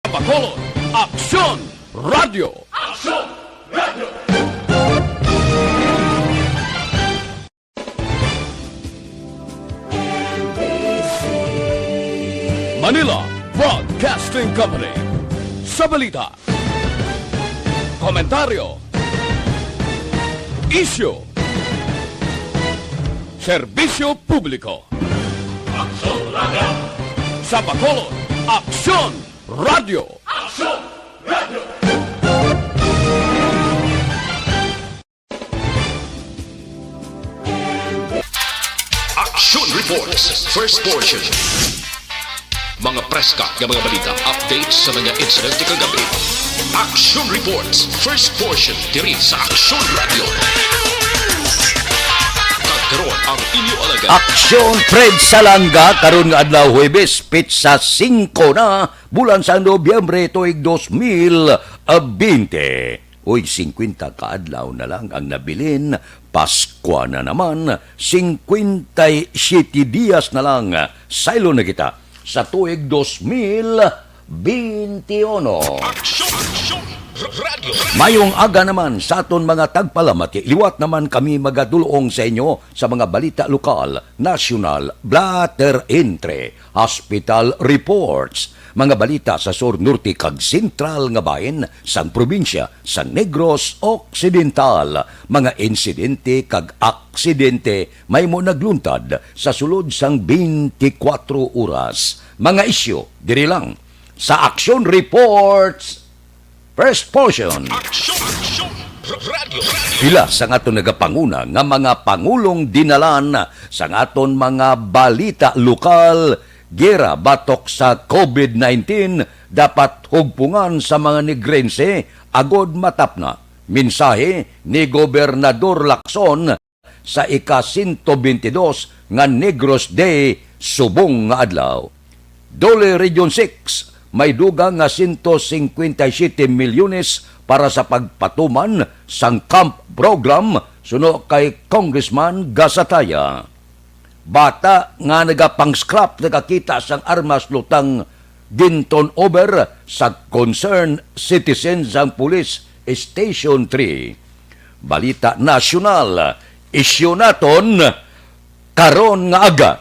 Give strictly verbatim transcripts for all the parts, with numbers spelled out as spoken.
Bacolod, Aksyon Radio. Aksyon Radio. Manila Broadcasting Company. Sa balita, komentaryo, isyu, serbisyo publiko. Aksyon Radio. Sa Bacolod, Aksyon Radio. Aksyon Radio. Action Reports, first portion. Mga preska nga mga balita, updates sa mga insidente kagabi. Action Reports, first portion, diri sa Action Radio. Kag karon ang inyo alagad. Aksyon Fred Salanga karon nga adlaw, Huwebes, petsa singko na, bulan sa Nobyembre, tuig dos mil bente. Uy, singkwenta ka adlaw na lang ang nabilin, Paskwa na naman, singkwenta y siyete dias na lang, saylo na kita sa tuig dos mil benti uno. Aksyon! Aksyon! Radyo! Mayong aga naman sa aton mga tagpalamati. Liwat naman kami magadulong sa inyo sa mga balita lokal, nasyonal, blatter entre, hospital reports, mga balita sa sur, norte, kag sentral nga bahin sang probinsya sang Negros Occidental, mga insidente kag aksidente mahimo nagluntad sa sulod sang twenty-four oras. Mga isyu diri lang sa Action Reports, first portion. Aksyon! Aksyon! Radyo! Pila sang aton nagapanguna nga mga pangulong dinalan sang aton mga balita lokal, gera batok sa covid nineteen, dapat hugpungan sa mga Negrense agod matapna. Mensahe ni Gobernador Lacson sa ika-sento bentidós nga Negros Day subong nga adlaw. Dole Region six, may dugang nga sento singkwenta y siyete milyones para sa pagpatuman sang camp program, suno kay Congressman Gasataya. Bata nga nagapang-scrap nakakita sang armas lutang gin-turnover sa concerned citizen sang Police Station three. Balita nasyonal, isyu naton karon nga aga.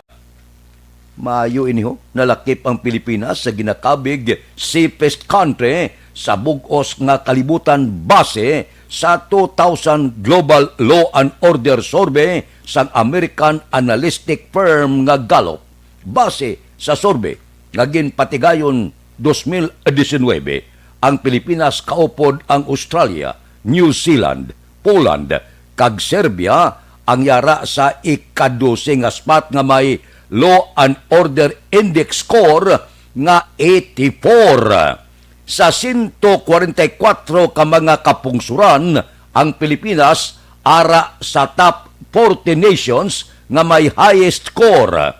Maayo ini, ho, nalakip ang Pilipinas sa ginakabig safest country sa bug-os nga kalibutan base sa two thousand Global Law and Order Survey sang American analytic firm nga Gallup. Base sa survey nga ginpatigayon dos mil diecinuebe, ang Pilipinas kaupod ang Australia, New Zealand, Poland, kag Serbia ang yara sa ika-dose nga spot nga may Law and Order Index score nga eighty-four. Sa sento kwarenta y kwatro ka mga kapungsoran, ang Pilipinas ara sa top forty nations nga may highest score.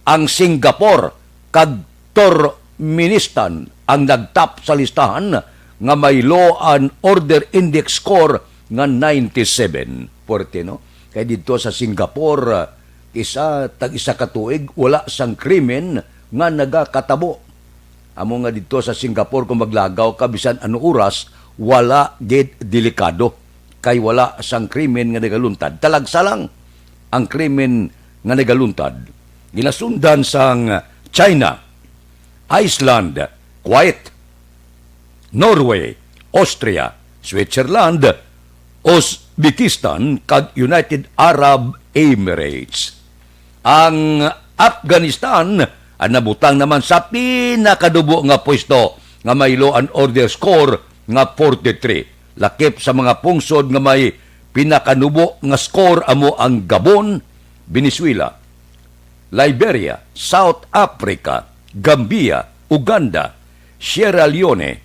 Ang Singapore kag Turkmenistan ang nagtap sa listahan nga may Law and Order Index score nga ninety-seven. Puwerte, no? Kay didto sa Singapore, ah, isa, tag isa ka tuig, wala sang krimen nga nagakatabo. Amo nga didto sa Singapore, kung maglagaw ka bisan ano oras, wala gid delikado, kay wala sang krimen nga nagaluntad. Talagsa lang ang krimen nga nagaluntad. Ginasundan sang China, Iceland, Kuwait, Norway, Austria, Switzerland, Uzbekistan, kag United Arab Emirates. Ang Afghanistan ang nabutang naman sa pinakadubo nga pwesto nga may Law and Order score nga forty-three, lakip sa mga pungsod nga may pinakanubo nga score amo ang Gabon, Venezuela, Liberia, South Africa, Gambia, Uganda, Sierra Leone,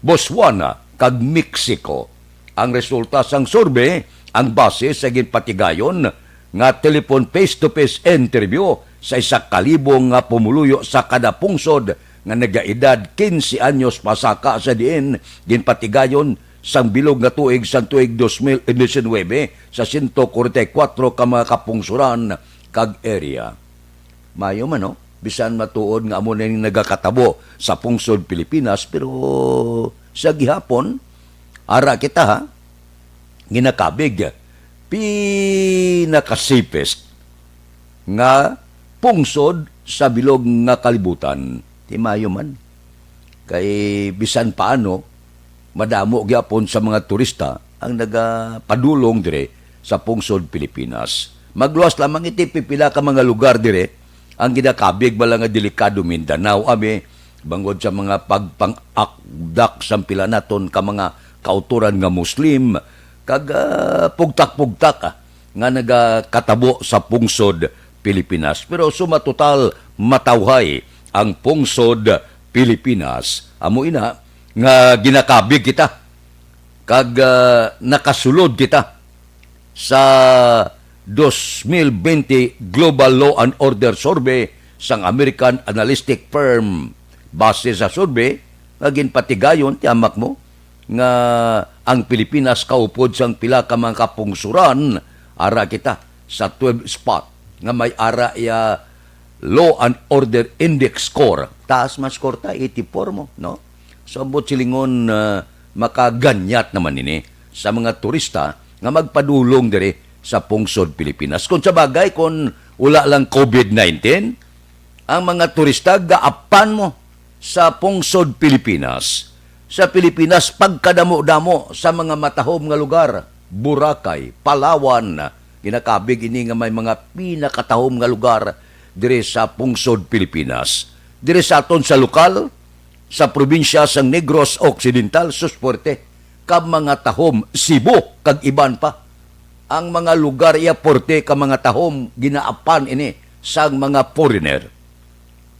Botswana, kag Mexico. Ang resulta sang survey ang base sa ginpatigayon nga telephone face-to-face interview sa isa ka libo nga pumuluyo sa kada pungsod nga nagaedad quince anyos pasaka, sa diin ginpatigayon sang bilog nga tuig sang tuig dos mil diecinuebe sa sento kwarenta y kwatro ka mga kapungsoran kag area. Maayo man, no? bisan matuod nga amo na ning nagakatabo sa pungsod Pilipinas, pero sa gihapon, ara kita, ha, ginakabig, pinaka-safest nga pungsod sa bilog nga kalibutan. Timayo man. Kay bisan paano, madamo gyapon sa mga turista ang nagapadulong dire sa pungsod Pilipinas. Magluwas lamang iti pipila ka mga lugar dire ang ginakabig bala nga delikado, Mindanao, ami, bangod sa mga pagpang-akdak sang pila naton ka mga kautoran nga Muslim, kag, ah, pugtak-pugtak, ah, nga nagakatabo sa pungsod Pilipinas. Pero sumatotal, matawhay ang pungsod Pilipinas. Amo ina nga ginakabig kita kag, ah, nakasulod kita sa twenty twenty Global Law and Order Survey sang American analytic firm. Base sa survey nga ginpatigayon, tiamak mo nga ang Pilipinas kaupod sang pila ka mga kapungsuran, ara kita sa twelve spot nga may ara iya Law and Order Index score. Taas man score ta, eighty-four mo, no? So, ambot silingon, ah, makaganyat naman ini sa mga turista nga magpadulong diri sa pungsod Pilipinas. Kung sa bagay, kung wala lang COVID nineteen, ang mga turista gaapan mo sa pungsod Pilipinas. Sa Pilipinas, pagkadamo-damo sa mga matahom nga lugar, Boracay, Palawan, ginakabig ini nga may mga pinakatahom nga lugar diri sa pungsod Pilipinas. Diri sa aton sa lokal, sa probinsya sang Negros Occidental, sus, puwerte ka mga tahom, Cebu, kag iban pa. Ang mga lugar iya puwerte ka mga tahom, ginaapan ini sang mga foreigner.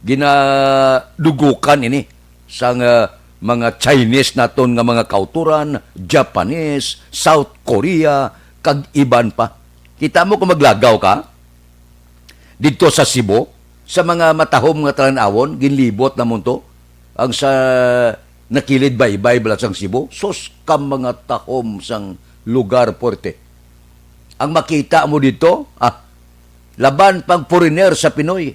Ginadugukan ini sang, ah, mga Chinese naton nga mga kautoran, Japanese, South Korea, kag iban pa. Kita mo kung maglagaw ka didto sa Cebu, sa mga matahom nga talan-awon, ginlibot namon to. Ang sa nakilid baybay bala sang Cebu, sus, ka mga tahom sang lugar, puwerte. Ang makita mo didto, ah, laban pang foreigner sa Pinoy.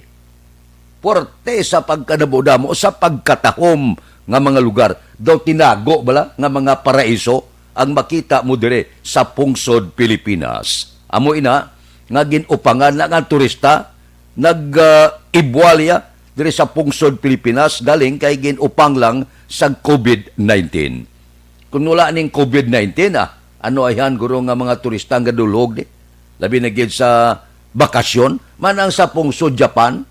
Puwerte sa pagkadamo-damo, sa pagkatahom nga mga lugar. Daw tinago bala nga mga paraiso ang makita mo dire sa pungsod Pilipinas. Amo ina nga gin-upangan lang ang turista, nag, ah, ibwalya dire sa pungsod Pilipinas galing kay gin-upang lang sa COVID nineteen. Kung wala ning COVID nineteen, ah, ano ayhan guro nga mga turista ang gadulhog di? Labi na gid sa bakasyon, man ang sa pungsod Japan,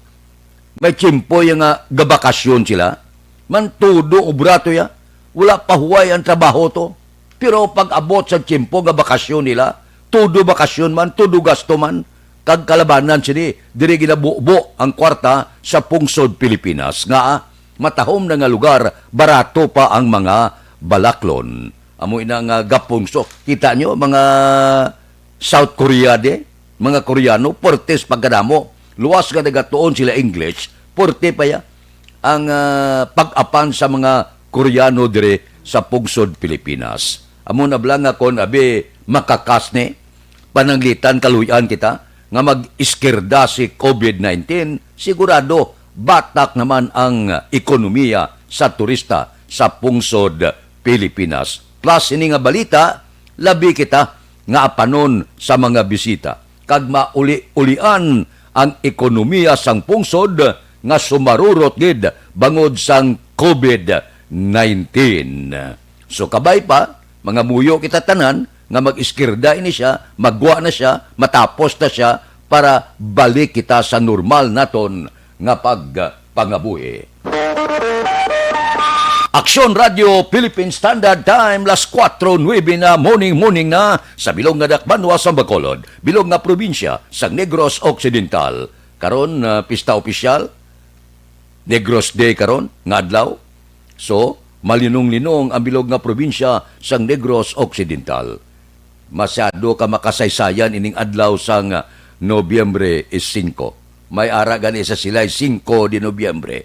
may tiyempo ya nga gabakasyon sila. Man tudo obra to ya. Wala pa huway ang trabaho to. Pero pag-abot sa tiyempo nga bakasyon nila, tudo bakasyon man, tudo gasto man, kag kalabanan sini, diri ginabubo ang kwarta sa pungsod Pilipinas. Nga, ah, matahom na nga lugar, barato pa ang mga balaklon. Amo ina nga gapungso. Kita nyo, mga South Korea de, mga Koreano, puwerte sa pagkadamo. Luwas nga nagatuon sila English, puwerte pa ya ang, ah, pag-apan sa mga Koreano dire sa pungsod Pilipinas. Amo na bala nga kon abi makakas ni, pananglitan kaluy-an kita nga mag-iskirda si COVID nineteen, sigurado batak naman ang ekonomiya sa turista sa pungsod Pilipinas. Plus ini nga balita, labi kita nga apanon sa mga bisita, kag mauli-ulian ang ekonomiya sang pungsod nga sumarurot gid bangod sang COVID nineteen. So, kabay pa, mangamuyo kita tanan nga mag-iskirda ini siya, magwa na siya, matapos na siya, para balik kita sa normal naton nga pagpangabuhi. Aksyon Radio Philippine Standard Time, las kuwatro nuebe na, morning, morning na, sa bilog nga dakbanwa sa Bacolod, bilog nga probinsya sang Negros Occidental. Karon, ah, pista opisyal, Negros Day karon nga adlaw. So, malinong-linong ang bilog nga probinsya sang Negros Occidental. Masyado ka makasaysayan ining adlaw sang Nobyembre singko. May ara gani sa silay, singko de Nobyembre.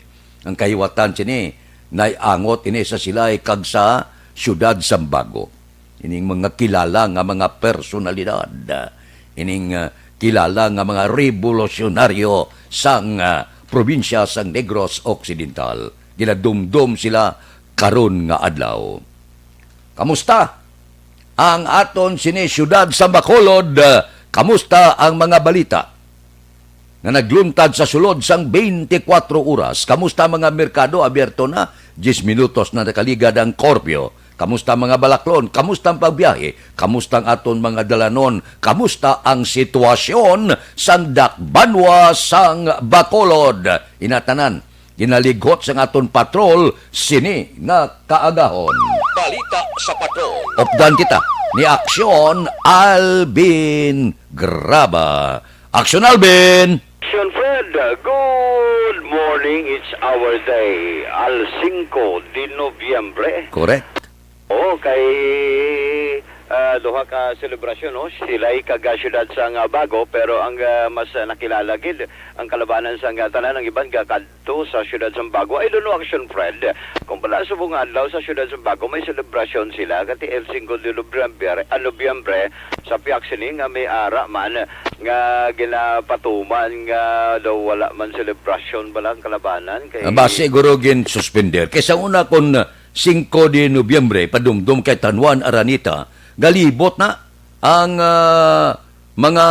Ang kahiwatan sini, naiangot ini sa silay kag sa siyudad sang Bago. Ining mga kilala nga mga personalidad, ining, ah, kilala nga mga rebolusyonaryo sang, ah, probinsya sang Negros Occidental. Ginadumdom sila karon nga adlaw. Kamusta ang aton sini siyudad sa Bacolod? Kamusta ang mga balita nga nagluntad sa sulod sang twenty-four oras? Kamusta ang mga merkado? Abierto na? Diyes minutos na nakaligad ang curfew. Kamusta ang mga balaklon? Kamusta ang pagbiyahe? Kamusta ang aton mga dalanon? Kamusta ang sitwasyon sang dakbanwa sang Bacolod? Inatanan, ginalighot sang aton patrol sini nga kaagahon. Balita sa patrol. Updan kita ni Aksyon Alvin Graba. Aksyon Alvin! Action Fred, good morning, it's our day, al singko de Nobyembre. Correct. Oo, kay, ah, duha ka selebrasyon, no? Silay kag, ah, siyudad sang, ah, Bago, pero ang, ah, mas, ah, nakilala gid ang kalabanan sang, ah, tanan, ang iban gakadto sa siyudad sang Bago. I don't know, Action Fred, kung pala subong nga adlaw sa siyudad sang Bago, may selebrasyon sila, kati el singko de Nobyembre, ah, Nobyembre, sa piyak sini nga may ara man nga ginapatuman nga daw wala man selebrasyon bala ang kalabanan kay Ah, basi siguro gin-suspender. Kay sa una, kon singko de Nobyembre, padumdom kay Tanwan Araneta, galibot na ang, ah, mga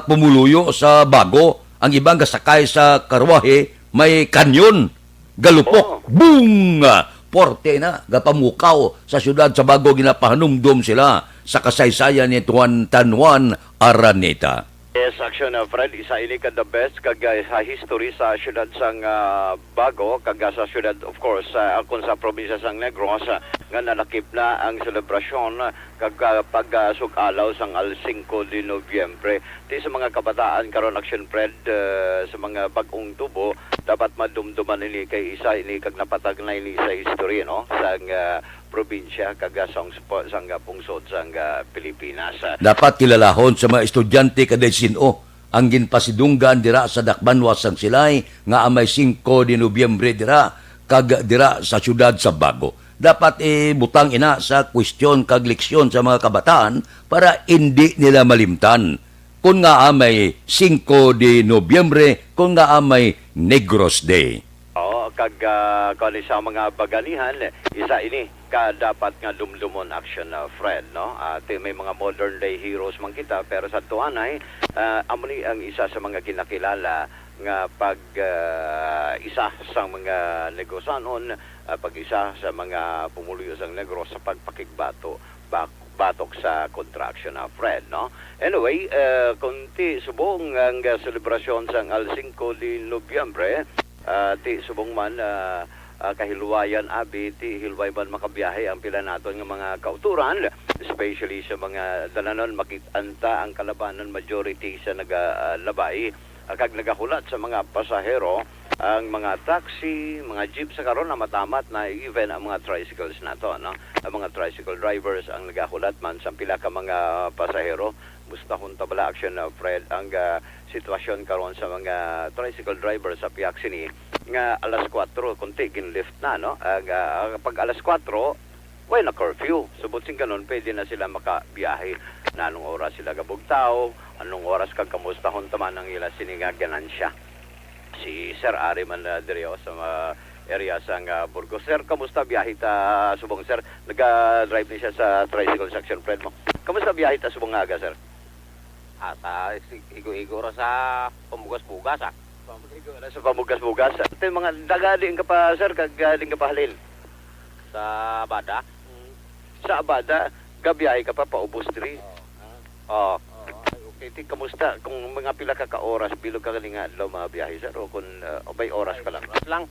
pumuluyo sa Bago. Ang iban gasakay sa karwahe, may kanyon. Galupok. Oh. Boom! Porte na, gapamukaw sa siyudad sa Bago, ginapahanumdom sila sa kasaysayan ni Tuan Tanwan Araneta. Yes, Action, uh, Fred, isa ini ka the best kag, uh, sa history sa siyudad sang, uh, Bago, kag, uh, sa siyudad, of course, uh, kung sa probinsya sang Negros, uh, nga nalakip na ang selebrasyon, uh, kag, uh, pag, uh, sug-alaw sang al singko de Nobyembre. Ti sa mga kabataan karon, Action Fred, uh, sa mga bag-ong tubo, dapat madumduman ini kay isa ini kag napatag na ini sa history, no? Sang, uh, probinsya kag, uh, sang spo-, sang, uh, pungsod sang, uh, Pilipinas. Dapat kilalahon sa mga estudyante kada sin-o ang ginpasidunggan dira sa dakbanwa sang Silay nga amay singko de Nobyembre dira kag dira sa siyudad sa Bago. Dapat ibutang ina sa kwestiyon kag leksyon sa mga kabataan para indi nila malimtan kon ngaa may singko de Nobyembre, kon ngaa may Negros Day. Oo, kag, ah, kung ano sa mga baganihan, isa ini ka dapat nga dumdumon, Action, ah, Fred, no? Ah, ti-, may mga modern day heroes man kita, pero sa tuanay, ah, amo ni ang isa sa mga ginakilala nga pag, ah, isa sa mga negosanon, ah, pag isa sa mga pumuluyo sang Negros sa pagpakigbato bak-, batok sa kontra, Action, ah, Fred, no? Anyway, eh, kung ti subong ang, ah, selebrasyon sang al singko de Nobyembre, ah, ti subong man, ah, ah, kahilwayan, abi, ti hilway man makabiyahe ang pila naton nga mga kautoran, especially sa mga dalanon, makit-an ta ang kalabanan, majority sa naga-, ah, labay, ah, kag nagahulat sa mga pasahero, ang mga taxi, mga jeep sa karon namatamat na, even ang mga tricycles nato, no? Ang mga tricycle drivers ang nagahulat man sa pila ka mga pasahero. Mustahon ta bala, Action, uh, Fred, ang, ah, sitwasyon karon sa mga tricycle driver sa piyak sini nga alas kuwatro, kunti gin-lift na, no? Ang, ah, pag alas kuwatro, way na curfew. Subot sing ganun, pwede na sila makabiyahe. Na anong oras sila gabugtaw, anong oras kag kamustahon ta man ang ila sini nga ganansya. Si Sir ari man, ah, diri, oh, sa mga area sang, ah, Burgos. Sir, kamusta biyahe ta subong, sir? Naga-drive ni siya sa tricycle section, friend mo. Kamusta biyahe ta subong nga aga, sir? Ata, sig-, igo-igo ra sa pamugas-bugas, ah. Pamugas-bugas ra sa pamugas-bugas. Ito yung mga daga, diin ka pa, sir, kag, ah, diin ka pa halin? Sa Abada. Mm. Sa Abada, gabiyahe ka pa, paubos diri. Oo. Ah. Oo. Oo, ay, okay. Ti, kamusta? Kung mga pila ka, ka oras, bilog ka galing nga adlaw, mga biyahe, sir? O kung, ah, o may oras ka lang? Ay, oras lang.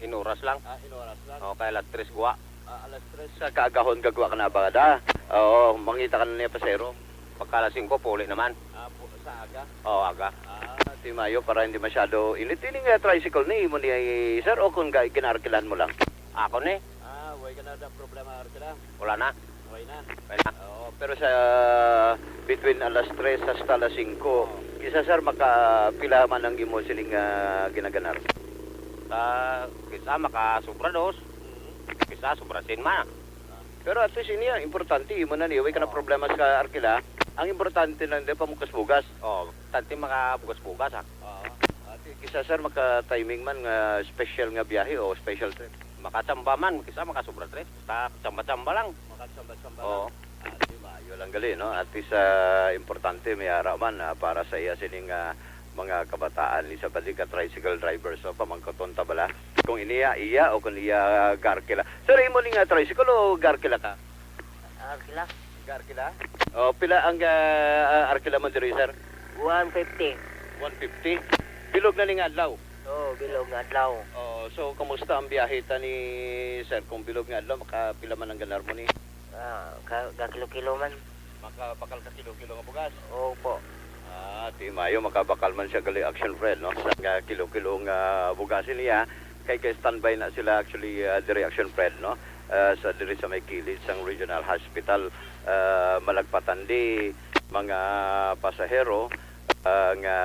Inuras lang. Ah, inuras lang. O, kay alas tres gwa. Ah, alas tres sa kaagahon gagwa ka na ba da? Oo, mangita ka na niya pasero. Pagka alas singko, puli naman. Ah, pu-, sa aga? Oo, aga. Ah, di mayo para hindi masyado init. Ini nga tricycle ni imo ni, sir, o kung ga-, ginaarkilan mo lang? Ako ni. Ah, way ka na da problema arkila? Wala na. Okay na. Okay na. Oo, pero sa between alas tres hasta alas singko, kisa, sir, makapila man ang imo siling, ah, ginaganar? Sa kisa makasubra dos, Mm. kisa sobra sin man. Pero at least, ini ang importante, imo na ni, way ka na Oo. problema sa arkila. Ang importante lang, di pa mo kasbugas. Oo, tante makabugas-bugas, ah. Oo. Ati, Kisa, sir, maka-timing man nga special nga biyahe o special trip? Makachamba man, kisa makasobra trip. Basta chamba-chamba lang. Makachamba-chamba Oo. lang. Ah, di, maayo lang gali, no? At least, ah, importante, may ara man, ah, para sa iya sining, ah, mga kabataan. Isa pa di ka tricycle drivers, no? Pamangkoton ta bala. Kung iniya, iya o kung iya garkila. Sir, imo ni nga tricycle o garkila ka? Arkila. Garkila? Oh, pila ang, ah, ah, arkila mo diri, sir? One fifty. One fifty? Bilog na ning adlaw? Oo, bilog nga adlaw. Oh, so, kumusta ang biyahe ta ni sir? Kung bilog nga adlaw, makapila man ang ganar mo ni? Ah, ka, ka kilo-kilo man. Makabakal ka kilo-kilo nga bugas? Opo. Ah, di maayo, makabakal man siya gali, Action Fred, no? Sa nga kilo-kilo nga bugas niya, kay, kay standby na sila actually, ah, diri, Action Fred, no? Ah, sa diri sa may kilid sang Regional Hospital, ah, malagpatan di mga pasahero, ah, nga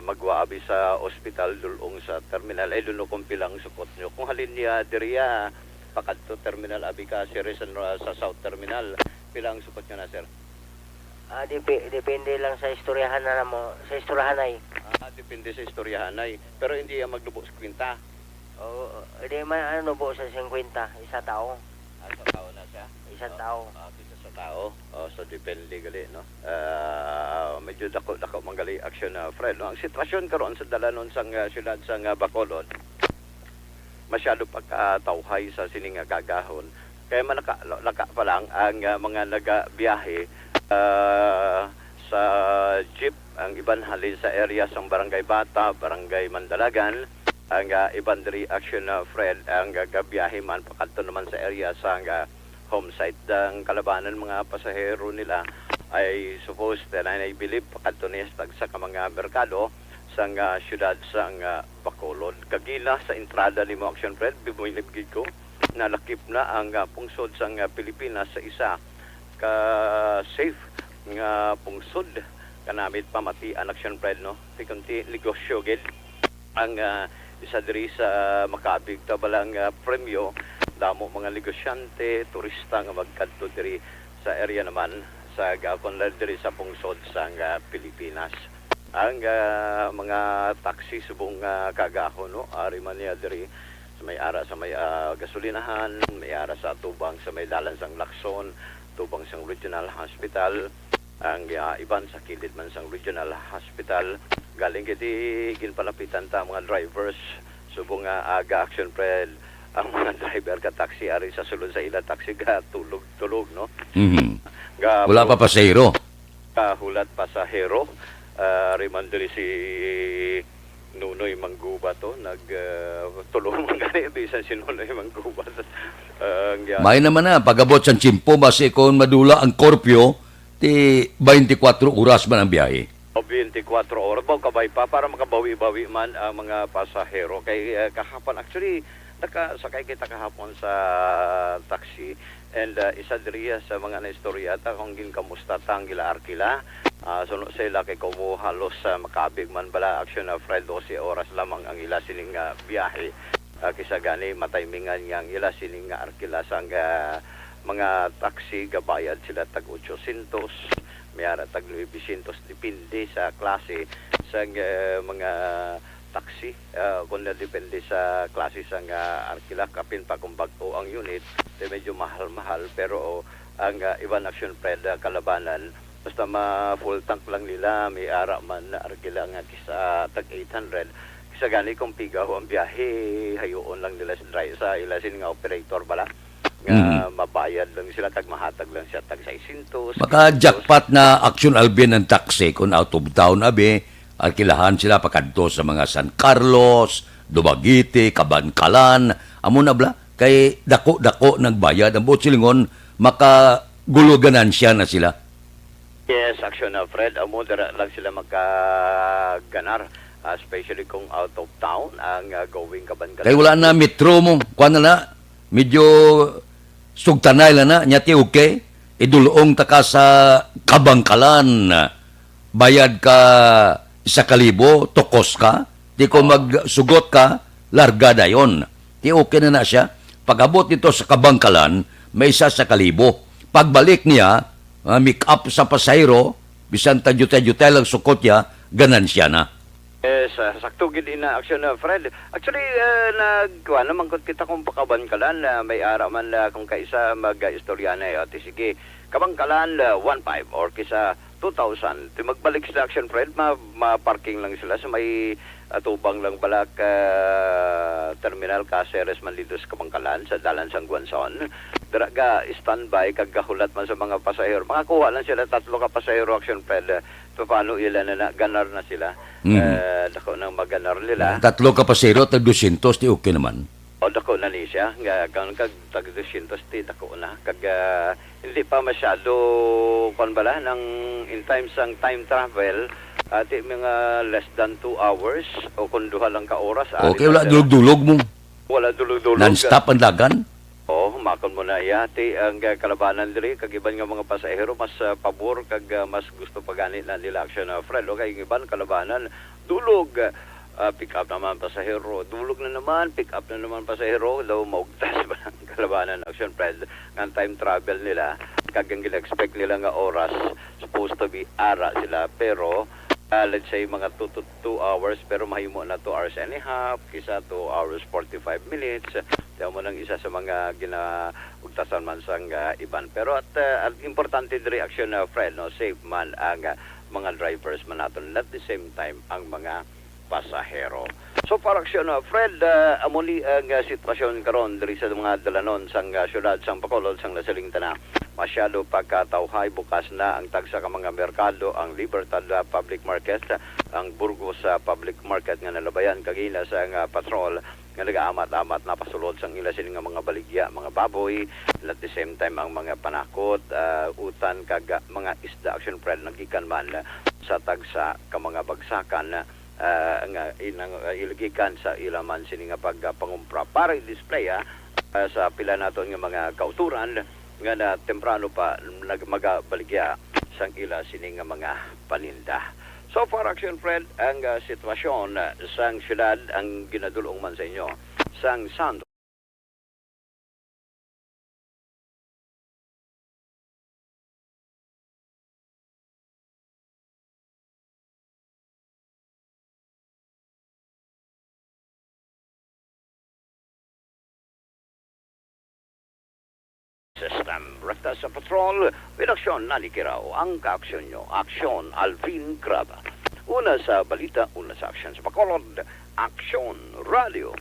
magwaabi sa ospital dul-ong sa terminal. Ay, duno kung pilang sukot nyo. Kung halin niya diri, ah, pakadto terminal, abi ka, sir, sa, sa South Terminal, pila ang sukot nyo na, sir? Ah, dipe-, depende lang sa istoryahan na mo, sa istoryahan ay. Ah, depende sa istoryahan ay. Pero hindi yan maglubo sa kwenta. Oo, di man, ano, nubo sa singkwenta, isa tao. Ah, sa tao na siya? Isang Ah, tao. Ah, isa sa tao. Oh, so depende gali, no? Ah, medyo dako-dako man gali action na, friend, no? Ang sitwasyon karon sa dalanon sang, ah, siyudad sang, ah, Bacolod, masyado pa katawhay sa sini nga kagahon. Kaya malaka, laka pa lang ang, ah, mga nagabiyahe, ah, sa jeep, ang iban halin sa area sang Barangay Bata, Barangay Mandalagan, ang, ah, iban diri action na, friend, ang, ah, gabiyahe man pakadto naman sa area sang, ah, home site. Ang kalabanan mga pasahero nila ay supposed, and I believe, pakadto niya sa tagsa ka mga merkado sang, ah, siyudad sang, ah, Bacolod. Kagina sa entrada nimo, action, friend, bibuylib gid ko, nalakip na ang, ah, pungsod sang, ah, Pilipinas sa isa ka safe nga pungsod. Kanamit pamatian, action, friend, no? Ti kunti negosyo gid ang, ah, isa diri sa makabig ta balang, ah, premyo. Damo mga negosyante, turista nga magkadto diri sa area naman sa gahapon lang diri sa pungsod sang, ah, Pilipinas. Ang, ah, mga taxi subong, ah, kagahon, no? Ari man niya diri sa may ara sa may, ah, gasolinahan, may ara sa atubang sa may dalan sang Lacson, tubang sang Regional Hospital. Ang, ah, iban sa kilid man sang Regional Hospital. Galing kiti ginpalapitan ta ang mga drivers. Subong nga aga action, friend, ang mga driver ka taxi ari sa sulod sa ila taxi ga tulog-tulog, no? Mhm. Ga Wala pa pasahero. Kahulat pasahero. Ah, ari man diri si Nunoy Manggubat, to, nag, ah, tulong man gani, bisan si Nunoy Manggubat. Ah, ang ya- May naman na, pag-abot sa tiyempo, basi kung madula ang curfew, ti twenty-four oras man ang biyahe. O, twenty-four oras, baw kabay pa, para makabawi-bawi man ang mga pasahero. Kay, ah, kahapon, actually, nakasakay kita kahapon sa taxi. And, ah, isa diri sa mga naistorya ta kung ginkamusta ta ang ila arkila. Ah, suno sa ila kay kumo halos, ah, makabig man bala action na, friend, dose oras lamang ang ila sining, ah, biyahe. Ah, kisa gani matimingan nga ang ila sining nga arkila sang, ah, mga taxi gabayad sila tag otsosyentos, may ara tag nuwebesyentos, depende sa klase sang, ah, mga taxi, ah, kung nadepende sa klase sang, ah, arkila, kapin pa kung bag-o ang unit, di medyo mahal-mahal, pero ang, ah, iban action, friend, ah, kalabanan, basta ma-full tank lang nila, may ara man na arkila nga kisa tag eight hundred, kisa gani kung pigaw ang biyahe, hayuon lang nila sa dri-, sa ila sin nga operator bala, nga Mhm. mabayad lang sila, tag mahatag lang siya tag seiscientos. Maka-jackpot na Action Alvin ang taxi kung out of town, abi, alkilahan sila pakadto sa mga San Carlos, Dumaguete, Kabankalan. Amo na bala, kay dako-dako nagbayad. Ang buot silingon, makagulo ganansya na sila. Yes, action na, Fred. Amo, dira lang sila magkaganar, ah, especially kung out of town ang, ah, going Kabankalan. Kay wala na metro mo, kuwan na na, medyo sugtanay lang na, nya ti okay, idulong ta ka sa Kabankalan, bayad ka isa ka libo, tukos ka, di ko Oh. magsugot ka, larga dayon. Ti okay na na siya. Pag-abot dito sa Kabankalan, may isa sa kalibo. Pagbalik niya, ah, make up sa pasahero, bisan tayutay-yutay lang sukot niya, ganansya na. Yes, ah, sakto gid ina action, ah, Fred. Actually, ah, nagkuha naman gud kita kung pa Kabankalan, ah, may ara man, ah, kung kaisa mag, ah, istorya na, eh. O, ti sige. Kabankalan, ah, one five or kisa two thousand. Ti magbalik sila action, Fred, ma-, ma-parking lang sila sa may, ah, tubang lang balak, ah, terminal Caceres man dito sa Kabankalan, sa dalan sang Guanzon. Dira ga standby kag gahulat man sa mga pasahero. Makakuha lang sila tatlo ka pasahero action, Fred. Paano ila na, na ganar na sila? Mhm. Eh, dako nang maganar nila. Tatlo ka pasero, tag dosyentos, ti okay naman. O, dako na ni siya. Nga, kang kag tag dosyentos, ti dako na. Kag, ah, hindi pa masyado, kwan bala, nang in times sang time travel, ati mga less than two hours o kung duha lang ka oras, ari Okay, na wala siya. Dulog-dulog mo. Wala dulog-dulog. Non-stop ang dagan? Oh, makon mo na iya. Ti ang, ah, kalabanan diri, kag iban nga mga pasahero, mas, ah, pabor, kag, ah, mas gusto pa gani na nila action, ah, friend. Okay, ang iban kalabanan, dulog, ah, pick up naman pasahero, dulog na naman, pick up na naman pasahero, daw maugtas ba ang kalabanan action, friend, nga time travel nila, kag ang gina-expect nila nga oras, supposed to be ara sila, pero, ah, let's say, mga two to two hours, pero mahimo na two hours and a half, kisa two hours forty-five minutes. Di mo nang isa sa mga ginaugtasan man sang, ah, iban. Pero at, ah, ang importante diri action, ah, friend, no, safe man ang, ah, mga drivers man naton, at the same time ang mga pasahero. So far action, ah, Fred, ah, amo ni ang, ah, sitwasyon karon diri sa mga dalanon sang, ah, siyudad sang Bacolod, sang nasiling ta na. Masyado pa katawhay, bukas na ang tagsa ka mga merkado, ang Libertad, ah, Public Market, ang Burgos, ah, Public Market nga nalabayan kagina sang, ah, patrol nga nagaamat-amat na pasulod sang ila sini nga mga baligya, mga baboy, and at the same time ang mga panakot, ah, utan kag, ah, mga isda action, friend, nagikan man sa tagsa ka mga bagsakan, ah, nga inang, ah, ilagikan sa ila man sini nga pagpangumpra para i-display, ah, ah, sa pila naton nga mga kauturan nga na temprano pa nag-, magabaligya sang ila sini nga mga paninda. So far, action, friend, ang, ah, sitwasyon, ah, sang syudad ang ginadulong man sa inyo sang Santo System. Rekta sa patrol, redaksyon, Nani Kirao, ang kaaksyon nyo. Aksyon, Alvin Graba. Una sa balita, una sa aksyon sa Bacolod, Aksyon Radio.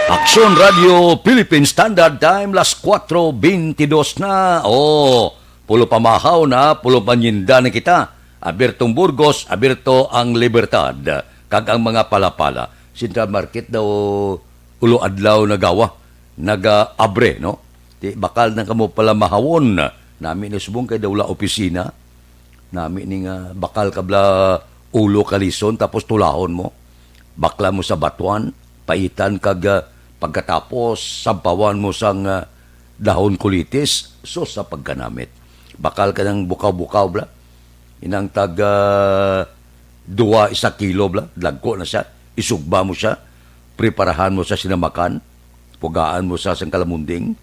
Aksyon Radio Philippine Standard Time, las kuwatro beintidos na. Oh, pulo pamahaw na, pulo panyinda na kita. Abierto ang Burgos, abierto ang Libertad, kag ang mga palapala. Central Market daw, ulo adlaw nagawa, nagaabre, no? Ti bakal na kamo pala mahawon. Nami ni subong kay daw wala opisina. Nami ni nga bakal ka bala ulo kalison tapos tulahon mo. Bakla mo sa batuan, paitan kag, ah, pagkatapos sampawan mo sang, ah, dahon kulitis, sus sa pagkanamit. Bakal ka ng bukaw-bukaw bala. Inang tag, ah, duwa isa kilo bala, dagko na siya. Isugba mo siya, preparahan mo sa sinamakan, pugaan mo sa sang kalamunding,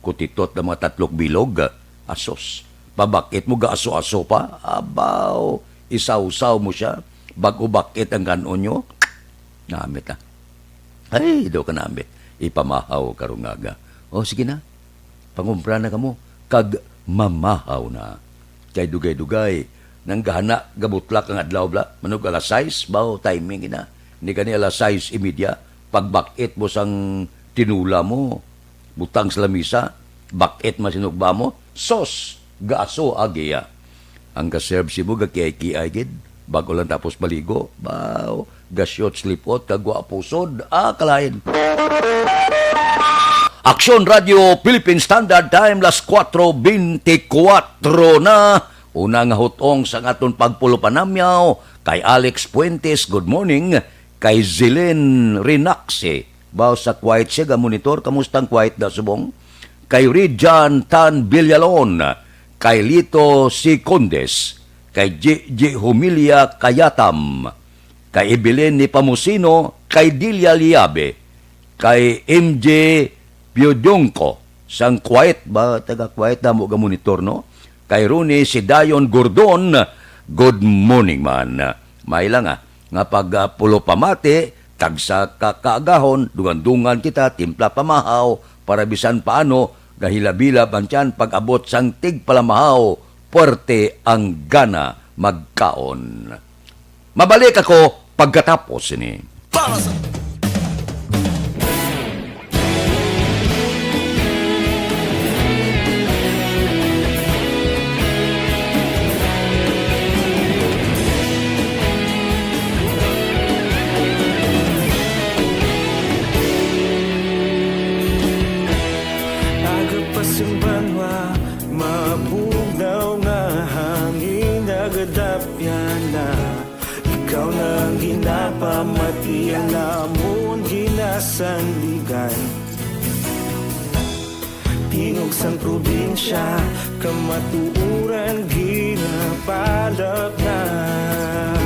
kutitot na mga tatlok bilog, asos. Pabakit mo, gaaso-aso pa, abaw, isawsaw mo siya, bag-o bakit ang kanon nyo, namit na. Ay, daw ka namit, ipamahaw karong aga. O, sige na, pangumpra na kamo, kag mamahaw na. Kay dugay-dugay, nanggahana gabutlak ang adlaw bala, manog alas sais, baw timing ina. Ni gani alas sais y media, pagbakit mo sang tinula mo, butang sa lamisa, bakit masinugba mo, sos, gaaso agiya. Ang ka-serve simo gakiay-kiay gid, bago lang tapos maligo, baw, gasyot, slipot, kagwa pusod, ah, kalain. Aksyon Radio Philippine Standard Time, las kuwatro beintikwatro na. Una nga hutong sa aton pagpulo panamyaw kay Alex Fuentes, good morning. Kay Zilin Rinaxi, baw sa quiet siya, ga-monitor, kamusta ang quiet da subong? Kay Rijan Tan Villalon, kay Lito Sicondes, kay Gigi Humilia Kayatam, kay Evelyn ni Pamusino, kay Delia Liabe, kay M J Biodongko, sang quiet ba, taga quiet na mo ga-monitor, no? Kay Rooney si Dayon Gordon, good morning man. May lang, ah, nga pag, ah, pulo pamati, tagsa ka kaagahon, dungan-dungan kita, timpla pamahaw, para bisan paano, gahilabilab ang tiyan pag-abot sang tigpalamahaw, puwerte ang gana magkaon. Mabalik ako pagkatapos sini. Para sa Aga pa sang banwa, mabugnaw nga hangin nagadapyan na. Ikaw na ang ginapamati, ang amon ginasandigan. Tingog sang probinsya, kamatuoran ginapalapnap.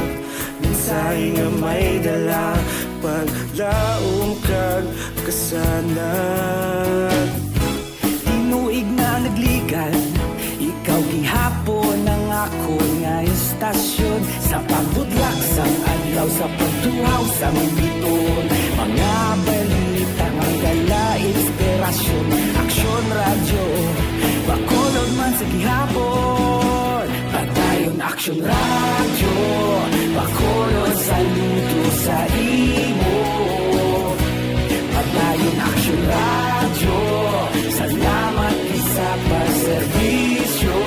Mensahe nga may dala, paglaom kag kasanag. Tinuig na nagligan, ikaw gihapon ang akon nga istasyon. Sa pagbutlak sang adlaw, sa pagtuhaw sang biton, mga balita nga dala inspirasyon. Aksyon Radyo, Bacolod man sa gihapon. Padayon Aksyon Radyo, Bacolod, saludo sa imo. Padayon Aksyon Radyo, salamat gid sa pagserbisyo.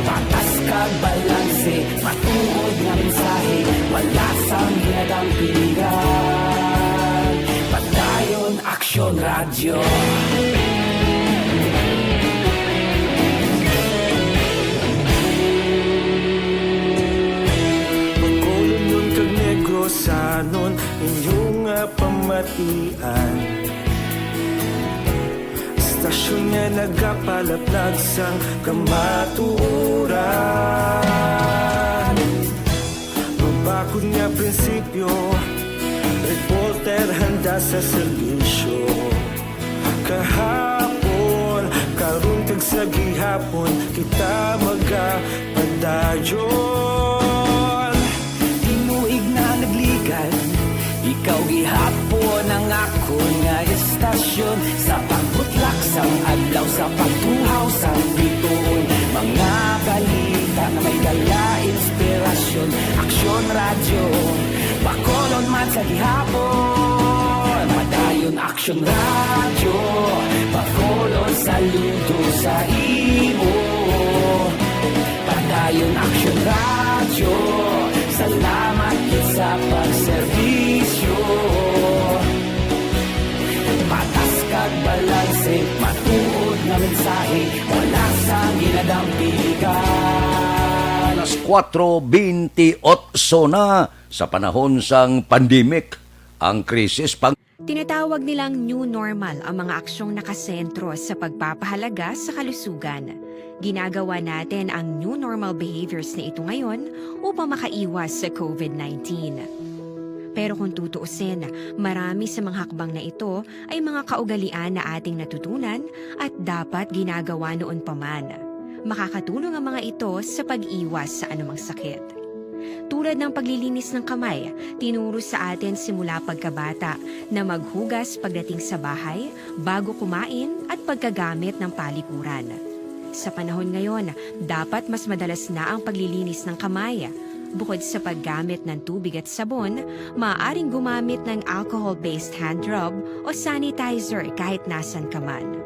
Patas kag balanse, matuod nga mensahe, wala sang ginadampigan. Padayon Aksyon Radyo. Bacolodnon kag Negrosanon, inyo nga pamatian. Istasyon nga nagapalaplag sang kamatuoran. Mabakod nga prinsipyo, reporter handa sa serbisyo. Kahapon, karon kag sa gihapon, kita magapadayon. Tinuig na nagligan, ikaw gihapon ang akon nga istasyon. Sa pagbutlak sang adlaw, sa pagtuhaw sang bituon, mga balita nga may dala inspirasyon. Aksyon Radyo, Bacolod man sa gihapon. Padayon Aksyon Radyo, Bacolod, saludo sa imo. Padayon Aksyon Radyo, salamat gid sa pagserbisyo. Patas kag balanse, matuod nga mensahe, wala sang ginadampigan. Alas kuwatro bentiocho na. Sa panahon sang pandemic, ang krisis pang Tinatawag nilang new normal ang mga aksyong nakasentro sa pagpapahalaga sa kalusugan. Ginagawa natin ang new normal behaviors na ito ngayon upang makaiwas sa covid nineteen. Pero kung tutuusin, marami sa mga hakbang na ito ay mga kaugalian na ating natutunan at dapat ginagawa noon pa man. Makakatulong ang mga ito sa pag-iwas sa anumang sakit. Tulad ng paglilinis ng kamay, tinuro sa atin simula pagkabata na maghugas pagdating sa bahay, bago kumain, at pagkagamit ng palikuran. Sa panahon ngayon, dapat mas madalas na ang paglilinis ng kamay. Bukod sa paggamit ng tubig at sabon, maaaring gumamit ng alcohol-based hand rub o sanitizer kahit nasan ka man.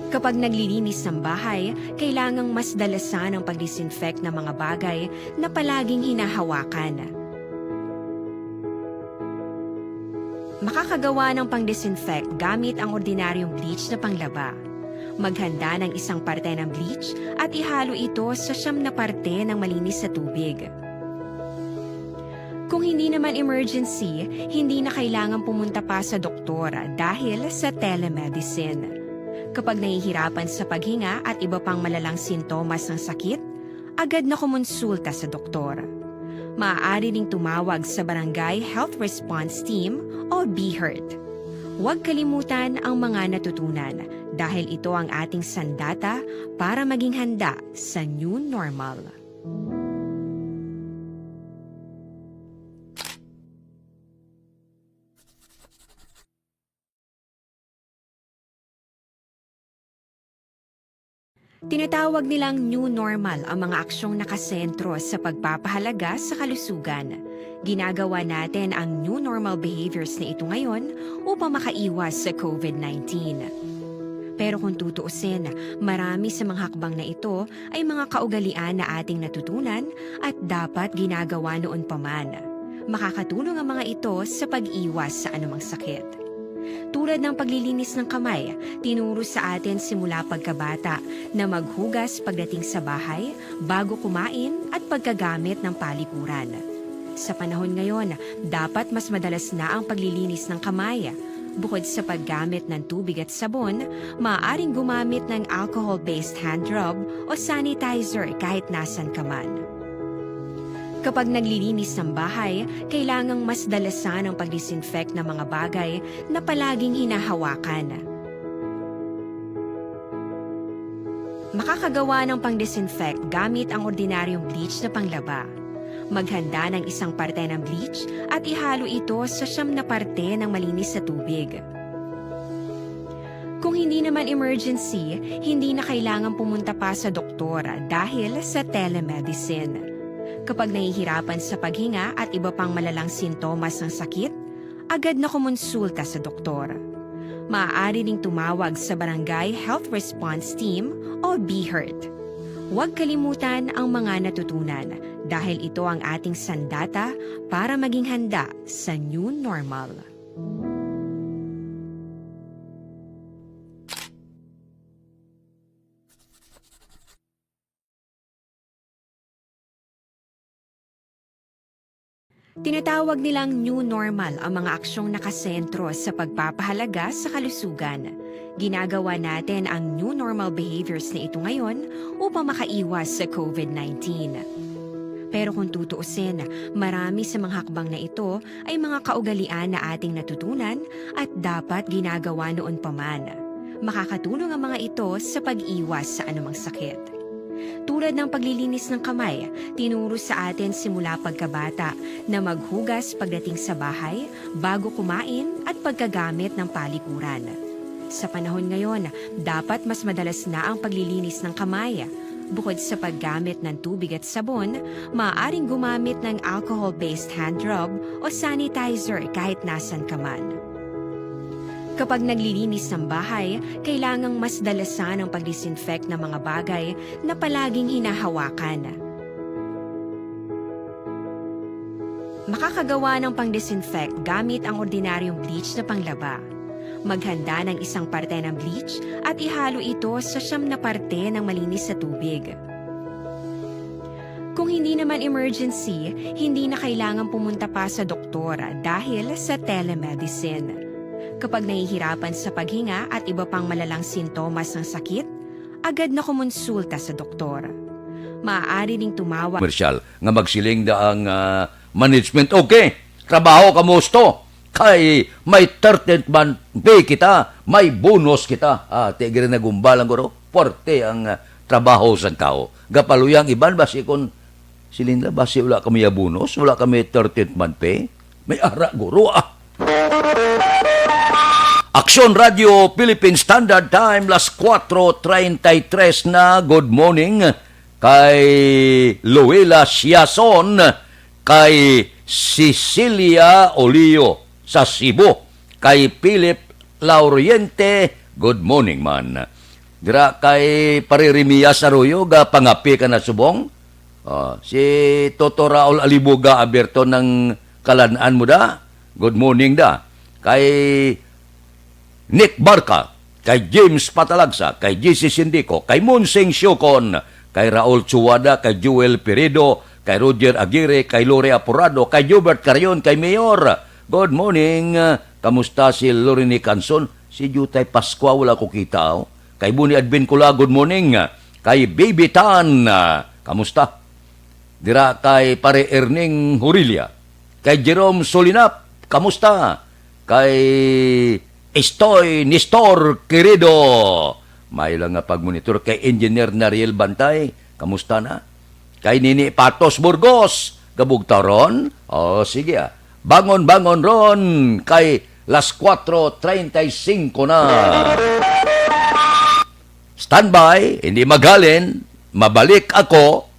Kapag naglilinis ng bahay, kailangang mas dalasan ang pag-disinfect ng mga bagay na palaging hinahawakan. Makakagawa ng pang-disinfect gamit ang ordinaryong bleach na panglaba. Maghanda ng isang parte ng bleach at ihalo ito sa siyam na parte ng malinis na tubig. Kung hindi naman emergency, hindi na kailangan pumunta pa sa doktor dahil sa telemedicine. Kapag nahihirapan sa paghinga at iba pang malalang sintomas ng sakit, agad na kumonsulta sa doktor. Maaari ring tumawag sa Barangay Health Response Team o BHERT. Huwag kalimutan ang mga natutunan dahil ito ang ating sandata para maging handa sa new normal. Tinatawag nilang new normal ang mga aksyong nakasentro sa pagpapahalaga sa kalusugan. Ginagawa natin ang new normal behaviors na ito ngayon upang makaiwas sa covid nineteen. Pero kung tutuusin, marami sa mga hakbang na ito ay mga kaugalian na ating natutunan at dapat ginagawa noon pa man. Makakatulong ang mga ito sa pag-iwas sa anumang sakit. Tulad ng paglilinis ng kamay, tinuro sa atin simula pagkabata na maghugas pagdating sa bahay, bago kumain at pagkagamit ng palikuran. Sa panahon ngayon, dapat mas madalas na ang paglilinis ng kamay. Bukod sa paggamit ng tubig at sabon, maaaring gumamit ng alcohol-based hand rub o sanitizer kahit nasan ka man. Kapag naglilinis ng bahay, kailangang mas dalasan ang pag-disinfect ng mga bagay na palaging hinahawakan. Makakagawa ng pang-disinfect gamit ang ordinaryong bleach na panglaba. Maghanda ng isang parte ng bleach at ihalo ito sa siyam na parte ng malinis na tubig. Kung hindi naman emergency, hindi na kailangan pumunta pa sa doktor dahil sa telemedicine. Kapag nahihirapan sa paghinga at iba pang malalang sintomas ng sakit, agad na kumonsulta sa doktor. Maaari ding tumawag sa Barangay Health Response Team o BHERT. Huwag kalimutan ang mga natutunan dahil ito ang ating sandata para maging handa sa new normal. Tinatawag nilang new normal ang mga aksyong nakasentro sa pagpapahalaga sa kalusugan. Ginagawa natin ang new normal behaviors na ito ngayon upang makaiwas sa covid nineteen. Pero kung tutuusin, marami sa mga hakbang na ito ay mga kaugalian na ating natutunan at dapat ginagawa noon pa man. Makakatulong ang mga ito sa pag-iwas sa anumang sakit. Tulad ng paglilinis ng kamay, tinuro sa atin simula pagkabata na maghugas pagdating sa bahay, bago kumain at pagkagamit ng palikuran. Sa panahon ngayon, dapat mas madalas na ang paglilinis ng kamay. Bukod sa paggamit ng tubig at sabon, maaaring gumamit ng alcohol-based hand rub o sanitizer kahit nasan ka man. Kapag naglilinis ng bahay, kailangang mas dalasan ang pag-disinfect ng mga bagay na palaging hinahawakan. Makakagawa ng pang-disinfect gamit ang ordinaryong bleach na panglaba. Maghanda ng isang parte ng bleach at ihalo ito sa siyam na parte ng malinis na tubig. Kung hindi naman emergency, hindi na kailangan pumunta pa sa doktor dahil sa telemedicine. Kapag nahihirapan sa paghinga at iba pang malalang sintomas ng sakit, agad na kumonsulta sa doktor. Maaari ding tumawag. Komersyal nga magsiling da ang, ah, management, "Okay, trabaho kamo husto. Kay may thirteenth month pay kita, may bonus kita." Ah, ti giri nagumbalan guro. Puwerte ang, ah, trabaho sang tao. Gapaluya ang iban, basi kon siling nila, "Basi wala kami ya bonus, wala kami thirteenth month pay." May ara guro, ah. Aksyon Radio Philippine Standard Time, las cuatro treinta y tres na. Good morning kay Luela Siason, kay Cecilia Olio sa Cebu, kay Philip Lauriente, good morning man. Dira kay Pare Remias Arroyo, ga pangapi ka na subong? Ah, si Toto Raul Alibuga, abierto ng kalan-an mo da. Good morning da. Kay Nick Barca, kay James Patalagsa, kay J C Sindico, kay Monsing Siocon, kay Raul Chuada, kay Joel Piredo, kay Roger Aguirre, kay Lore Aporado, kay Jobert Carion, kay Mayor. Good morning. Kamusta si Lorene Canson? Si Jutay Pascua, wala ko kita, oh. Kay Buni Advin Cula, good morning. Kay Baby Tan, kamusta? Dira kay Pare Erning Hurilia. Kay Jerome Solinap, kamusta? Kay Estoy Nestor Querido. May lang nga pagmonitor kay Engineer Nariel Bantay, kamusta na? Kay Nini Patos Burgos, gabugtaw ron? O, sige, ah. Bangon, bangon ron kay las cuatro treinta y cinco na. Standby, hindi maghalin, mabalik ako,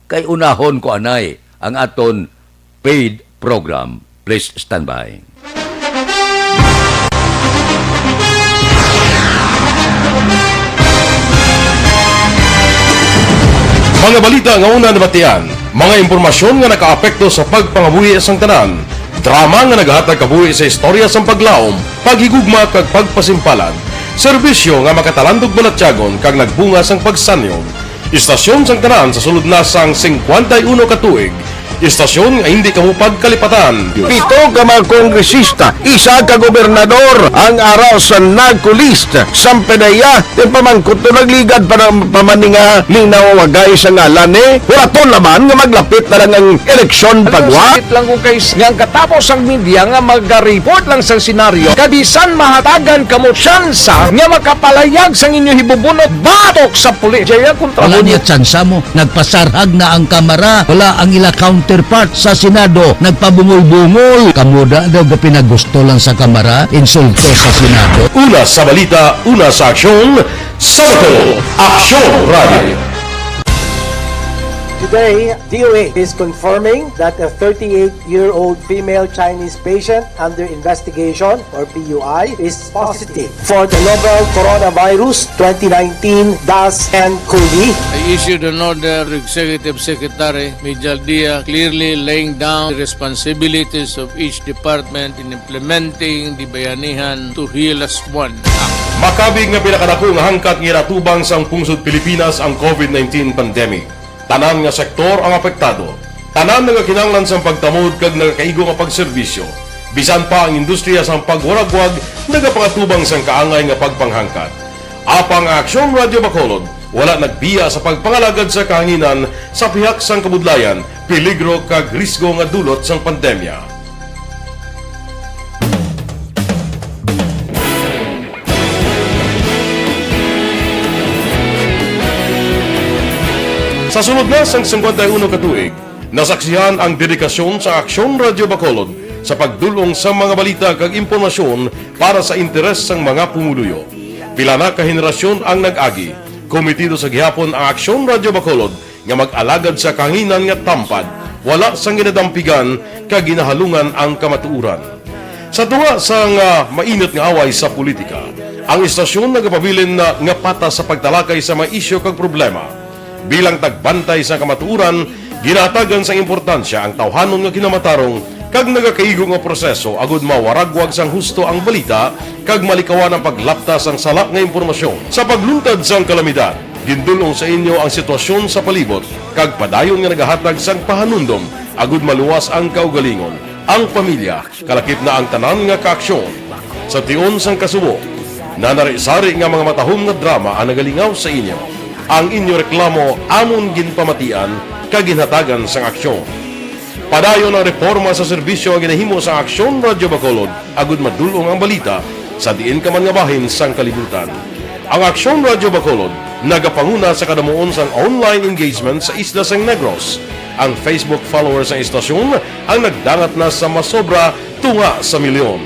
kay unahon ko anay ang aton paid program. Please stand by. Mga balita nga una nabatian, mga impormasyon nga nakaapekto sa pagpangabuhi sang tanan, drama nga nagahatag kabuhi sa istorya sang paglaom, paghigugma kag pagpasimpalan, serbisyo nga makatalandog balatyagon kag nagbunga sang pagsanyog. Istasyon sang tanan sa sulod na sang singkwenta y uno ka tuig, istasyon nga hindi kamo pagkalipatan. Pito ka mga kongresista, isa ka gobernador ang ara sa NAGCO list. Samtang iya, ti pamangkot to nagligad pa na, pa man ni nga ning nawawagay sa ngalan ni, wala to laman nga maglapit na lang ang eleksyon. Alam mo, pagwa. Sakit lang kung kay nga ang katapos ang media nga maga-report lang sang senaryo, kabisan mahatagan kamo tsansa nga makapalayag sang inyo hibubunot batok sa pulis. Jaya kontra. Wala mo niya tsansa mo. Nagpasarhag na ang Kamara. Wala ang ila counterpart sa Senado. Nagpabungol-bungol. Kamo da daw gapinagusto lang sa Kamara, insulto sa Senado. Una sa balita, una sa aksyon, sa Bacolod, Aksyon Radio. Today, D O A is confirming that a thirty-eight-year-old female Chinese patient under investigation, or P U I, is positive for the novel coronavirus twenty nineteen dash N cov. I issued an order to Executive Secretary Mijal Dia, clearly laying down the responsibilities of each department in implementing the Bayanihan to Heal As One Act. Makabig nga pinakadako nga hangkat nga ginatubang sang pungsod Pilipinas ang covid nineteen pandemic. Tanan nga sektor ang apektado. Tanan nagakinahanglan sang pagtamod kag nagakaigo nga pagserbisyo. Bisan pa ang industriya sang pagwaragwag nagapangatubang sang kaangay nga pagpanghangkat. Apang ang Aksyon Radyo Bacolod wala nagbiya sa pagpangalagad sa kahanginan sa pihak sang kabudlayan, peligro kag risgo nga dulot sang pandemya. Sa sulod na sang singkwenta y uno ka tuig, nasaksihan ang dedikasyon sa Aksyon Radyo Bacolod sa pagdul-ong sa mga balita kag impormasyon para sa interes sang mga pumuluyo. Pila na ka henerasyon ang nag-agi. Komitido sa gihapon ang Aksyon Radyo Bacolod nga mag-alagad sa kahanginan nga tampad, wala sang ginadampigan kag ginahalungan ang kamatuoran. Sa tunga sang, ah, mainit nga away sa politika, ang istasyon nagapabilin na nga patas sa pagtalakay sa mga isyu kag problema. Bilang tagbantay sa kamatuoran, ginahatagan sang importansya ang tawhanon nga kinamatarong kag nagakaigo nga proseso agud mawaragwag sang husto ang balita kag malikawan ang paglapta sang sala nga impormasyon. Sa pagluntad sang kalamidad, gindul-ong sa inyo ang sitwasyon sa palibot kag padayon nga nagahatag sang pahanumdom agud maluwas ang kaugalingon, ang pamilya, kalakip na ang tanan nga kaaksyon. Sa tion sang kasubo, nanari-sari nga mga matahom nga drama ang nagalingaw sa inyo. Ang inyo reklamo amon ginpamatian kag ginhatagan sang aksyon. Padayon ang reporma sa serbisyo nga ginahimo sang Aksyon Radyo Bacolod agud madul-ong ang balita sa diin ka man nga bahin sang kalibutan. Ang Aksyon Radyo Bacolod nagapanguna sa kadamuon sang online engagement sa isla sang Negros. Ang Facebook followers sang istasyon ang nagdangat na sa masobra tunga sa milyon.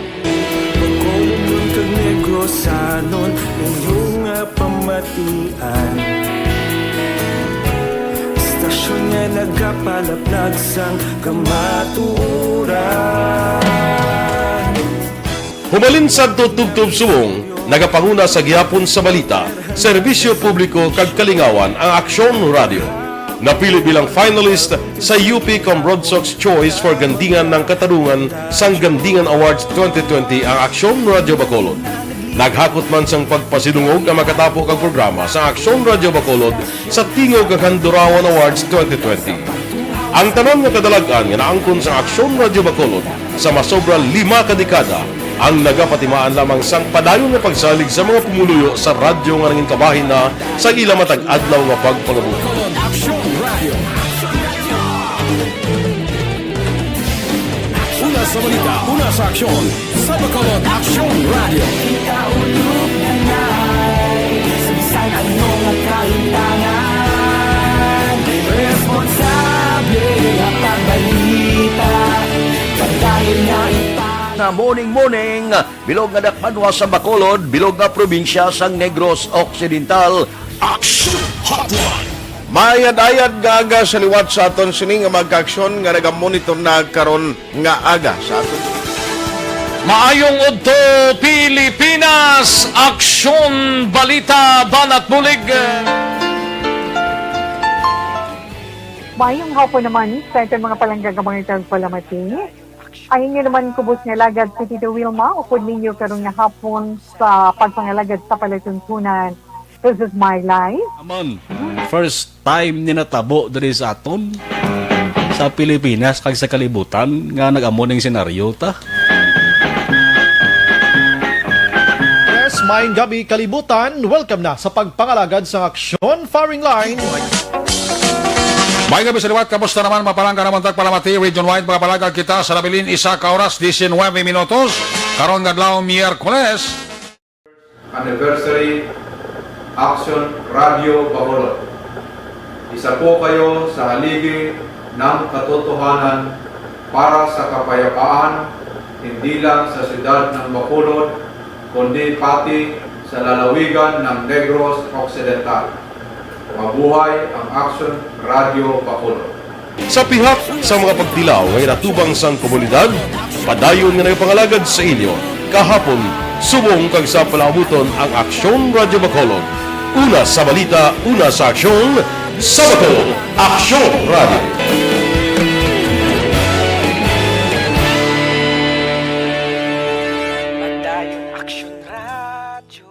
Bacolodnon kag Negrosanon, inyo nga pamatian. Istasyon nga nagapalaplag sang kamatuoran. Hubalin sadto tubtob subong, nagapanguna sa gihapon sa balita, serbisyo publiko kag kalingawan ang Aksyon Radyo. Napili bilang finalist sa U P Comrade Sox Choice for Gandingan ng Katarungan sang Gandingan Awards twenty twenty ang Aksyon Radyo Bacolod. Naghakot man sang pagpasidungog ang makatapo kag programa sa Aksyon Radyo Bacolod sa Tingog kag Handurawan Awards twenty twenty. Ang tanan nga kadalag-an nga naangkon sa Aksyon Radyo Bacolod sa masobra lima ka dekada ang nagapatimaan lamang sang padayon nga pagsalig sa mga pumuluyo sa radyo nga nangin kabahin na sa ila matag adlaw nga pagpangabuhi. Aksyon Radio. Una sa balita, una sa aksyon, sa Bacolod Aksyon Radio. Ikaulog na nga, sa bisan ano nga kalimtangan, responsable nga pagbalita, padayon nga ipang- Na Morning, morning, bilog nga dakbanwa sa Bacolod, bilog nga probinsya sang Negros Occidental. Action Hotline. Maayad-ayad nga aga sa liwat sa aton sini nga mga kaaksyon nga nagamonitor na karon nga aga sa aton. Maayong udto, Pilipinas! Aksyon, balita, banat bulig! Maayong hapon naman sa aton mga palangga nga mga tagpalamati. Ang inyo naman kubos nga alagad si Tito Wilma, upod ninyo karon nga hapon sa pagpangalagad sa palatuntunan. This is my life. Amon, first time ni natabo diri sa aton, sa Pilipinas kag sa kalibutan nga nag-amo ning senaryo ta. Yes, maayong gabi, kalibutan. Welcome na sa pagpangalagad sang aksyon, firing line. May gabi sa liwat, kamusta naman, mga palangga namon tagpalamati, region wide, mga palangga kita sa nabilin, isa ka oras, diecinuebe minutos, karon nga adlaw, Miyerkules. Anniversary, Action Radio Bacolod. Isa po kayo sa haligi ng katotohanan para sa kapayapaan, hindi lang sa siyudad ng Bacolod, kundi pati sa lalawigan ng Negros Occidental. Mabuhay ang Action Radio Bacolod. Sa pihak sa mga pagtilaw nga ginatubang sang komunidad, padayon nga nagapangalagad sa inyo kahapon, subong kag sa palaabuton ang Aksyon Radio Bacolod. Una sa balita, una sa aksyon, sa Bacolod, Aksyon Radio. Padayon Aksyon Radio.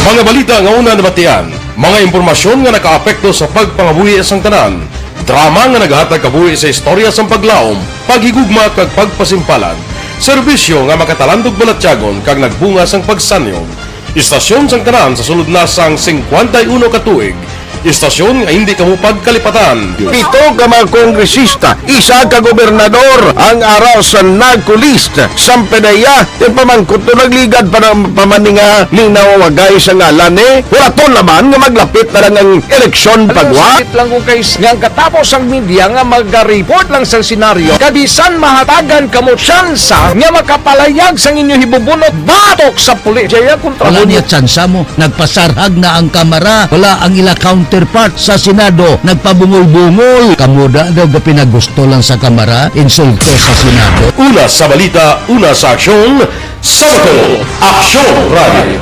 Mga balita nga una nabatian, mga impormasyon nga nakaapekto sa pagpangabuhi sang tanan, drama nga naghatag kabuhi sa istorya sang paglaom, paghigugma kag pagpasimpalan, serbisyo nga makatalandog balatyagon kag nagbunga sang pagsanyog. Istasyon sang tanan sa sulod na sang singkwenta y uno ka tuig. Istasyon nga hindi kamo pagkalipatan. Pito ka mga kongresista, isa ka gobernador ang ara sa narco list sang PDEA. Kay pamangkot to, nagligad pa, pa man ni nga ninawagay sa ngalan, eh. Huraton naman nga maglapit na lang ang eleksyon. Alam mo, pagwa. Sakit lang kung kay s-, nga ang katapos ang media nga mag-report lang sa senaryo. Kabisan mahatagan kamo tsansa nga makapalayag sang inyo hibubunot batok sa pulis. Jaya, kontra Wala mo niya tsansa mo. Nagpasarhag na ang Kamara. Wala ang ila counterpart sa Senado. Nagpabungol-bungol. Kamo da daw gapinagusto lang sa Kamara, insulto sa Senado. Una sa balita, una sa aksyon, sa Bacolod, Aksyon Radio.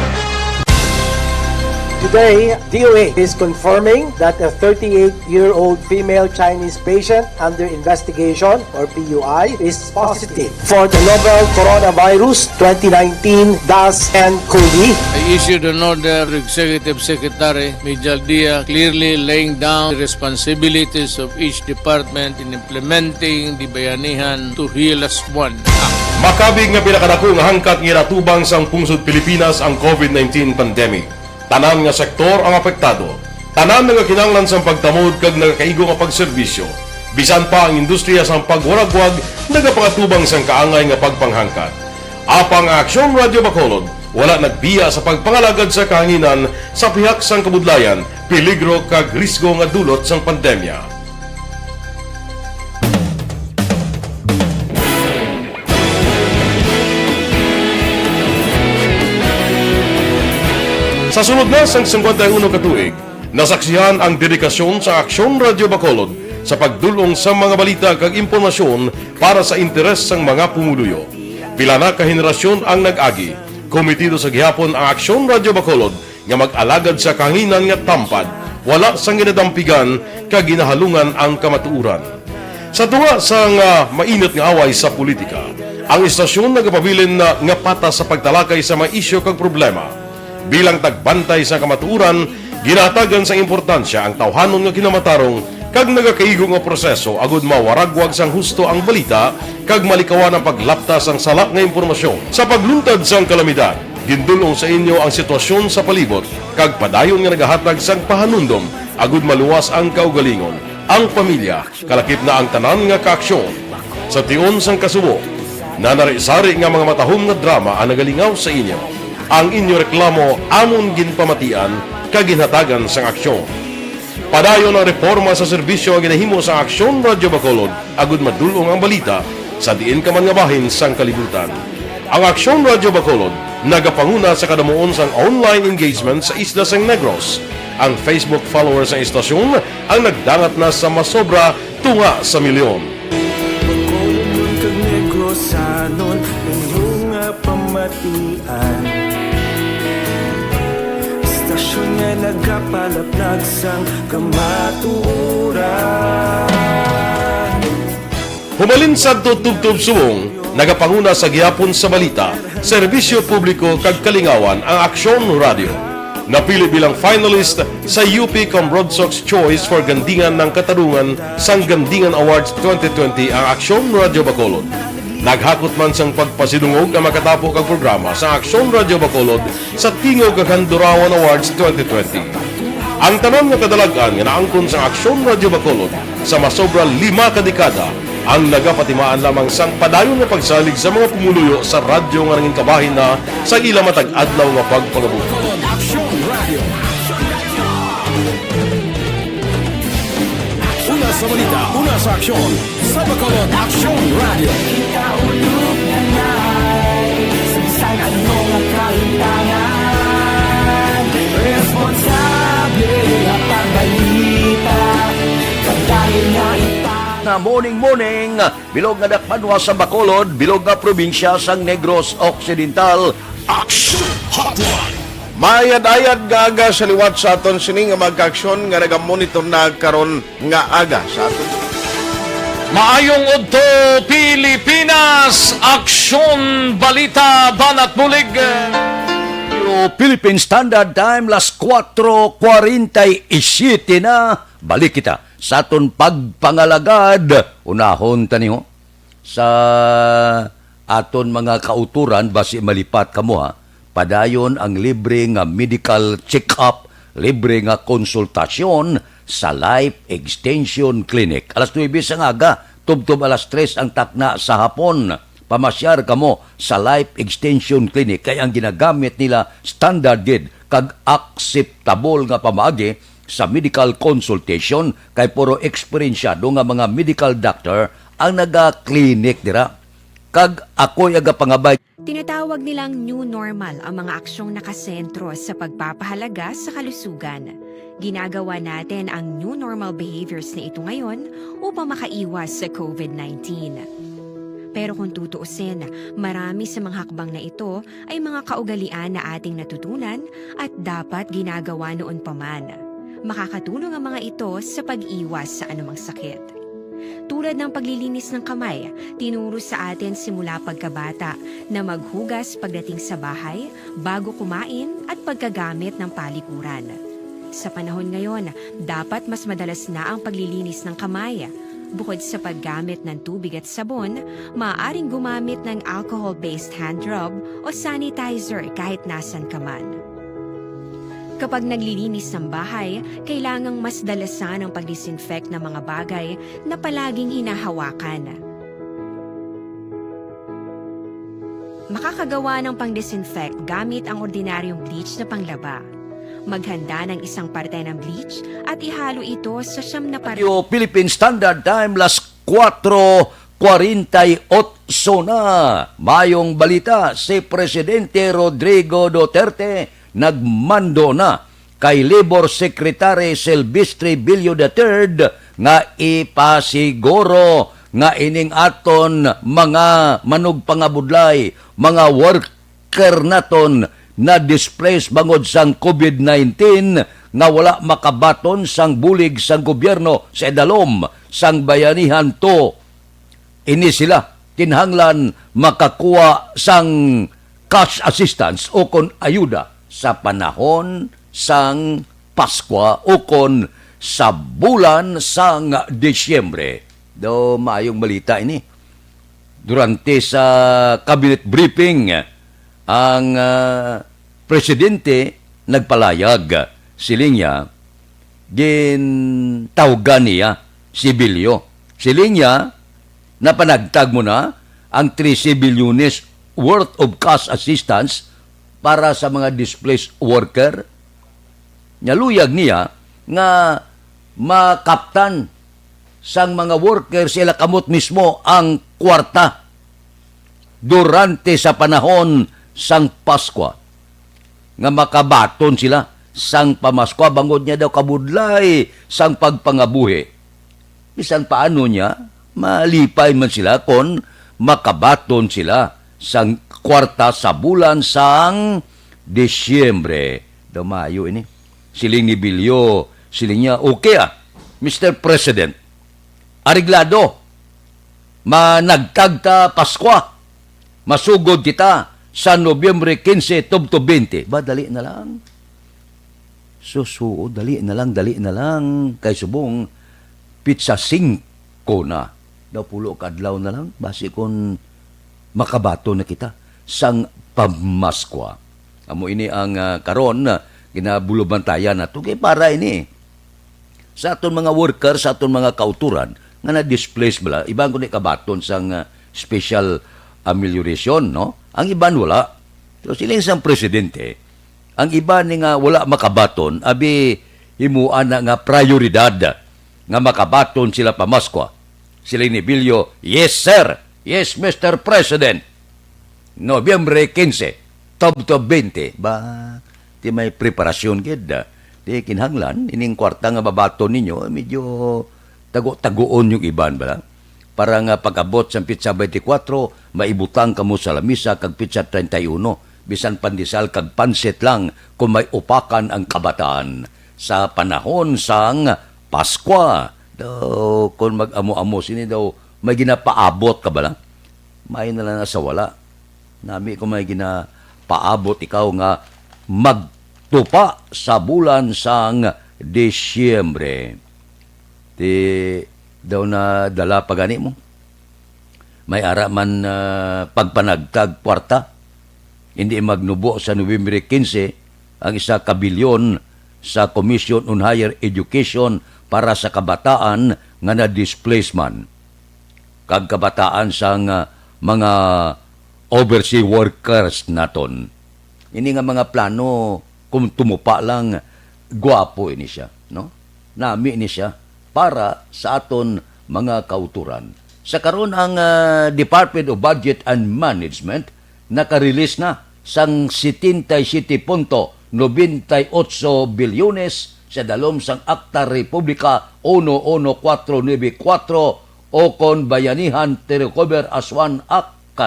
Today, D O H is confirming that a thirty-eight-year-old female Chinese patient under investigation, or P U I, is positive for the novel Coronavirus twenty nineteen dash N COVID. I issued an order to Executive Secretary Mijal Dia, clearly laying down the responsibilities of each department in implementing the Bayanihan to Heal As One Act. Makabig nga pinakadako nga hangkat nga ginatubang sang pungsod Pilipinas ang COVID nineteen pandemic. Tanan nga sektor ang apektado. Tanan nagakinahanglan sang pagtamod kag nagakaigo nga pagserbisyo. Bisan pa ang industriya sang pagwaragwag nagapangatubang sang kaangay nga pagpanghangkat. Apang ang Aksyon Radio Bacolod wala nagbiya sa pagpangalagad sa kahanginan sa pihak sang kabudlayan, peligro kag risgo nga dulot sang pandemya. Sa sulod na sang singkwenta y uno ka tuig, nasaksihan ang dedikasyon sa Aksyon Radio Bacolod sa pagdul-ong sa mga balita kag impormasyon para sa interes sang mga pumuluyo. Pila na ka henerasyon ang nag-agi, komitido sa gihapon ang Aksyon Radio Bacolod nga mag-alagad sa kahanginan nga tampad, wala sang ginadampigan kag ginahalungan ang kamatuoran. Sa tunga sang, ah, mainit nga away sa politika, ang istasyon nagapabilin na nga patas sa pagtalakay sa mga isyu kag problema. Bilang tagbantay sa kamatuoran, ginahatagan sang importansya ang tawhanon nga kinamatarong kag nagakaigo nga proseso agud mawaragwag sang husto ang balita kag malikawan ang paglapta sang sala nga impormasyon. Sa pagluntad sang kalamidad, gindul-ong sa inyo ang sitwasyon sa palibot kag padayon nga nagahatag sang pahanumdom agud maluwas ang kaugalingon, ang pamilya, kalakip na ang tanan nga kaaksyon. Sa tion sang kasubo, nanari-sari nga mga matahom nga drama ang nagalingaw sa inyo. Ang inyo reklamo amon ginpamatian kag ginhatagan sang aksyon. Padayon ang reporma sa serbisyo nga ginahimo sang Aksyon Radyo Bacolod agud madul-ong ang balita sa diin ka man nga bahin sang kalibutan. Ang Aksyon Radyo Bacolod nagapanguna sa kadamuon sang online engagement sa isla sang Negros. Ang Facebook followers sang istasyon ang nagdangat na sa masobra tunga sa milyon. Bacolodnon kag Negrosanon, inyo nga pamatian. Istasyon nga nagapalaplag sang kamatuoran. Humalin sadto tubtob subong, nagapanguna sa gihapon sa balita, serbisyo publiko kag kalingawan ang Aksyon Radio. Napili bilang finalist sa U P Cambrodsoc's Choice for Gandingan ng Katarungan sang Gandingan Awards twenty twenty ang Aksyon Radio Bacolod. Naghakot man sang pagpasidungog ang makatapo kag programa sa Aksyon Radio Bacolod sa Tingog kag Handurawan Awards twenty twenty. Ang tanan nga kadalag-an nga naangkon sang Aksyon Radio Bacolod sa masobra lima ka dekada ang nagapatimaan lamang sang padayon nga pagsalig sa mga pumuluyo sa radyo nga nangin kabahin na sa ila matag adlaw nga pagpangabuhi. Aksyon Radio. Una sa balita, una sa aksyon, sa Bacolod Aksyon Radio. Kita ulog na nai, sa bisan ano nga kaintahan, responsable nga pagbalita, kag dahil nga ipang- Na morning, morning, bilog nga dakpanwa sa Bacolod, bilog nga probinsya sang Negros Occidental. Action Hotline. Maayad-ayad nga aga sa liwat sa aton sini nga mga kaaksyon nga nagamonitor na karon nga aga sa aton. Maayong udto, Pilipinas! Aksyon, balita, banat bulig. Philippine Standard Time, las kuwatro kwarenta y siyete na. Balik kita sa aton pagpangalagad. Unahon ta niyo sa aton mga kautoran, basi malipat kamo, ha. Padayon ang libre nga medical check-up, libre nga konsultasyon sa Life Extension Clinic. Alas nuebe sang aga, tubtob alas tres ang takna sa hapon. Pamasyar kamo sa Life Extension Clinic, kay ang ginagamit nila standard gid kag akseptable nga pamaagi sa medical consultation, kay puro eksperensyado nga mga medical doctor ang naga-clinic dira. Kag ako'y agapangabay. Tinatawag nilang new normal ang mga aksyong nakasentro sa pagpapahalaga sa kalusugan. Ginagawa natin ang new normal behaviors na ito ngayon upang makaiwas sa covid nineteen. Pero kung tutuusin, marami sa mga hakbang na ito ay mga kaugalian na ating natutunan at dapat ginagawa noon pa man. Makakatulong ang mga ito sa pag-iwas sa anumang sakit. Tulad ng paglilinis ng kamay, tinuro sa atin simula pagkabata na maghugas pagdating sa bahay, bago kumain, at pagkagamit ng palikuran. Sa panahon ngayon, dapat mas madalas na ang paglilinis ng kamay. Bukod sa paggamit ng tubig at sabon, maaaring gumamit ng alcohol-based hand rub o sanitizer kahit nasan ka man. Kapag naglilinis ng bahay, kailangang mas dalasan ang pag-disinfect ng mga bagay na palaging hinahawakan. Makakagawa ng pang-disinfect gamit ang ordinaryong bleach na panglaba. Maghanda ng isang parte ng bleach at ihalo ito sa siyam na parte. Radio Philippine Standard Time, las kuwatro kwarenta y otso na. Mayong balita, si Presidente Rodrigo Duterte nagmando na kay Labor Secretary Silvestre Billo the third nga ipasiguro nga ining aton mga manugpangabudlay, mga worker naton na displaced bangod sang covid nineteen nga wala makabaton sang bulig sang gobyerno sa idalom sang bayanihan to ini sila kinahanglan makakuha sang cash assistance o kon ayuda sa panahon sang Paskwa o kon sa bulan sang Disyembre. Do, maayong balita ini. Durante sa cabinet briefing, ang, ah, presidente nagpalayag, siling niya, gintawgan niya si Bilyo. Siling niya, napanagtag mo na ang trese bilyones worth of cash assistance para sa mga displaced worker. Nya luyag niya nga makaptan sang mga worker sa ila kamot mismo ang kwarta durante sa panahon sang Paskwa, nga makabaton sila sang pamaskwa, bangod niya daw kabudlay sang pagpangabuhi. Bisan paano niya, malipay man sila kon makabaton sila sang kwarta sa bulan sang Disyembre. Daw maayo ini. Siling ni Bilyo, siling niya, "Okay, ah, Mister President, areglado. Managkag ta Paskwa. Masugod kita sa Nobyembre quince tubtob twenty." Ba, dali na lang. Susuod, dali na lang, dali na lang. Kay subong, pitsa singko na. Daw pulo ka adlaw na lang, basi kon makabaton na kita sang pamaskwa. Amo ini ang, ah, karon, ah, ginabulubantayan nato. Kay para ini sa aton mga worker, sa aton mga kautoran nga na-displace bala, iban kundi kabaton sang, ah, special amelioration, no? Ang iban wala. So, siling sang presidente, ang iban ni nga wala makabaton, abi, himuan na nga prioridad nga makabaton sila pamaskwa. Siling ni Bilyo, "Yes, sir. Yes, Mister President." Nobyembre quince, tubtob twenty. Ba, ti may preparasyon gid, ah. Ti kinahanglan, ining kwarta nga babaton ninyo, medyo tago-tagoon yung iban, bala. Para nga pag-abot sang pitsa twenty-four, maibutang kamo sa lamisa kag pitsa treinta y uno, bisan pandesal kag pansit lang kung may upakan ang kabataan sa panahon sang Paskwa. Daw, kung mag-amo-amo sini daw, may ginapaabot ka bala? May na lang na sa wala. Nami ko may ginapaabot ikaw nga magtupa sa bulan sang Disyembre. Ti daw na dala pa gani mo? May ara man, ah, pagpanagtag kwarta. Hindi magnubo sa Nobyembre quince ang isa ka bilyon sa Commission on Higher Education para sa kabataan nga na-displace man kag kabataan sang, ah, mga overseas workers naton. Ini nga mga plano, kung tumupa lang, gwapo ini siya, no? Nami ni siya para sa aton mga kauturan. Sa karon, ang, ah, Department of Budget and Management naka-release na sang setenta y siete punto nobenta y ocho bilyones sa dalom sang Akta Republika uno uno kuwatro nuebe kuwatro, o kon Bayanihan to Recover as One Act,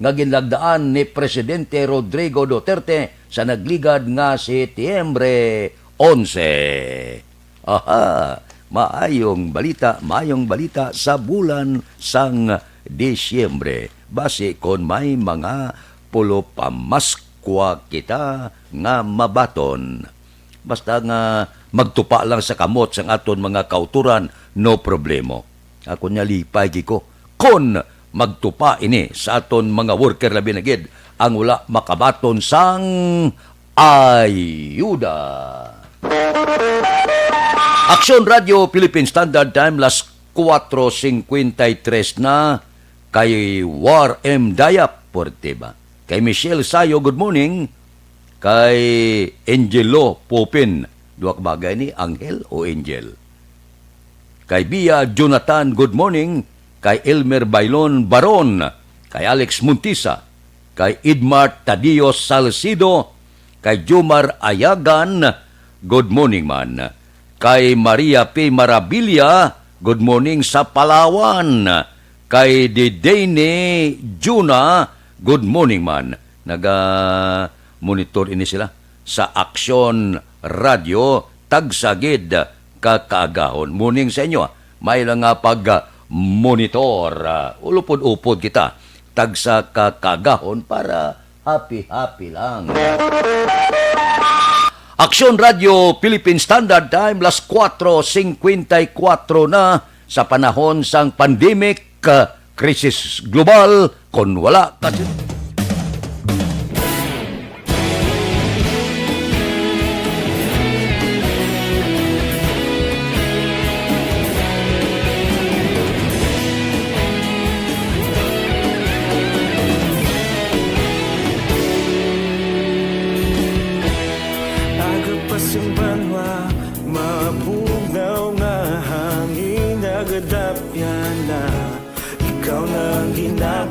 nga ginlagdaan ni Presidente Rodrigo Duterte sa nagligad nga Setyembre onse. Aha, maayong balita, maayong balita sa bulan sang Disyembre. Basi kon may mga pulo pamaskwa kita nga mabaton. Basta nga magtupa lang sa kamot sang aton mga kauturan, no problemo. Ako niya lipay gid ko kon magtupa ini sa aton mga worker, labi na gid ang wala makabaton sang ayuda. Aksyon Radio Philippine Standard Time, las kuwatro singkwenta y tres na, kay War M Dayap Porteba. Kay Michelle Sayo, good morning. Kay Angelo Popin, duha ka bagay ni, Angel o Angel? Kay Bia Jonathan, good morning. Kay Elmer Bailon Baron, kay Alex Montisa, kay Edmar Tadeo Salcido, kay Jomar Ayagan, good morning man. Kay Maria P Marabilia, good morning sa Palawan. Kay Didene Juna, good morning man. Naga-monitor ini sila sa Aksyon Radio, tagsa gid ka kaagahon. Morning sa inyo, ah. May lang nga pag-monitor, ah, ulupod-upod kita. Tagsa ka kaagahon para happy-happy lang. Aksyon Radio Philippine Standard Time, las kuwatro singkwenta y kuwatro na sa panahon sang pandemic, ah, krisis global, kon wala ka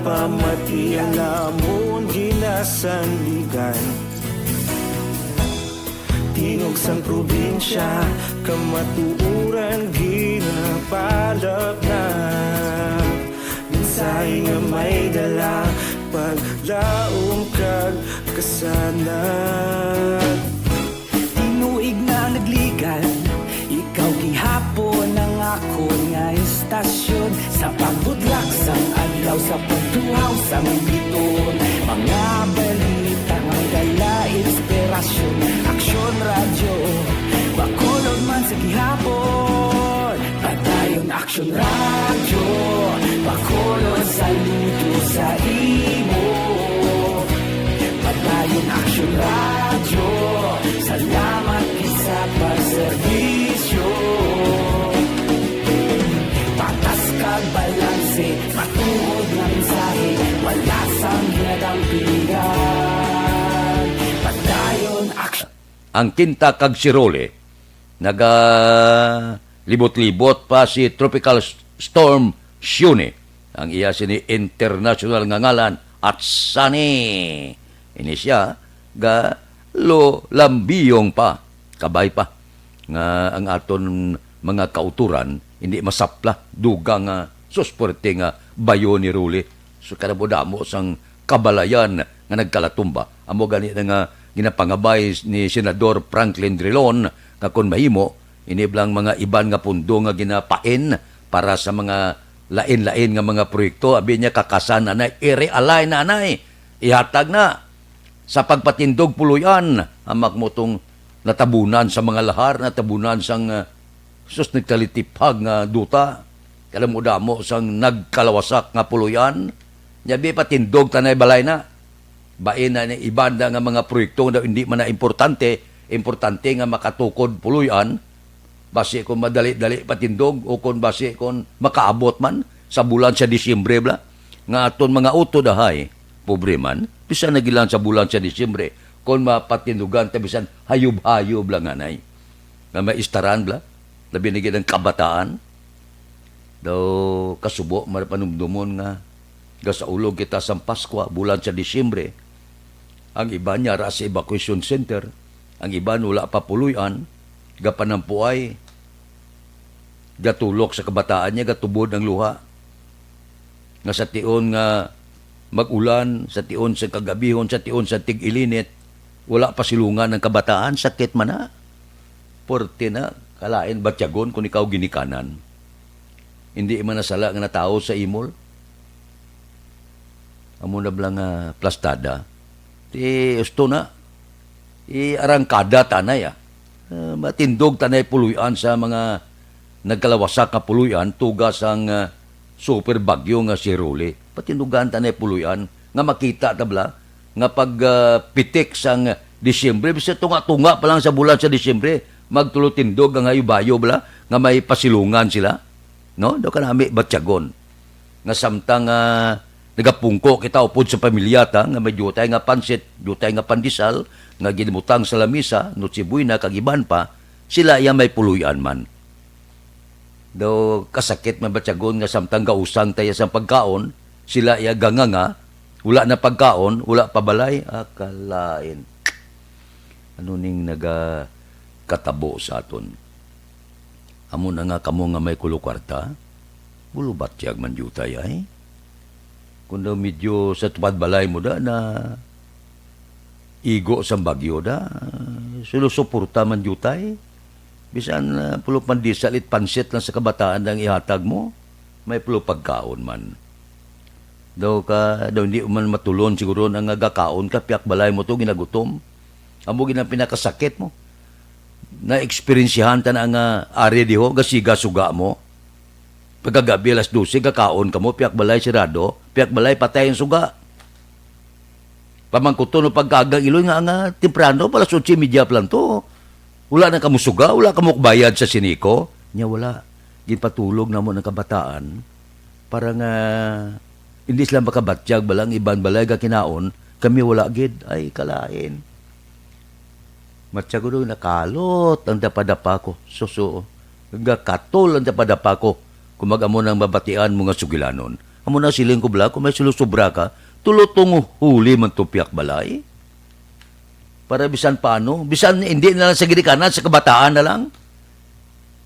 Pamati alamon ginasandigan, tingog sang probinsya, kamatuoran ginapalapnap. Mensahe nga may dala, paglaom kag kasanag. Tinuig na nagligan, ikaw gihapon ang akon nga istasyon. Sa pagbudlak sang adlaw, sa pagtuhaw sang biton, mga balita nga dala inspirasyon. Aksyon Radyo, Bacolod man sa gihapon. Padayon Aksyon Radyo, Bacolod, saludo sa imo. Padayon Aksyon Radyo, salamat gid sa pagserbisyo. Patas kag balanse, matuod nga mensahe, wala sang ginadampigan. Padayon Aksyon. Ang Kinta kag si Rolly nagalibot-libot pa si Tropical S-, Storm Sione, ang iya sini international nga ngalan, at Sunny. Ini siya ga lo lambiyong pa, kabay pa nga ang aton mga kauturan hindi masapla, dugang nga sus, puwerte nga bayo ni Rolly. So, kadamo-damo sang kabalayan nga nagkalatumba. Amo gani na nga ginapangabay ni Senador Franklin Drilon nga kon mahimo, ini blang mga iban nga pundo nga ginapain para sa mga lain-lain nga mga proyekto, abi niya, kakasan anay, i-realign na anay, ihatag na sa pagpatindog puloy-an. Hamak mo tong natabunan sa mga lahar, natabunan sang, ah, sus, nagtalitipag nga duta, kadamo-damo sang nagkalawasak nga puloy-an. Nya, bi, patindog tanay balay na. Bain na ni iban na nga mga proyekto nga hindi man na importante, importante nga makatukod puloy-an. Basi kon madali-dali patindog o kon basi kon makaabot man sa bulan sa Disyembre bala, nga aton mga utod ahay, pobre man, bisan na gilan sa bulan sa Disyembre, kon mapatindugan ta bisan hayob-hayob lang anay, nga maistaran bala, labi na gid ang kabataan. Daw kasubo man panumdumon nga gasaulog kita sang Paskwa, bulan sa Disyembre. Ang iban yara sa evacuation center, ang iban wala pa puloy-an, gapanampuay, gatulok sa kabataan niya, gatubod ang luha. Nga sa tion nga mag-ulan, sa tion sa kagabihon, sa tion sa tig-ilinit, wala pasilungan ang kabataan, sakit man na. Porte na, kalain batyagon kon ikaw ginikanan. Hindi man nasala nga natawo sa imol. Amo na bala nga plastada. Ti usto na. I-arangkada tanay, ah. Ah, matindog tanay puloy-an sa mga nagkalawasak nga puloy-an, tuga sang, ah, super bagyo nga si Rolly. Patindugan tanay puloy-an nga makita ta bala nga pag, ah, pitik sang Disyembre, bisan tunga-tunga pa lang sa bulan sa Disyembre, magtulotindog ang hayob-hayob bala nga may pasilungan sila, no? Daw kanami batyagon. Nga samtang, ah, nagapungko kita upod sa pamilya ta, nga may diutay nga pansit, diutay nga pandesal, nga ginbutang sa lamisa, Noche Buena, kag iban pa, sila iya may puloy-an man. Daw kasakit man batyagon nga samtang gausang ta iya sang pagkaon, sila iya ganganga, wala na pagkaon, wala pa balay, ah, kalain. Ano ning nagakatabo sa aton? Amo na nga kamo nga may kulo kwarta, bulo batyag man diutay ay. Kung daw medyo sa tupad balay mo da na igo sang bagyo da, sulusuporta man diutay. Bisan, ah, pulo pandesal it pansit lang sa kabataan ang ihatag mo, may pulo pagkaon man. Daw ka, daw hindi man matulon siguro na nga gakaon ka, piyak balay mo to, ginagutom. Amo gid ang pinakasakit mo. Na-eksperyensyahan ta na nga ari diho, gasiga suga mo. Pagkagabi alas dose, gakaon ka mo, piyak balay sirado, piyak balay patay ang suga. Pamangkuton mo pagkaagang iloy nga, nga temprano, alas otso y media pa lang to. Wala na kamo suga, wala kamo bayad sa siniko. Nya wala. Ginpatulog namo ng kabataan para nga hindi sila makabatyag bala ang iban balay gakinaon, kami wala gid. Ay, kalain. Matyago daw nakalot ang dapadapa ko. Suso, gakatol ang dapadapa ko kung mag-amo nang mabatian mo nga sugilanon. Amo na siling ko, bala, kung may sulusubra ka, tulo tong huli man to piyak balay. Para bisan paano, bisan hindi na lang sa ginikanan, sa kabataan na lang.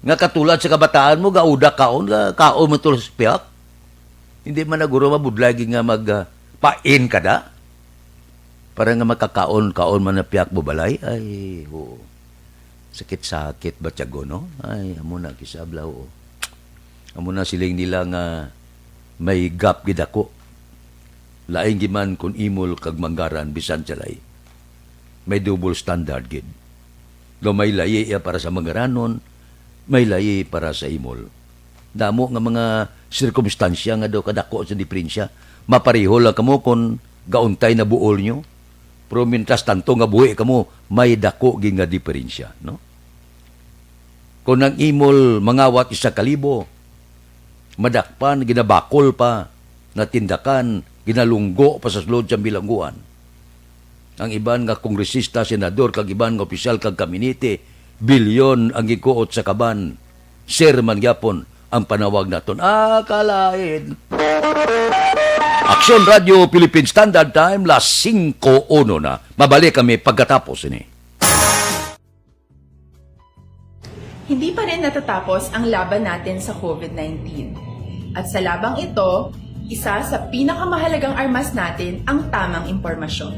Nga katulad sa kabataan mo, gauda kaon, ga-, kaon mo to sa piyak. Hindi man na guro mabudlay gid nga mag, ah, pain ka da. Para nga makakaon-kaon man na piyak mo balay, ay, oo. Sakit-sakit ba tiyago, no? Ay, amo na, kisabla, oo. Amo na siling nila nga may gap gid ako. Lain gid man kun imol kag manggaran bisan sa lahi. May double standard gid. Daw may layi iya para sa mangaranon, may layi para sa imol. Damo nga mga sirkumstansya nga daw kadako sa diferensya. Mapareho lang kamo kon gauntay na buol nyo. Pero mientras tanto nga buhi kamo, may dako gid nga diferensya, no? Kon ang imol mangawat isa ka libo, madakpan, ginabakol pa, natindakan, ginalunggo pa sa sulod sa bilangguan. Ang iban nga kongresista, senador, kag iban nga opisyal kag kaminite, bilyon ang ginkuot sa kaban. Sir man gyapon ang panawag naton. Ah, kalain. Aksyon Radio Philippine Standard Time, las singko uno na. Mabalik kami pagkatapos ini. Hindi pa rin natatapos ang laban natin sa COVID nineteen. At sa labang ito, isa sa pinakamahalagang armas natin ang tamang impormasyon.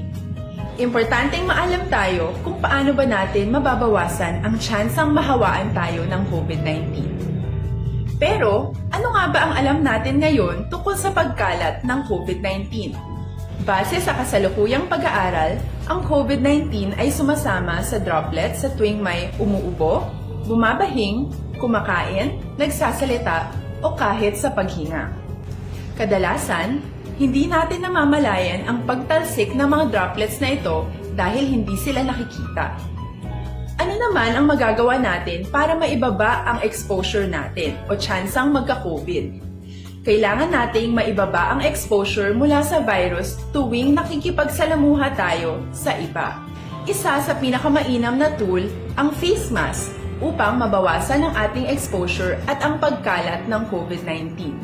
Importanteng maalam tayo kung paano ba natin mababawasan ang tsansang mahawaan tayo ng COVID nineteen. Pero, ano nga ba ang alam natin ngayon tungkol sa pagkalat ng COVID nineteen? Base sa kasalukuyang pag-aaral, ang COVID nineteen ay sumasama sa droplets sa tuwing may umuubo, bumabahing, kumakain, nagsasalita, o kahit sa paghinga. Kadalasan, hindi natin namamalayan ang pagtalsik ng mga droplets na ito dahil hindi sila nakikita. Ano naman ang magagawa natin para maibaba ang exposure natin o tsansang magka-COVID? Kailangan nating maibaba ang exposure mula sa virus tuwing nakikipagsalamuha tayo sa iba. Isa sa pinakamainam na tool ang face mask upang mabawasan ang ating exposure at ang pagkalat ng COVID nineteen.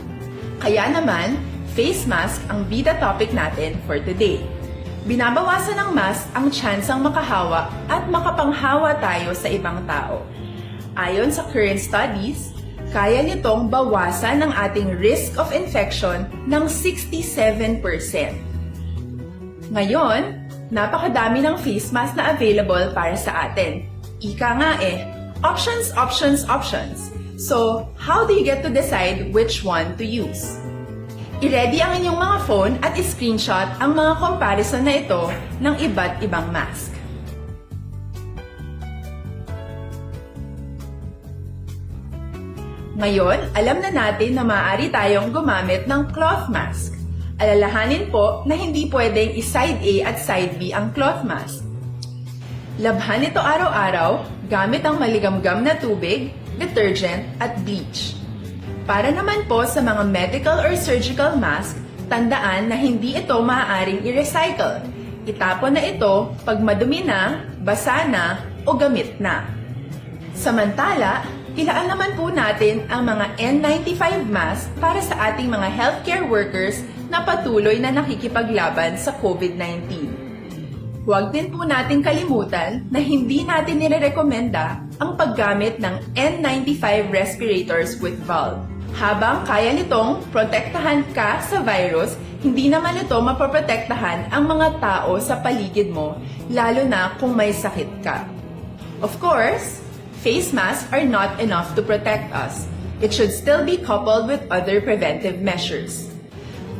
Kaya naman, face mask ang bida topic natin for today. Binabawasan ng mask ang tsansang makahawa at makapanghawa tayo sa ibang tao. Ayon sa current studies, kaya nitong bawasan ang ating risk of infection ng sixty-seven percent. Ngayon, napakadami ng face mask na available para sa atin. Ika nga eh, options, options, options. So, how do you get to decide which one to use? I-ready ang inyong mga phone at i-screenshot ang mga comparison na ito ng iba't ibang mask. Ngayon, alam na natin na maaari tayong gumamit ng cloth mask. Alalahanin po na hindi pwedeng i-side A at side B ang cloth mask. Labhan ito araw-araw gamit ang maligamgam na tubig, detergent, at bleach. Para naman po sa mga medical or surgical mask, tandaan na hindi ito maaaring i-recycle. Itapon na ito pag madumi na, basa na, o gamit na. Samantala, ilaan naman po natin ang mga N ninety-five mask para sa ating mga healthcare workers na patuloy na nakikipaglaban sa COVID nineteen. Huwag din po nating kalimutan na hindi natin nirerekomenda ang paggamit ng N ninety-five respirators with valve. Habang kaya nitong protektahan ka sa virus, hindi naman ito mapoprotektahan ang mga tao sa paligid mo, lalo na kung may sakit ka. Of course, face masks are not enough to protect us. It should still be coupled with other preventive measures.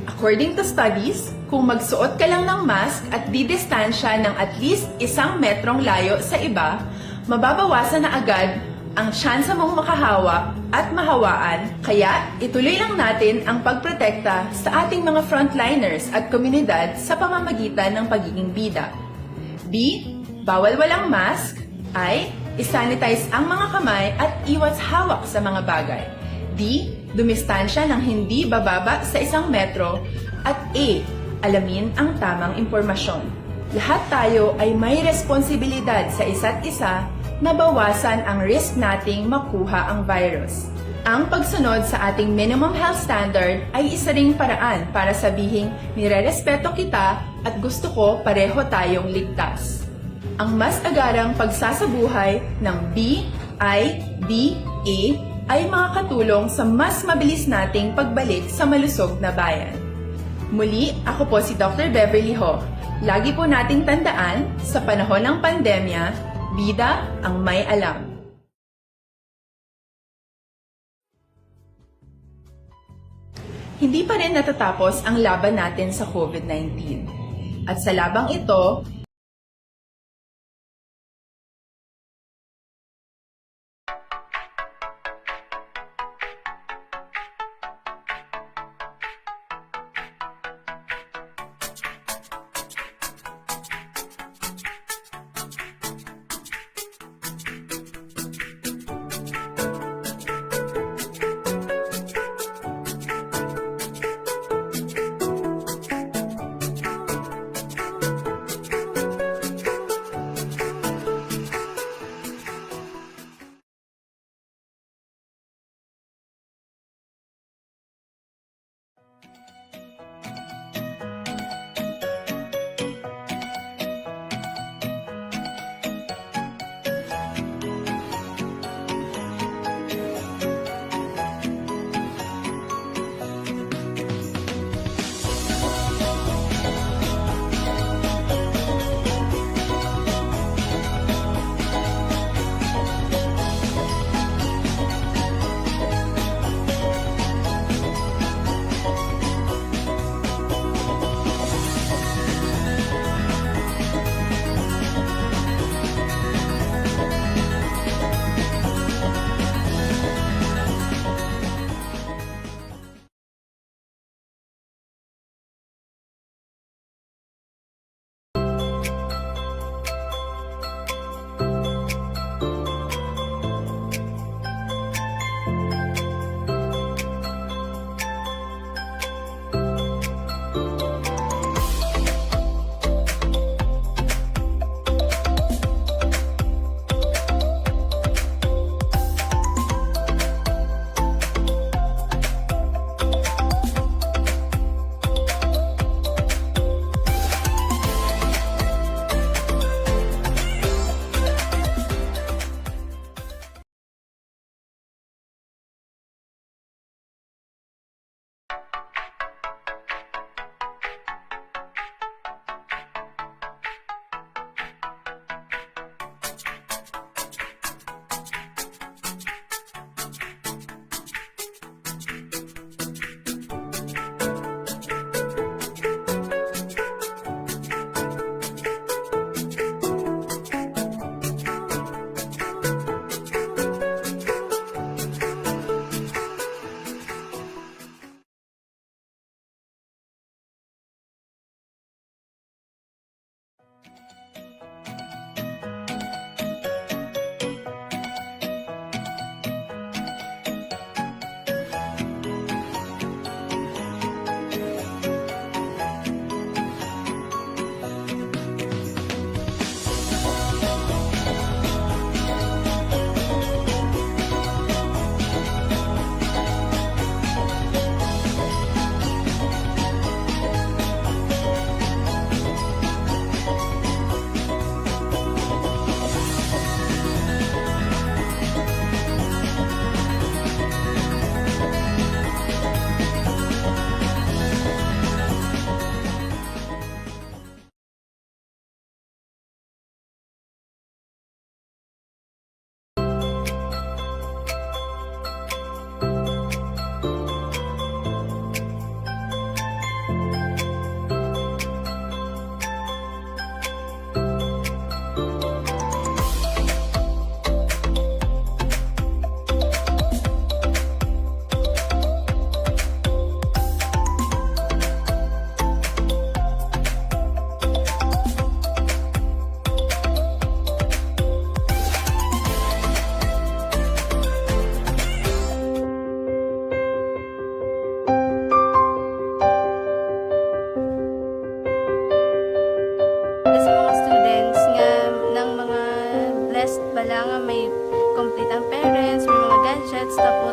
According to studies, kung magsuot ka lang ng mask at didistansya ng at least isang metrong layo sa iba, mababawasan na agad ang tsansa mong makahawa at mahawaan, kaya ituloy lang natin ang pagprotekta sa ating mga frontliners at komunidad sa pamamagitan ng pagiging bida. B, bawal walang mask. I, isanitize ang mga kamay at iwas hawak sa mga bagay. D, dumistansya ng hindi bababa sa isang metro. At E, alamin ang tamang impormasyon. Lahat tayo ay may responsibilidad sa isa't isa mabawasan ang risk nating makuha ang virus. Ang pagsunod sa ating minimum health standard ay isa ring paraan para sabihing nirerespeto kita at gusto ko pareho tayong ligtas. Ang mas agarang pagsasabuhay ng B I D A ay makakatulong sa mas mabilis nating pagbalik sa malusog na bayan. Muli, ako po si Doctor Beverly Ho. Lagi po nating tandaan, sa panahon ng pandemya, bida ang may alam. Hindi pa rin natatapos ang laban natin sa COVID nineteen. At sa labang ito,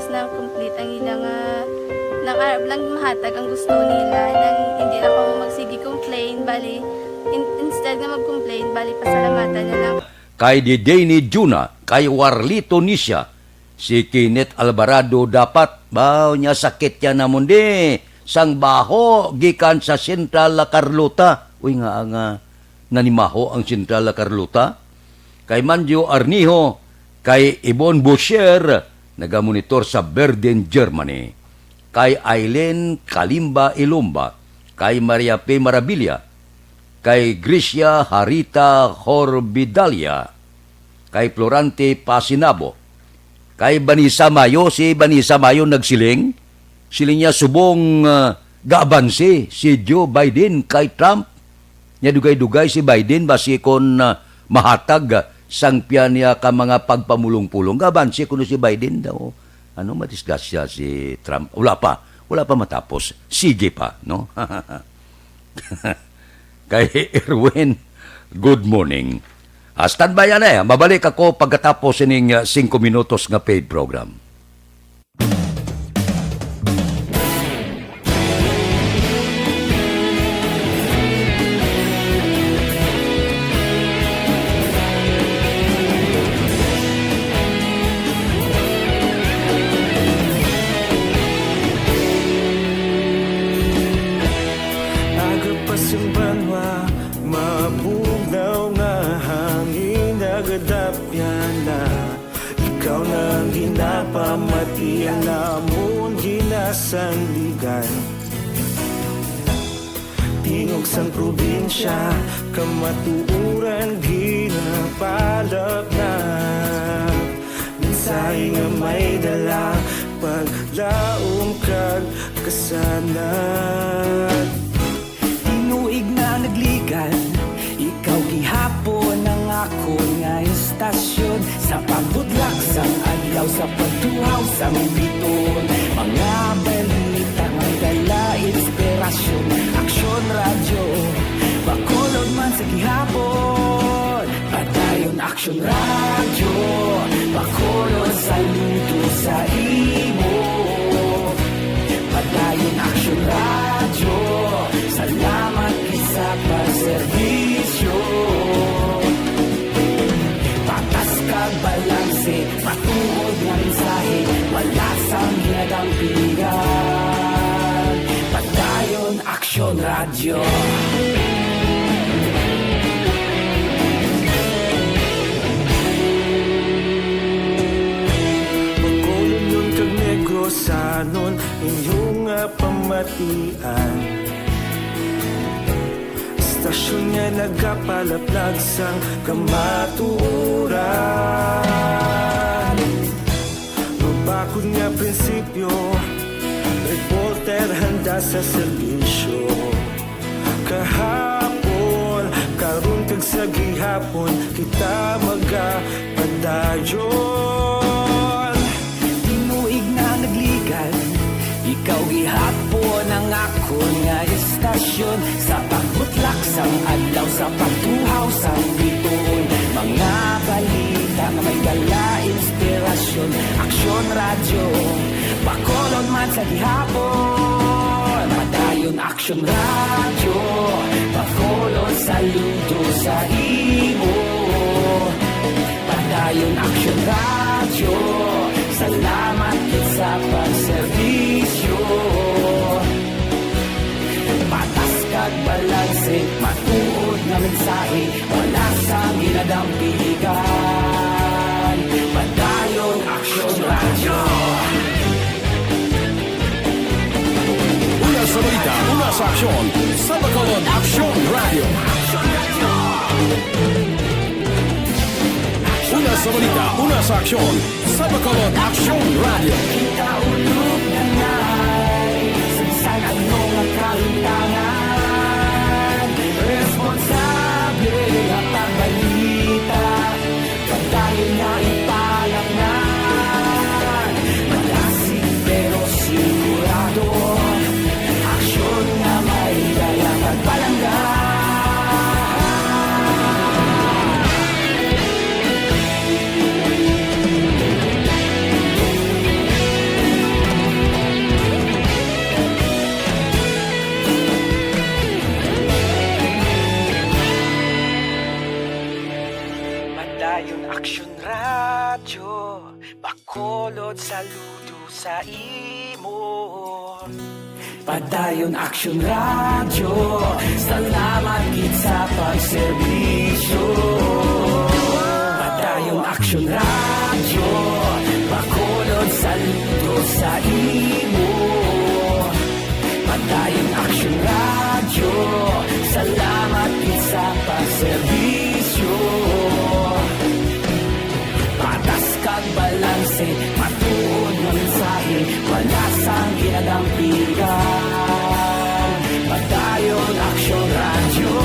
na complete ang ila nga, nang arab lang mahatag ang gusto nila, nang hindi na ako magsige complain, bali, in-, instead nga mag-complain, bali, pasalamatan na lang. Kay Diddy ni Juna, kay Warlito Nisha, si Kenneth Alvarado dapat, ba, niya sakit yan namon di, sang baho, gikan sa Central La Carlota. Uy, nga, nga, nanimaho ang Central La Carlota. Kay Manjo Arnijo, kay Ibon Boucher, nagamonitor sa Berlin, Germany. Kay Aileen Kalimba Ilumba, kay Maria P. Marabilia, kay Gracia Harita Horbidalia, kay Florante Pasinabo, kay Vanessa Mayo. Si Vanessa Mayo nagsiling, siling niya subong, ah, gaabanse si Joe Biden kay Trump. Nya dugay-dugay si Biden basi kon, ah, mahatag, ah, sang piya niya ka mga pagpamulong-pulong. Gaabanse kuno si Biden daw. Ano, madisgrasya si Trump? Wala pa. Wala pa matapos. Sige pa, no? Kay Erwin, good morning. Ah, standby, anay. Mabalik ako pagkatapos sining, ah, singko minutos nga paid program. Aga pa sing banwa, mabugnaw nga hangin nagadapyan na. Ikaw na ang ginapamati, ang amon ginasandigan. Tingog sang probinsya, kamatuoran ginapalapnap. Mensahe nga may dala, paglaom kag kasanag. Tinuig na nagligan, ikaw gihapon ang akon nga istasyon. Sa pagbutlak sang adlaw, sa pagtuhaw sang biton, mga balita may dala inspirasyon. Aksyon Radyo, Bacolod man sa gihapon. Padayon Aksyon Radyo, Bacolod, saludo sa imo. Padayon Aksyon Radyo, salamat gid sa pagserbisyo. Patas kag balanse, matuod nga mensahe, wala sang ginadampigan. Padayon Aksyon Radyo. Bacolodnon kag Negrosanon, inyo nga pamatian. Istasyon nga nagapalaplag sang kamatuoran. Mabakod nga prinsipyo, reporter handa sa serbisyo. Kahapon, karon kag sa gihapon, kita magapadayon. Tinuig na nagligan, ikaw gihapon ang akon nga istasyon. Sa pagbutlak sang adlaw, sa pagtuhaw sang biton, mga balita nga may dala inspirasyon. Aksyon Radyo, Bacolod man sa gihapon. Padayon Aksyon Radyo, Bacolod, saludo sa imo. Padayon Aksyon Radyo, salamat gid sa pagserbisyo. Patas kag balanse, matuod nga mensahe, wala sang ginadampigan. Padayon Aksyon Radyo. Una sa balita, una sa aksyon, sa Bacolod Aksyon Radyo. Una sa balita, una sa aksyon, sa Bacolod Aksyon Radyo. Kita ulog na ngay, sa bisan ano nga kalimtangan, responsable nga pagbalita, padayon nga ipalangnan. Malasig pero sigurado, aksyon nga may dala pagpalangga. Saludo sa imo. Padayon Aksyon Radyo, salamat gid sa pagserbisyo. Padayon Aksyon Radyo, Bacolod, saludo sa imo. Padayon Aksyon Radyo, salamat gid sa pagserbisyo. Patas kag balanse, matuod nga mensahe, wala sang ginadampigan. Padayon Aksyon Radyo.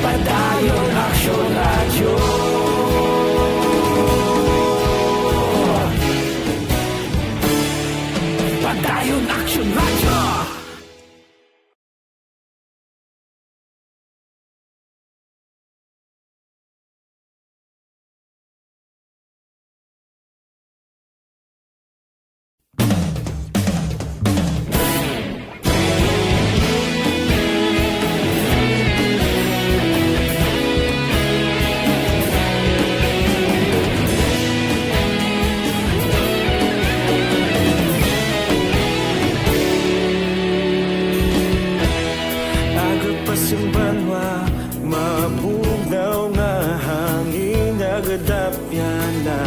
Padayon Aksyon Radyo. Padayon Aksyon Radyo. Aga pa sing banwa, mabugnaw nga hangin nagadapyan na.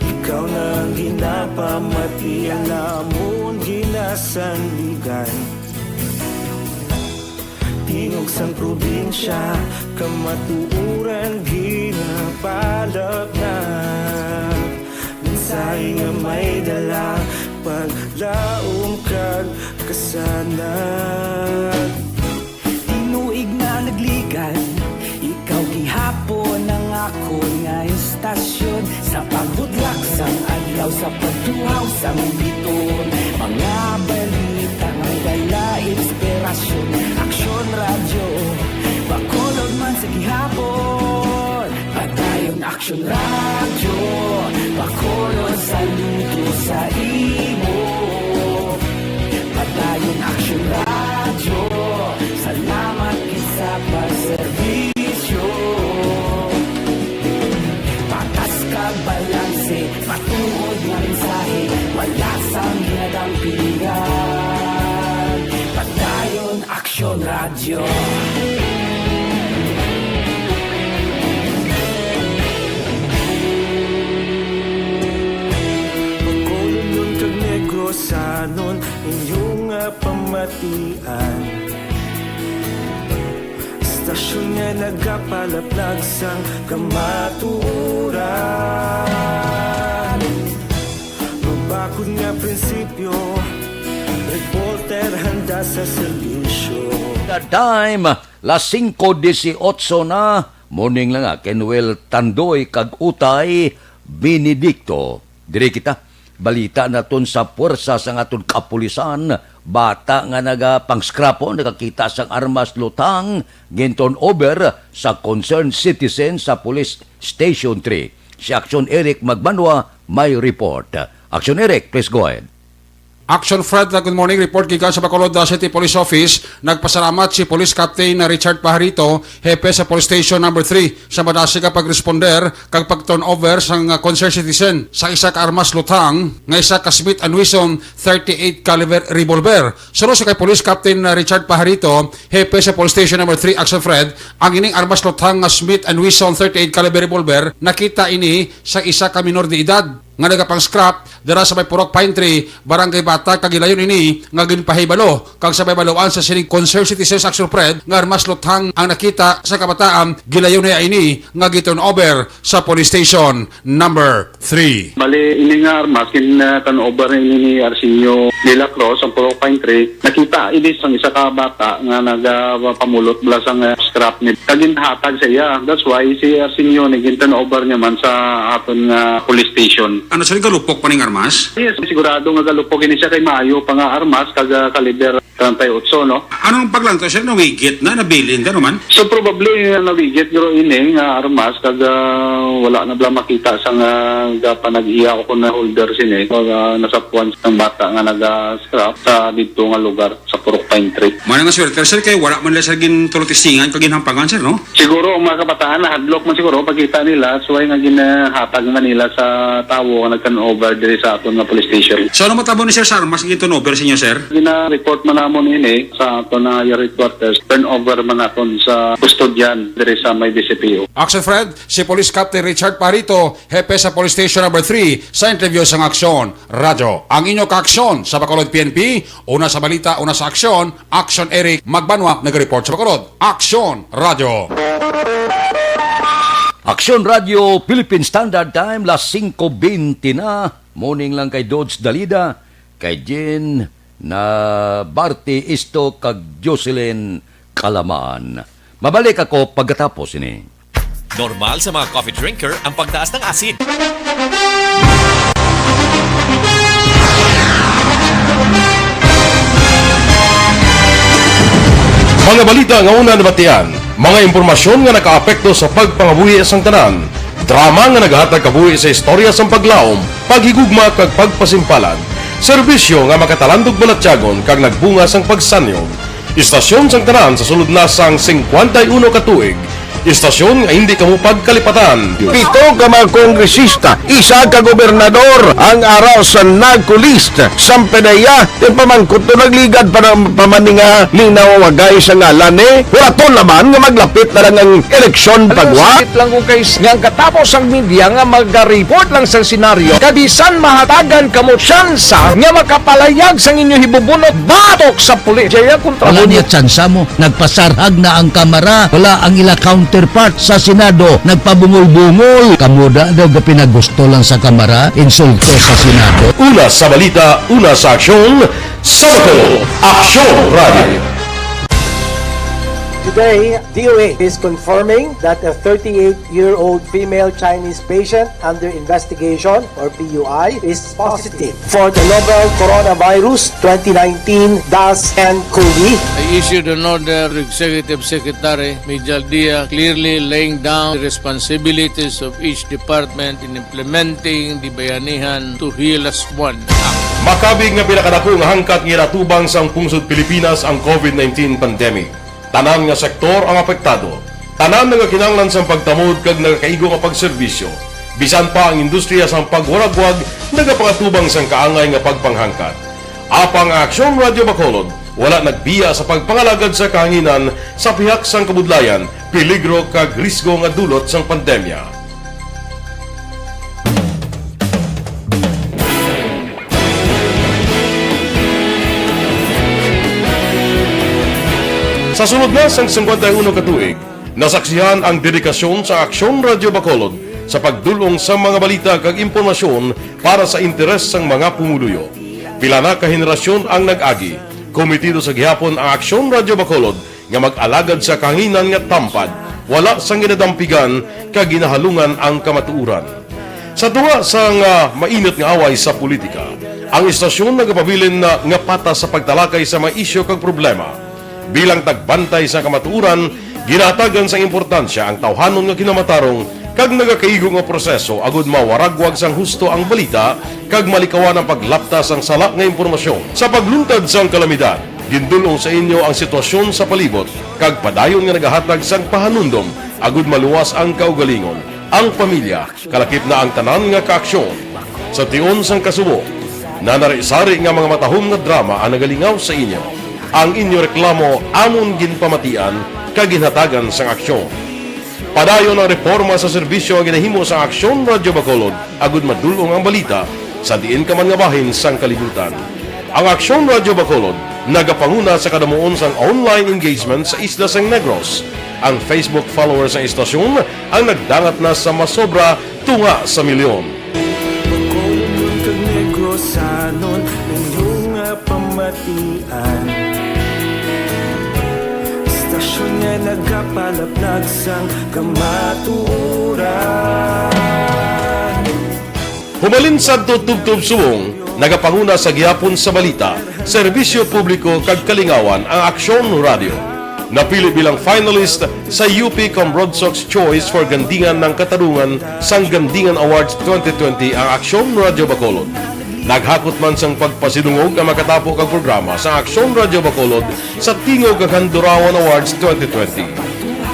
Ikaw na ang ginapamati, ang amon ginasandigan. Tingog sang probinsya, kamatuoran ginapalapnap. Mensahe nga may dala, paglaom kag kasanag. Tinuig na nagligad, ikaw gihapon ang akon nga istasyon. Sa pagbudlak sang adlaw, sa pagtuhaw sang biton, mga balita nga dala inspirasyon. Aksyon Radyo, Bacolod man sa gihapon. Padayon Aksyon Radyo, Bacolod, saludo sa imo. Padayon Aksyon Radyo, salamat gid sa pagserbisyo. Patas kag balanse, matuod nga mensahe, wala sang ginadampigan. Padayon Aksyon Radyo. Bacolod kag Negrosanon, inyo nga pamatian. Istasyon nga nagapalaplag sang kamatuoran. Mabakod nga prinsipyo, reporter handa sa serbisyo. The time, las singko dieciocho na. Morning lang, ah, Kenwel Tandoy kag Utay Benedicto. Diri kita. Balita naton sa puwersa sang aton kapulisan. Bata nga nagapang-scrap, oh, nakakita sang armas lutang, gin-turn over sa concerned citizen sa Police Station three. Si Action Eric Magbanwa may report. Action Eric, please go ahead. Action Fred, good morning. Report gikan sa Bacolod City Police Office. Nagpasalamat si Police Captain Richard Pajarito, hepe sa Police Station Number three, sa madasig nga pagresponder kag pag-turnover sang, ah, concerned citizen sa isa ka armas lutang nga isa ka Smith and Wesson thirty-eight caliber revolver. Suno sa kay Police Captain, ah, Richard Pajarito, hepe sa Police Station Number three, Action Fred, ang ining armas lutang nga Smith and Wesson thirty-eight caliber revolver nakita ini sa isa ka minor de edad nga nagapang-scrap dira sa may Purok Pine Tree, Barangay Bata, kag gilayon ini nga ginpahibalo kag sa may baluan sa sining concerned citizens, Action Fred, nga armas lutang ang nakita sa kabataan, gilayon niya ini nga gi-turn over sa Police Station Number three. Bali, ini nga armas, gin-turn over ini ni Arsenio de la Cruz, ang Purok Pine Tree. Nakita ini sang isa ka bata nga nagapamulot bala sang, ah, scrap ni, kag ginhatag sa iya. That's why si Arsenio ni gin-turn over niya man sa aton nga police station. Ano, sir, galupok pa ning armas? Yes, sigurado nga galupok ini siya kay maayo pa nga armas kag, ah, kaliber treinta y ocho, no? Anong paglantaw, sir? Nawigit na, nabilin ka naman? So, probably, uh, nawigit, pero ini nga armas, kag, uh, wala na bala makita sa nga gapanag-iya ko kung na holder sini. Kag, uh, nasapuan sang bata nga naga-scrap sa didto nga lugar, sa Purok Pine Tree. Mana nga swerte, sir, kay wala man nila, sir, gintulotestingan kag ginhampangan, sir, no? Siguro ang mga kabataan nahadlok man siguro pagkita nila, suway nga ginahatag man nila sa tawo nga nag-turnover diri sa aton nga police station. So, ano matabo ni, sir, sa armas nga gin-turnover sa inyo, sir? Gina-report man namon ini sa aton nga higher headquarters, turnover man naton sa kustodyan diri sa may D C P O. Action Fred, si Police Captain Richard Parito, hepe sa Police Station Number three, sa interview sang Aksyon Radyo. Ang inyo kaaksyon sa Bacolod P N P, una sa balita, una sa aksyon, Action Eric Magbanwa, nag-report sa Bacolod. Action Radyo. Aksyon Radyo, Philippine Standard Time, las singko bente na. Morning lang kay Dodge Dalida, kay Jean na Barte Isto, kag Jocelyn Kalaman. Mabalik ako pagkatapos ini. Normal sa mga coffee drinker ang pagtaas ng asid. Mga balita nga una nabatian, mga impormasyon nga nakaapekto sa pagpangabuhi sang tanan, drama nga nagahatag kabuhi sa istorya sang paglaom, paghigugma kag pagpasimpalan, serbisyo nga makatalandog balatyagon kag nagbunga sang pagsanyog. Istasyon sang tanan sa sulod na sang singkwenta y uno ka tuig. Istasyon nga hindi kamo pagkalipatan. Pito ka mga kongresista, isa ka gobernador ang ara sa NAGCO list. Sampanaya, ti pamangkot to nagligad pa na, pa man ni nga linaw wagay sa ngalan ni. Wala to laban nga maglapit na lang ang eleksyon pagwa. Sakit lang kung kay nga ang katapos ang media nga maga-report lang sa senaryo, kabisan mahatagan kamo tsansa nga makapalayag sang inyo hibubunot batok sa pulis. Jaya kontra Wala mo. Niya tsansa mo. Nagpasarhag na ang Kamara. Wala ang ila counterpart sa Senado. Nagpabungol-bungol. Kamo da daw gapinagusto lang sa Kamara. Insulto sa Senado. Una sa balita, una sa aksyon, sa Bacolod, Aksyon Radio. Today, D O A is confirming that a thirty-eight-year-old female Chinese patient under investigation, or P U I, is positive for the novel coronavirus twenty nineteen dash N cov. I issued an order to Executive Secretary Mijal Dia, clearly laying down the responsibilities of each department in implementing the Bayanihan to Heal as One Act. Makabig nga pinakadako nga hangkat nga ginatubang sang pungsod Pilipinas ang covid nineteen pandemic. Tanan nga sektor ang apektado. Tanan nagakinahanglan sang pagtamod kag nagakaigo nga pagserbisyo. Bisan pa ang industriya sang pagwaragwag nagapangatubang sang kaangay nga pagpanghangkat. Apang ang Aksyon Radyo Bacolod wala nagbiya sa pagpangalagad sa kahanginan sa pihak sang kabudlayan, peligro kag risgo nga dulot sang pandemya. Sa sulod na sang singkwenta y uno ka tuig, nasaksihan ang dedikasyon sa Aksyon Radyo Bacolod sa pagdul-ong sa mga balita kag impormasyon para sa interes sang mga pumuluyo. Pila na ka henerasyon ang nag-agi, kometido sa gihapon ang Aksyon Radyo Bacolod nga mag-alagad sa kahanginan nga tampad, wala sang ginadampigan kag ginahalungan ang kamatuoran. Sa tunga sang, ah, mainit nga away sa politika, ang istasyon nagapabilin na nga patas sa pagtalakay sa mga isyu kag problema. Bilang tagbantay sa kamatuoran, ginahatagan sang importansya ang tawhanon nga kinamatarong kag nagakaigo nga proseso agud mawaragwag sang husto ang balita kag malikawan ang paglapta sang sala nga impormasyon. Sa pagluntad sang kalamidad, gindul-ong sa inyo ang sitwasyon sa palibot kag padayon nga nagahatag sang pahanumdom agud maluwas ang kaugalingon, ang pamilya, kalakip na ang tanan nga kaaksyon. Sa tion sang kasubo, nanari-sari nga mga matahom nga drama ang nagalingaw sa inyo. Ang inyo reklamo amon ginpamatian kag ginhatagan sang aksyon. Padayon ang reporma sa serbisyo nga ginahimo sang Aksyon Radyo Bacolod agud madul-ong ang balita sa diin ka man nga bahin sang kalibutan. Ang Aksyon Radyo Bacolod nagapanguna sa kadamuon sang online engagement sa isla sang Negros. Ang Facebook followers sang istasyon ang nagdangat na sa masobra tunga sa milyon. Bacolodnon kag Negrosanon, inyo nga pamatian. Istasyon nga nagapalaplag sang kamatuoran. Humalin sadto tubtob subong, nagapanguna sa gihapon sa balita, Serbisyo publiko kag kalingawan ang Aksyon Radio. Napili bilang finalist sa U P Cambronsox Choice for Gandingan ng Katarungan sang Gandingan Awards twenty twenty ang Aksyon Radio Bacolod. Naghakot man sang pagpasidungog nga makatapo kag programa sa Aksyon Radio Bacolod sa Tingog kag Handurawan Awards twenty twenty.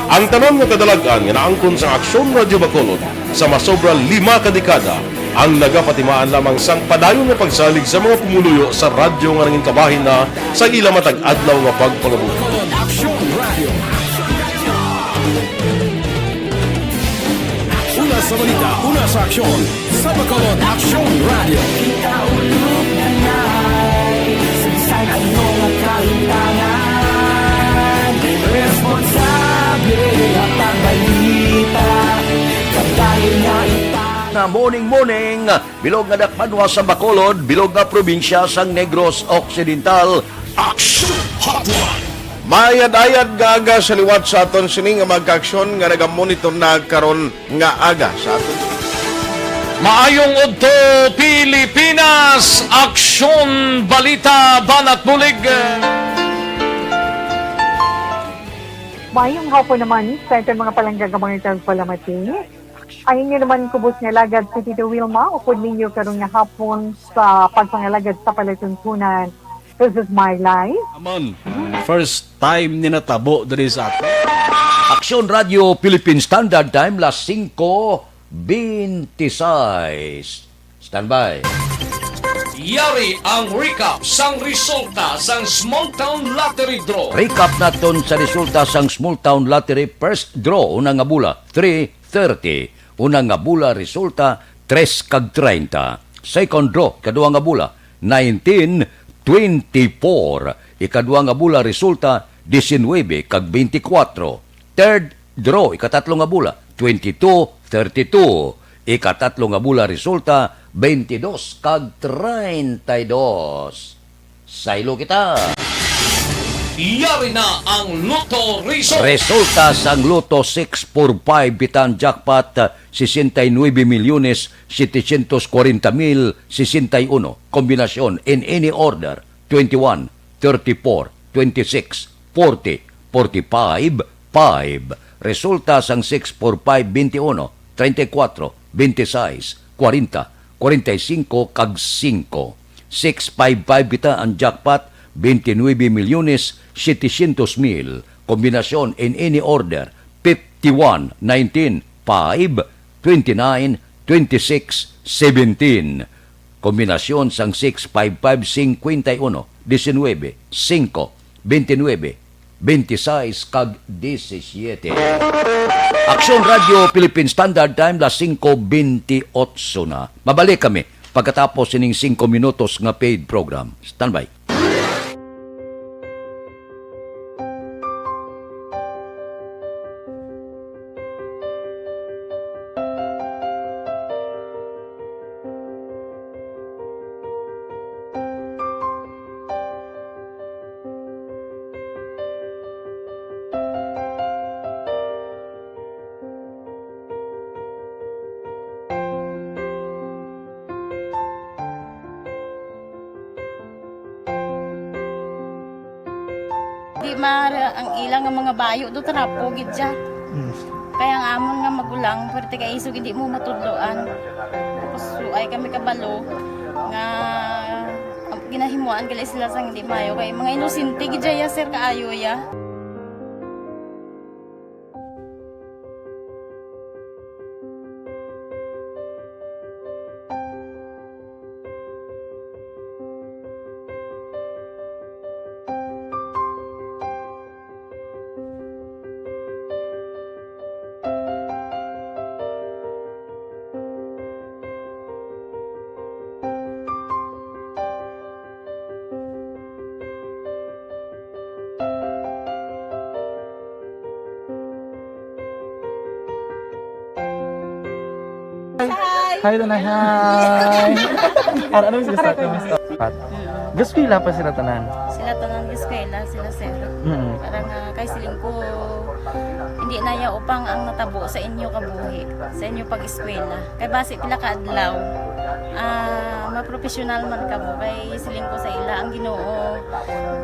Ang tanan nga kadalag-an nga naangkon sa Aksyon Radio Bacolod sa masobra lima ka dekada ang nagapatimaan lamang sang padayon nga pagsalig sa mga pumuluyo sa radyo nga nangin kabahin na sa ila matag adlaw nga pagpangabuhi. Aksyon Radio. Una sa balita, una sa aksyon, sa Bacolod Aksyon Radio. Kita ulog na nai, sa bisan ano nga kalimtangan, responsable nga pagbalita, padayon nga ita. Na morning, morning, bilog nga dakbanwa sa Bacolod, bilog nga probinsya sang Negros Occidental. Action Hotline. Mayad-ayad nga aga sa liwat sa aton sini nga mga kaaksyon nga nagamonitor na karon nga aga sa aton. Maayong udto, Pilipinas! Aksyon, balita, banat bulig. Maayong hapon naman sa aton mga palangga nga mga tagpalamati. Ang inyo naman kubos nga alagad si Tito Wilma, upod ninyo karon nga hapon sa pagpangalagad sa palatuntunan. This is my life. Naman, first time ni natabo diri sa atin. Aksyon Radio Philippine Standard Time, las singko bente seis. Standby. Yari ang recap sang resulta sang Small Town Lottery Draw. Recap naton sa resulta sang Small Town Lottery first draw, una nga bula, three thirty. Una nga bula resulta, tres kag treinta. Second draw, kadua nga bula, nineteen twenty-four. Ikadua nga bula resulta, diecinuebe kag veinticuatro. Third draw, ikatatlo nga bula, twenty-two thirty-two. Ikatatlo nga bula resulta, veintidós kag treinta y dos. Saylo kita. Yari na ang Lotto Result. Resulta sang Lotto six four five, bitan jackpot, sesenta y nuebe milyones setecientos cuarenta mil sesenta y uno. Kombinasyon in any order, twenty-one, thirty-four, twenty-six, forty, forty-five, five. Resulta sang six four five, veintiuno, treinta y cuatro, veintiseis, cuarenta, cuarenta y cinco, kag cinco. Six five five kita ang jackpot, veintinuebe milyones setecientos mil. Kombinasyon in any order, fifty-one, nineteen, five, twenty-nine, twenty-six, seventeen. Kombinasyon sang six five five, cincuenta y uno, diecinuebe, cinco, veintinuebe, veintiseis, kag diecisiete. Aksyon Radio Philippine Standard Time, las singko beintiotso na. Mabalik kami pagkatapos sining singko minutos nga paid program. Standby. Di maaram ang ila nga mga bayo do, trapo gid siya. Mm. Kaya ang amon nga magulang, pwerte kay isog hindi mo matudloan. Tapos, suay kami kabalo nga ginahimuan gali sila sang hindi maayo. Kay mga inosente gid siya, sir, kaayo ya. Hi! Hi, Tanay. Hi! Ara, ano mas gusto? Ano mas gusto? Gaskwela pa sila tanan? Sila tanan gaskwela, sila sir. Mm. Para nga kay siling ko, hindi na ya upang ang natabo sa inyo kabuhi, sa inyo pag-eskwela. Kay basi pila ka adlaw, ah, mapropesyonal man kamo. Kay siling ko sa ila, ang Ginoo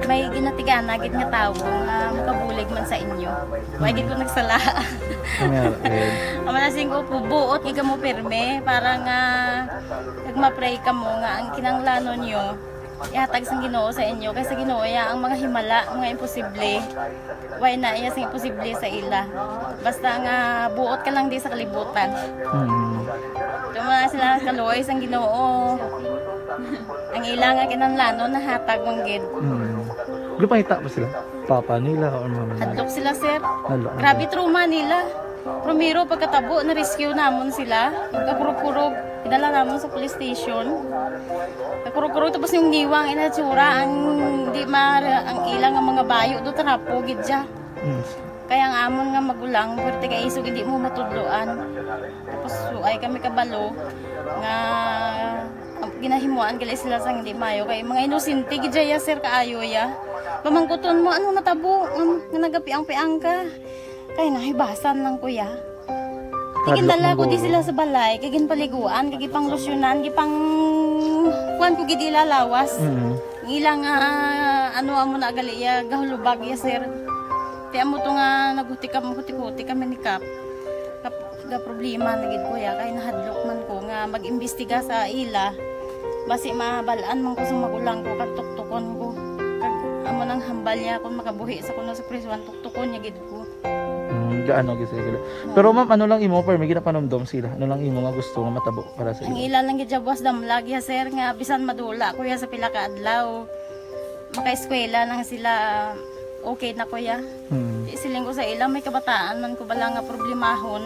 may ginatigana gid nga tawo nga makabulig man sa inyo. Wa gid ko nagsala. Amen. Amo na siling ko, buot gid kamo pirme para nga kag ma-pray kamo nga ang kinahanglanon nyo ihatag sang Ginoo sa inyo, kay sa Ginoo iya ang mga himala, mga imposible. Way na iya sing imposible sa ila. Basta nga buot ka lang di sa kalibutan. Mm. Ito mga sila kaluoy sang Ginoo. Ang ila nga kinahanglanon nahatag man gid. Mm. Gipangita pa sila? Papa nila or mama nila? Hadlok sila, sir. Hadlok. Grabe trauma nila. Primero, pagkatabo, na-rescue namon sila. Pagkakurog-kurog, idala namon sa police station. Pagkakurog-kurog, tapos yung niwang, inatsura, ang di ma-, ang ilang ang mga bayo, do trapo, gid siya. Mm. Kaya ang amon nga magulang, pwerte kay isog, hindi mo matudloan. Tapos, ay kami kabalo, nga, ang ginahimuan gali sila sang hindi mayo. Kay mga inosente, gid siya, sir, kaayo, ya. Pamangkuton mo, ano natabo? Ang, nga nagapiang-piang ka. Kay nahibasan lang, kuya. Ti Hadlok ginala man ko di guro. Sila sa balay, kay ginpaliguan, kay gipanglusyonan, gipang kuan ko gid ila lawas. Mm. Ang ila nga, ano, amo na gali iya, gahulubag iya, sir. Ti amo to nga naghuti kam-, huti-huti kami ni Kap. Kap-, ga problema na gid ko ya, kay nahadlok man ko nga mag-imbestiga sa ila. Basi mabal-an man ko sa magulang ko, kag tuktukon ko. Kag amo nang hambal niya kung makabuhi sa kuno sa prisuan, tuktukon niya gid ko. Mm, gaano gid sila gila. Oo. Pero ma'am, ano lang imo, permi ginapanumdom sila? Ano lang imo nga gusto nga matabo para sa Ang ila? Ila lang gid siya buwas damlag ya, sir, nga bisan madula ko ya sa pila ka adlaw, makaeskwela lang sila, okay na ko ya. Hmm. Di siling ko sa ila, may kabataan man ko bala nga problemahon.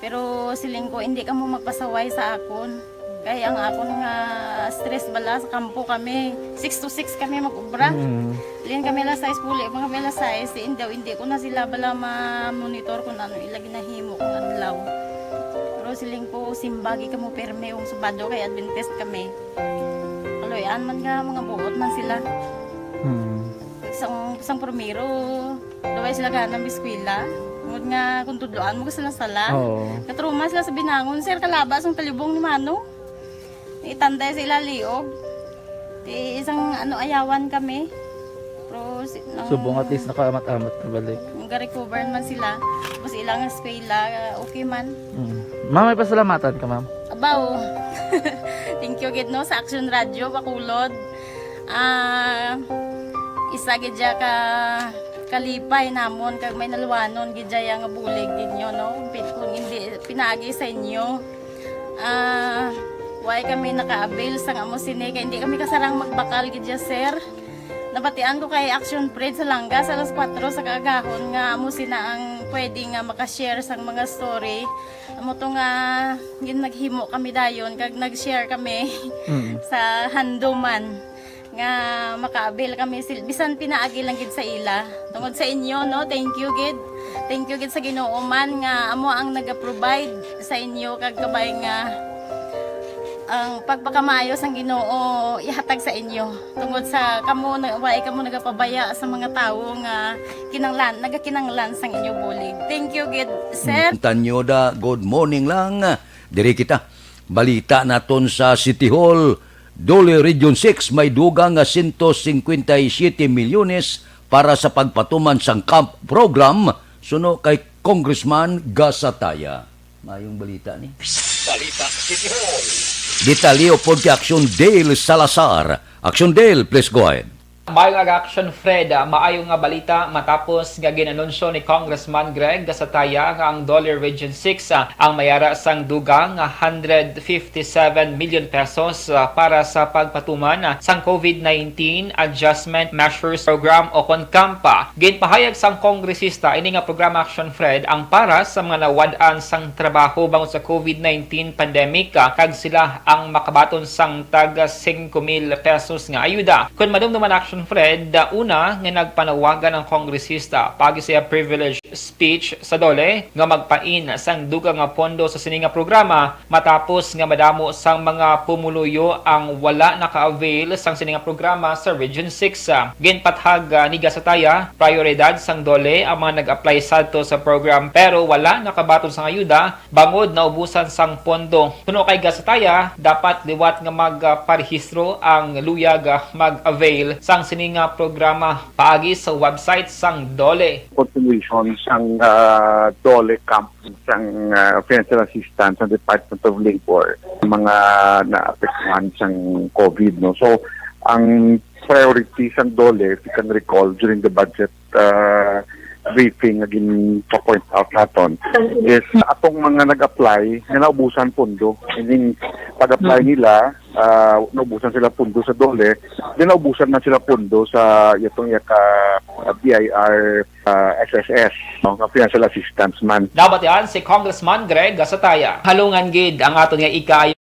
Pero siling ko, hindi kamo magpasaway sa akon. Kay ang akon nga stress bala sa kampo kami, six to six kami mag-ubra. Mm. Lin kami alas sais, puli pa kami alas sais, si Indaw, hindi ko na sila bala ma-monitor kung ano ila ginahimo kung adlaw. Pero siling ko, simbagi kamo pirme kung Sabado kay Adventist kami. Kaloy-an man nga, mga buot man sila. Mm. Sang, sang primero, daway sila gana mag-eskwela. Tungod nga kung tudloan mo sila sala. Oo. Katruma sila sa binangon, sir, kalaba sang talibong ni Mano. Itanday sa ila liog. Ti isang ano, ayawan kami. Pero si, nang Subong at least nakaamat-amat na balik. Ga-recover man sila. Tapos ilang eskwela, okay man. Mm. Ma'am, may pasalamatan ka, ma'am? Abaw. Thank you gid, no, sa Action Radio Bacolod. Ah, isa gid siya ka kalipay namon kag may naluwanon gid siya nga bulig gid nyo, no? Pi-, kung hindi pinaagi sa inyo, ah, why kami naka-avail sang amo sini kay hindi kami kasarang magbakal gid siya, sir. Nabatian ko kay Action Fred sa Langga sa alas kuwatro sa kaagahon nga amo sina ang pwede nga maka-share sang mga story. Amo to nga gin-, naghimo kami dayon kag nag-share kami Mm. sa handuman nga maka-avail kami sil-, bisan pinaagi lang gid sa ila. Tungod sa inyo, no, thank you gid. Thank you gid sa Ginoo man nga amo ang naga-provide sa inyo kag kabay nga ang pagpakamaayo sang Ginoo ihatag sa inyo. Tungod sa kamo na, wa kamo nagapabaya sa mga tawo nga kinanglan, nagakinanglan sang inyo bulig. Thank you gid, sir. Tanyoda, good morning lang. Diri kita. Balita naton sa City Hall. Dole Region six may dugang nga sento singkwenta y siyete milyones para sa pagpatuman sang CAMP program, suno kay Congressman Gasataya. Mayong balita ni. Balita City Hall. Detalye pod kay Action Dale Salazar. Action Dale, please go ahead. Maayong aga, Action Fred. Ah, maayo nga balita matapos nga gin-anunsyo ni Congressman Greg Gasataya nga ang Dole Region six, ah, ang mayara sang dugang nga hundred fifty-seven million pesos, ah, para sa pagpatuman, ah, sang COVID nineteen Adjustment Measures Program o kon CAMP. Ginpahayag sang kongresista ini nga programa, Action Fred, ang para sa mga nawad-an sang trabaho bangod sa COVID nineteen pandemic, ah, kag sila ang makabaton sang tag singko mil pesos nga ayuda. Kon madumduman, Action Fred, una nga nagpanawagan ang kongresista paagi sa iya privilege speech sa DOLE nga magpain sang dugang nga pondo sa sini nga programa matapos nga madamo sang mga pumuluyo ang wala naka-avail sang sini nga programa sa Region six. Ginpatahag, ah, ni Gasataya, prioridad sang DOLE ang mga nag-apply sadto sa program pero wala nakabaton sang ayuda bangod naubusan sang pondo. Suno kay Gasataya, dapat liwat nga magparehistro ang luyag, ah, mag-avail sang sini nga programa paagi sa website sang DOLE. Continuation sang, ah, DOLE camp sang, ah, financial assistance sa Department of Labor, mga naapektuhan sang COVID, no? So, ang priority sang DOLE, if you can recall, during the budget, ah, briefing nga gin-point out naton, is atong mga nag-apply nga naubusan pondo. Meaning, pag-apply nila, ah, naubusan sila pondo sa DOLE, then naubusan na sila pondo sa itong iya ka, ah, B I R, ah, S S S, no, nga financial assistance man. Dapat yan si Congressman Greg Gasataya. Halungan gid ang aton nga ikaayo.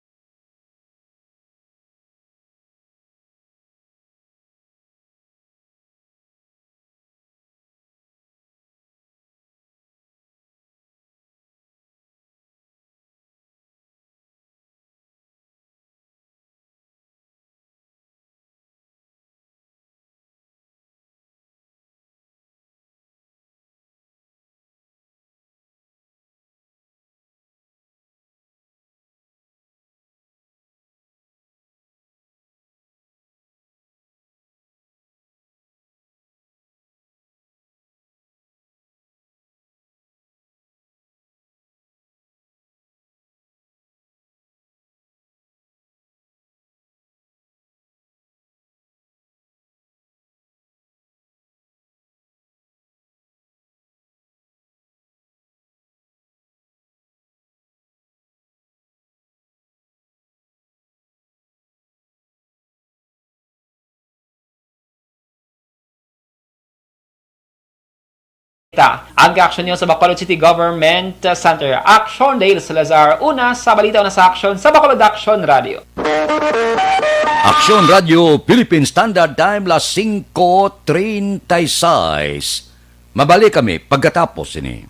Ta, ang reaksyon niyo sa Bacolod City Government Center. Action, Dale Salazar. Una sa balita, una sa aksyon sa Bacolod Action Radio. Action Radio, Philippine Standard Time, las singko treinta y seis. Mabalik kami pagkatapos sini.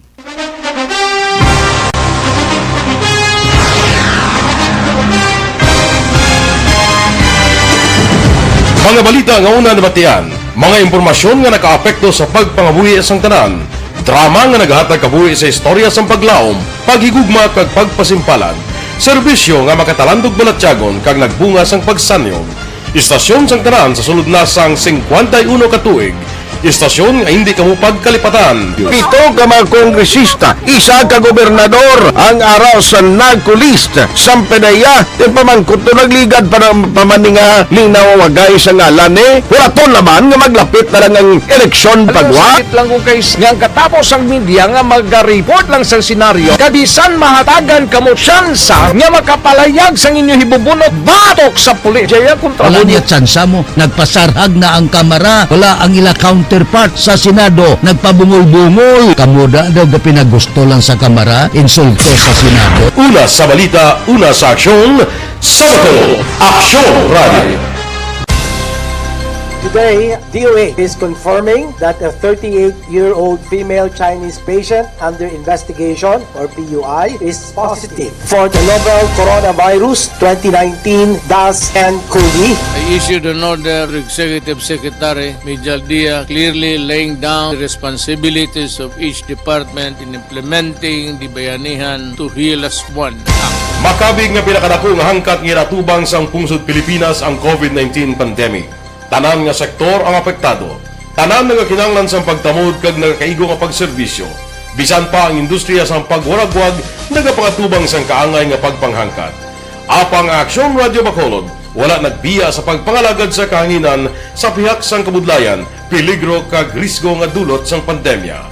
Mga balita nga una nabatian, mga impormasyon nga nakaapekto sa pagpangabuhi sang tanan, drama nga nagahatag kabuhi sa istorya sang paglaom, paghigugma kag pagpasimpalan, serbisyo nga makatalandog balatyagon kag nagbunga sang pagsanyog. Istasyon sang tanan sa sulod na sang singkwenta y uno ka tuig. Istasyon nga hindi kamo pagkalipatan. Pito ka mga kongresista, isa ka gobernador ang ara sa NAGCO list. Sang pinaya, ti pamangkot to nagligad pa ng pamaninga ni nawawagay sa ngalan ni. Wala to naman nga maglapit na lang ang eleksyon pagwa. Sakit lang ko kay s-, nga ang katapos ang media nga mag-report lang sa senaryo. Kabisan mahatagan kamo tsansa nga makapalayag sang inyo hibubunot batok sa pulis. Jaya kontra Wala mo niya tsansa mo. Nagpasarhag na ang Kamara. Wala ang ila counterpart sa Senado. Nagpabungol-bungol. Kamo da daw gapinagusto lang sa Kamara, insulto sa Senado. Una sa balita, una sa aksyon, sa Bacolod, Aksyon Radio. Today, D O A is confirming that a thirty-eight-year-old female Chinese patient under investigation, or P U I, is positive for the novel coronavirus twenty nineteen dash N cov. I issued an order to Executive Secretary Mijal Dia, clearly laying down the responsibilities of each department in implementing the Bayanihan to Heal Us One Act. Makabig nga pinakadako nga hangkat nga ginatubang sang pungsod Pilipinas ang COVID nineteen pandemic. Tanan nga sektor ang apektado. Tanan nagakinahanglan sang pagtamod kag nagakaigo nga pagserbisyo. Bisan pa ang industriya sang pagwaragwag nagapangatubang sang kaangay nga pagpanghangkat. Apang ang Aksyon Radio Bacolod wala nagbiya sa pagpangalagad sa kahanginan sa pihak sang kabudlayan, peligro kag risgo nga dulot sang pandemya.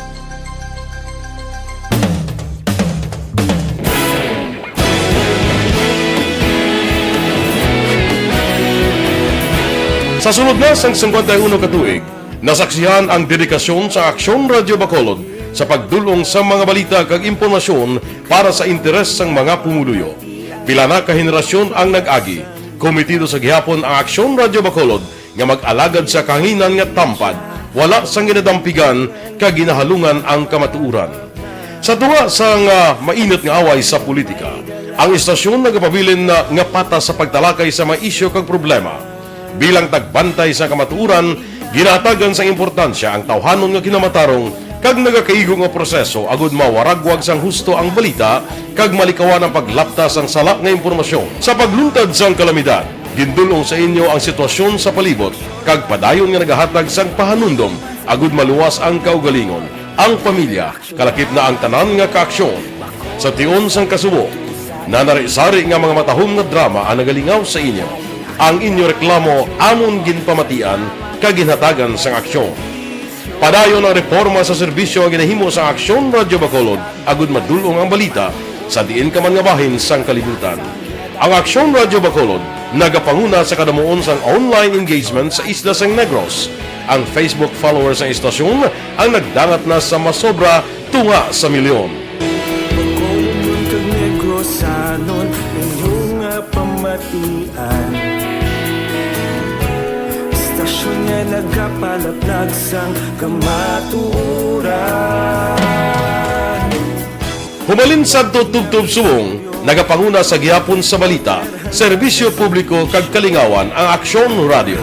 Sa sulod na sang singkwenta y uno ka tuig, nasaksihan ang dedikasyon sa Aksyon Radio Bacolod sa pagdul-ong sa mga balita kag impormasyon para sa interes sang mga pumuluyo. Pila na ka henerasyon ang nag-agi. Kometido sa gihapon ang Aksyon Radio Bacolod nga mag-alagad sa kahanginan nga tampad, wala sang ginadampigan kag ginahalungan ang kamatuoran. Sa tunga sang, ah, mainit nga away sa politika, ang istasyon nagapabilin na nga patas sa pagtalakay sa mga isyu kag problema. Bilang tagbantay sa kamatuoran, ginahatagan sang importansya ang tawhanon nga kinamatarong kag nagakaigo nga proseso agud mawaragwag sang husto ang balita kag malikawan ang paglapta sang sala nga impormasyon. Sa pagluntad sang kalamidad, gindul-ong sa inyo ang sitwasyon sa palibot kag padayon nga nagahatag sang pahanumdom agud maluwas ang kaugalingon, ang pamilya, kalakip na ang tanan nga kaaksyon. Sa tion sang kasubo, nanari-sari nga mga matahom nga drama ang nagalingaw sa inyo. Ang inyo reklamo amon ginpamatian kag ginhatagan sang aksyon. Padayon ang reporma sa serbisyo nga ginahimo sang Aksyon Radyo Bacolod agud madul-ong ang balita sa diin ka man nga bahin sang kalibutan. Ang Aksyon Radyo Bacolod nagapanguna sa kadamuon sang online engagement sa isla sang Negros. Ang Facebook followers sang istasyon ang nagdangat na sa masobra tunga sa milyon. Bacolodnon kag Negrosanon, inyo nga pamatian. Istasyon nga nagapalaplag sang kamatuoran. Humalin sadto tubtob subong, nagapanguna sa gihapon sa balita, serbisyo publiko kag kalingawan ang Aksyon Radyo.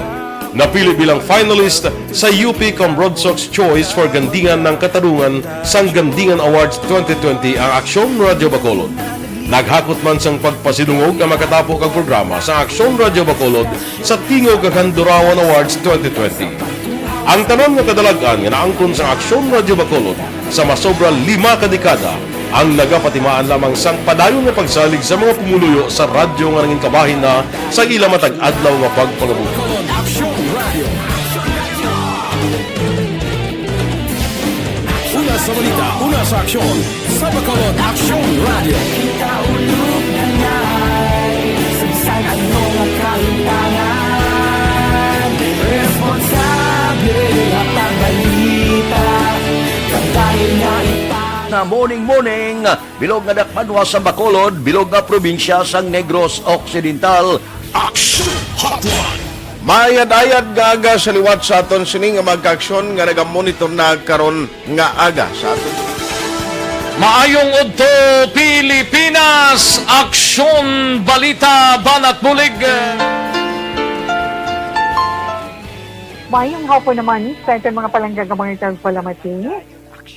Napili bilang finalist sa U P Cambrodsoc's Choice for Gandingan ng Katarungan sang Gandingan Awards twenty twenty ang Aksyon Radyo Bacolod. Naghakot man sang pagpasidungog ang makatapo kag programa sa Aksyon Radyo Bacolod sa Tingog kag Handurawan Awards twenty twenty. Ang tanan nga kadalag-an nga naangkon sa Aksyon Radyo Bacolod sa masobra lima ka dekada ang nagapatimaan lamang sang padayon nga pagsalig sa mga pumuluyo sa radyo nga nangin kabahin na sa ila matag adlaw nga pagpangabuhi. Aksyon Radio. Una sa balita, una sa aksyon, sa Bacolod Aksyon Radio. Kita ulog na ngay, sa bisan ano nga kahimtangan, responsable nga pagbalita, kag dahil nga ipa- Na morning, morning, bilog nga dakbanwa sa Bacolod, bilog nga probinsya sang Negros Occidental. Action Hotline! Mayad-ayad nga aga sa liwat sa aton sini nga mga kaaksyon nga nagamonitor na karon nga aga sa aton. Maayong udto, Pilipinas! Aksyon, balita, banat bulig! Maayong hapon naman sa aton mga palangga nga mga tagpalamati.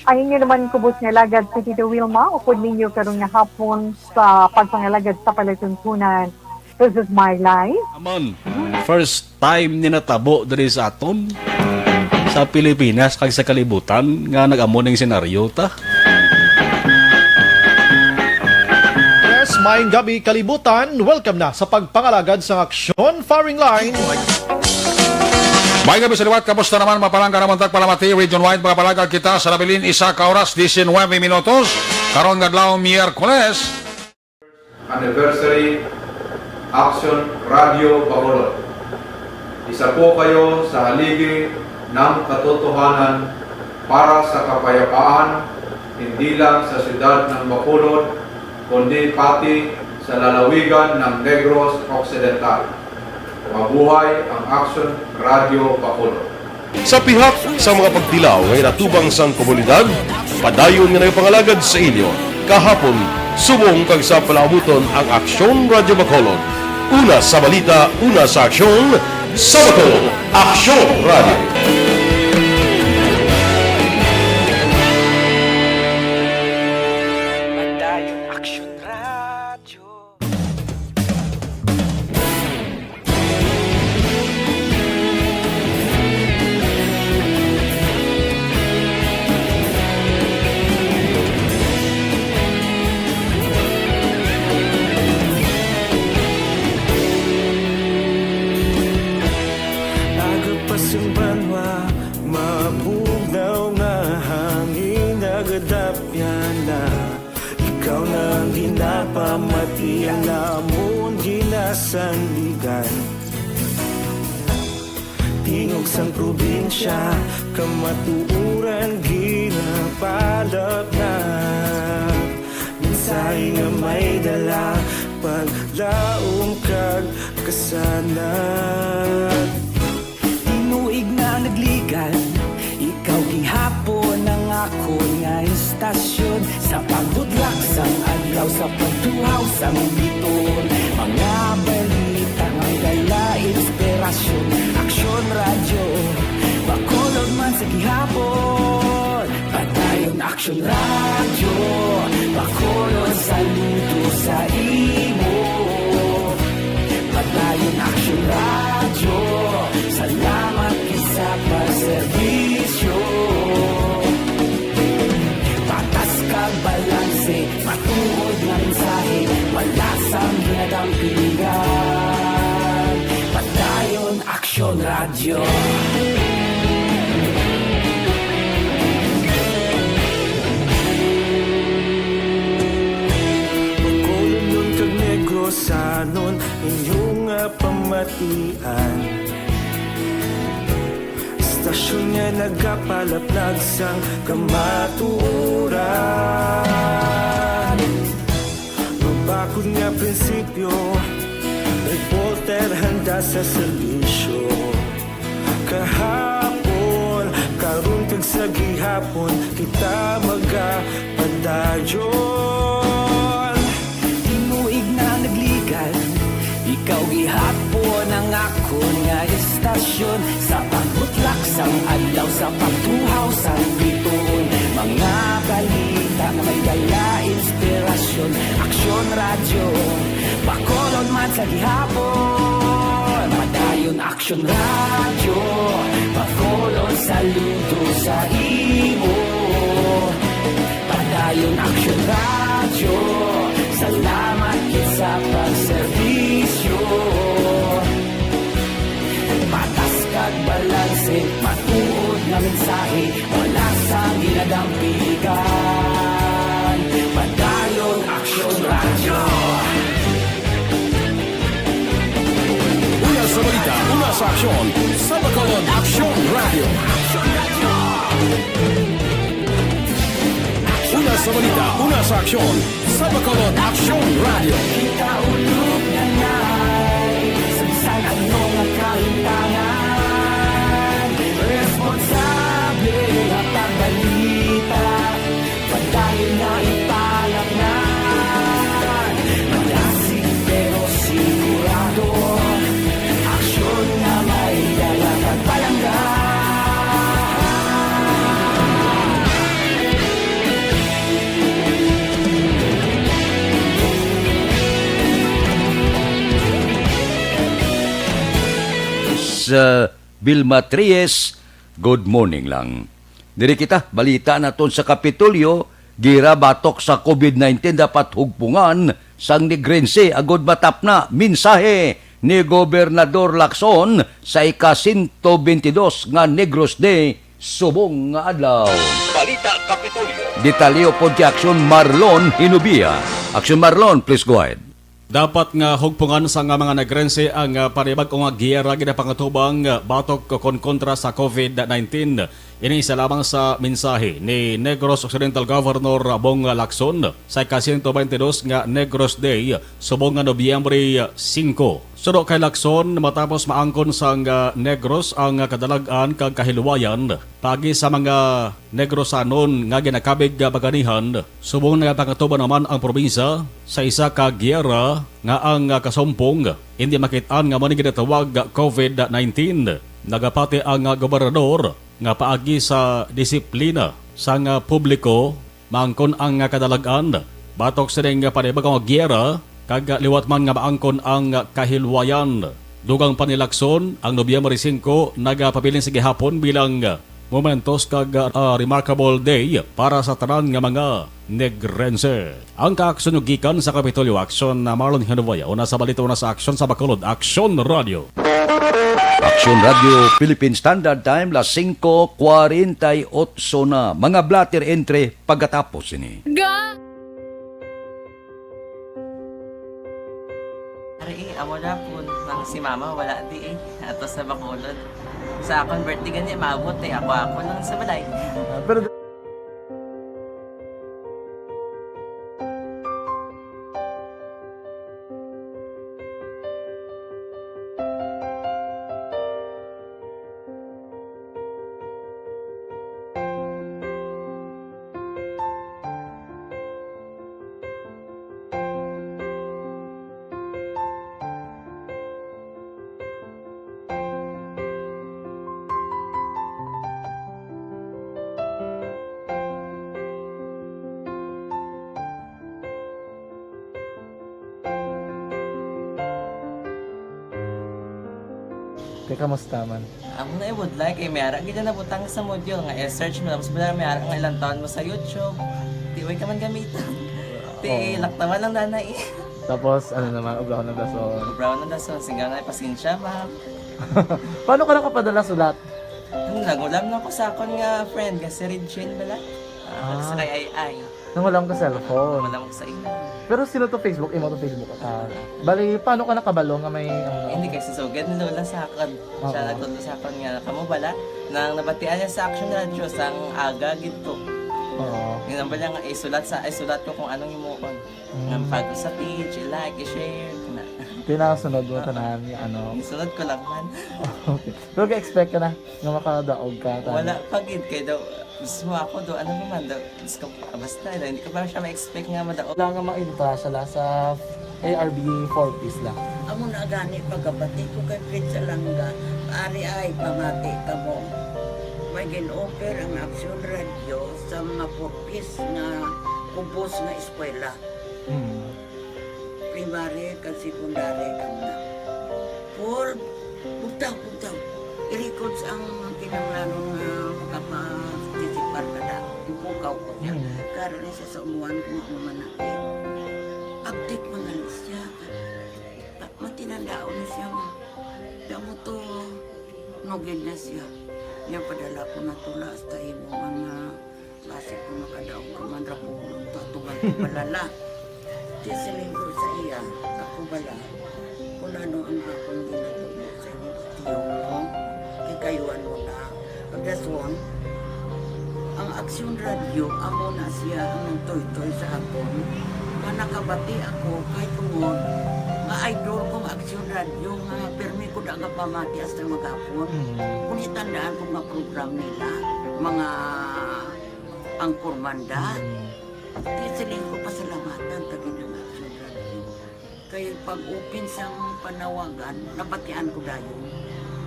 Ang inyo naman kubos nga alagad si Tito Wilma, upod ninyo karon nga hapon sa pagpangalagad sa palatuntunan. This is my life. Amon, first time ni natabo diri sa aton, sa Pilipinas, kag sa kalibutan, nga nag-amo ning senaryo ta. Yes, maayong gabi, kalibutan. Welcome na sa pagpangalagad sang Aksyon Firing Line. May gabi sa liwat, kamusta naman, mga palangga namon tagpalamati, region-wide, mga palangga kita sa nabilin, isa ka oras, diecinuebe minutos, karon nga adlaw, Miyerkules. Anniversary, Aksyon Radio Bacolod. Isa po kayo sa haligi ng katotohanan para sa kapayapaan, hindi lang sa siyudad ng Bacolod, kundi pati sa lalawigan ng Negros Occidental. Mabuhay ang Aksyon Radio Bacolod. Sa pihak sa mga pagtilaw nga ginatubang sang komunidad, padayon nga nagapangalagad sa inyo kahapon, subong kag sa palaabuton ang Aksyon Radyo Bacolod. Una sa balita, una sa aksyon, sa Bacolod, Aksyon Radyo. Padayon Aksyon Radyo. Aga pa sang banwa, mabugnaw nga hangin, nagadapyan na. Ikaw na ang ginapamati, ang amon ginasandigan. Tingog sang probinsya, kamatuoran ginapalapnap. Mensahe nga may dala, paglaom kag kasanag. Sa pagbudlak sang adlaw, sa pagtuhaw sang biton, mga balita nga may dala inspirasyon. Aksyon Radyo, Bacolod man sa gihapon. Padayon Aksyon Radyo, Bacolod saludo sa imo. Padayon Aksyon Radyo, salamat gid sa pagserbisyo. Patas kag balanse, matuod nga mensahe, wala sang ginadampigan. Padayon Aksyon Radyo. Bacolodnon kag Negrosanon, inyo nga pamatian. Istasyon nga nagapalaplag sang kamatuoran. Mabakod nga prinsipyo, reporter handa sa serbisyo. Kahapon, karon kag sa gihapon, kita magapadayon. Tinuig na nagligan, ikaw gihapon ang akon nga istasyon. Sa pagbutlak sang adlaw, sa pagtuhaw sang bituon, mga balita nga may dala inspirasyon. Aksyon Radyo, Bacolod man sa gihapon. Padayon Aksyon Radyo, Bacolod saludo sa imo. Padayon Aksyon Radyo, salamat gid sa pagserbisyo. Patas kag balanse, matuod nga mensahe, wala sang ginadampigan. Padayon Aksyon Radyo. Una sa balita, una sa aksyon, sa Bacolod Aksyon Radyo. Una sa balita, una sa aksyon, sa Bacolod Aksyon Radyo. Kita ulog na nay, sa bisan ano nga kahimtangan, responsable nga pagbalita. Padayon nga ipalatnan, malasig pero sigurado, aksyon nga may dala kag palangga. Sa Vilma Trias, good morning lang. Diri kita, balita naton sa Kapitolyo, gira batok sa covid nineteen dapat hugpungan sang Negrense agud matapna. Mensahe ni Gobernador Lacson sa ika sento bentidus nga Negros Day subong nga adlaw. Balita Kapitolyo. Detalye upod kay Aksyon Marlon Hinubia. Aksyon Marlon, please go ahead. Dapat nga hugpungan sang mga Negrense ang, ah, panibag-o nga giyera ginapangatubang, ah, batok kon kontra sa covid nineteen. Ini isa lamang sa mensahe ni Negros Occidental Governor Bong Lacson sa ika sento bentidus nga Negros Day subong nga Nobyembre singko. Suno kay Lacson, matapos maangkon sang, ah, Negros ang, ah, kadalag-an kag kahilwayan, paagi sa mga Negrosanon nga ginakabig nga baganihan, subong nagapangatuban naman ang probinsya sa isa ka giyera nga ang, ah, kasumpong indi makit-an nga amo ni ginatawag nga covid nineteen. Nagapati ang, ah, gobernador nga paagi sa disiplina sang, ah, publiko, maangkon ang, ah, kadalag-an batok sining panibag-o nga giyera, kag liwat man nga maangkon ang kahilwayan. Dugang pa ni Lacson, ang Nobyembre singko nagapabilin sa gihapon bilang momentous kag, ah, remarkable day para sa tanan nga mga Negrense. Ang kaaksyon gikan sa Kapitolyo Aksyon, ah, Marlon Hinuboy, una sa balita, una sa aksyon sa Bacolod, Aksyon Radio. Aksyon Radio, Philippine Standard Time, las singko kwarenta y otso na. Mga blotter entry pagkatapos ini. Ga- Ari, eh, amo na po. Nang si mama, wala di eh. Ato sa Bacolod. Sa akon birthday gani, maabot eh. Ako, ako lang sa balay. Ah, pero Kamusta man? Amo na, eh, would like, eh, may ara gid na nabutang sa module nga i-search mo, tapos wala, may ara nga ilang taon mo sa YouTube. Di, way ka man gamitan. Ti, oo, laktawan lang na na, eh. Tapos, ano naman, ubraw ng dason. Ubraw ng dason, singga na, pasensya, ma'am. Paano ka nakapadala sulat? Ano, nag-ulam lang ko sa akon nga friend, nga si Regine bala. Ah, ah, sa kay Ai Ai. Nangulam ka cellphone. Wala mo sa imo. Pero sino to Facebook? Imo to Facebook? Ah, bali, paano ka nakabalo nga may, ano? Hindi, kay si Sugad ni Lola sa akon. Oo. Siya nagtudlo sa akon nga, kamo bala, nang nabatian niya sa Action Radio, sang aga gid to. Oo. Yun ang bala nga, isulat sa, isulat ko kung anong himuon. Mm. Nga pag sa page, i-like, i-share, na. Pinasunod mo, oo, tanan, nga ano? Isunod ko lang man. Okay. Pero ga-expect ka na nga makadaog ka, tanan? Wala pa gid, kay daw, mismo ako do, ano naman do, Diyos ko, ah, basta, hindi ko pa siya ma-expect nga madaog. Wala nga mainta siya la sa A R B four Ps la. Amo na gani pagkabati ko kay Fred Salanga, ari ay pamati kamo. May gin-offer ang Action Radio sa mga four Ps nga kubos nga eskwela. Hmm. Primary kag secondary kamo na. For bugtaw, bugtaw. I-records ang kinahanglanon nga makaparticipar ka na. Ipukaw ko niya. Mm. Karon ni siya sa umuan kung ano man na. Update man gali siya. Pa-, matinandaon na siya nga. Damo to, nugid na siya. Niya padala ko na tula hasta imo nga Basi kung makadaog ka man ra ko, tatugan ko balala. Di siling ko sa iya, ako bala, kung ano ang akong ginatubo sa inyo, tiyo mo, kay kayuan mo na. Ang dason, ang Aksyon Radio, amo na siya ang nagtoytoy sa akon. Nga nakabati ako, kay tungod, nga idol kong Aksyon Radio, nga pirmi ko da nga pamati hasta maghapon. Mm. Kung itandaan ko nga program nila, mga Anchorman da. Mm. Di siling ko pasalamatan ta gid ang Action Radio. Kay pag-open sang panawagan, nabatian ko dayon.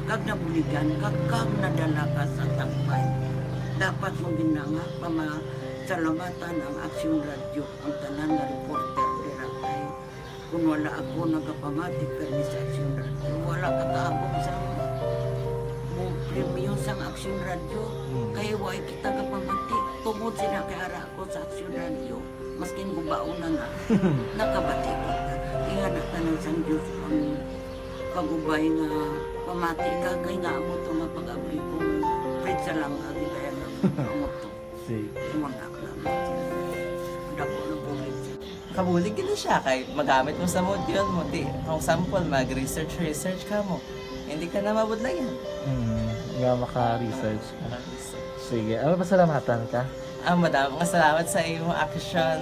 Kag nabuligan, kag, kag nadala ka sa tagpay. Dapat mo gina nga pamasalamatan ang Action Radio, ang tanan nga reporter dira kay Kung wala ako nagapamati permi sa Aksyon Radio, wala ka kaabot sa mo premyo sang Aksyon Radio. Hmm. Kay wala kita gapamati. Tungod sila kay ara ako sa Aksyon Radio, maskin gubaon na nga, nakabati kita. Ingana tanan sang Diyos ang pag-ubay nga pamati ka kay nga amo to nga pag-abri ko. Pwede sa lang ka, di kaya nga amo to. Sige. Imo na, dako na bulig. Kabulig gid siya kay magamit mo sa module mo. Di, kung sample, mag-research, research ka mo. Hindi ka na mabudlayan. Hmm, nga maka-research ka. Maka-research. Sige, ano, pasalamatan ka? Ah, madamo nga salamat sa imo, Action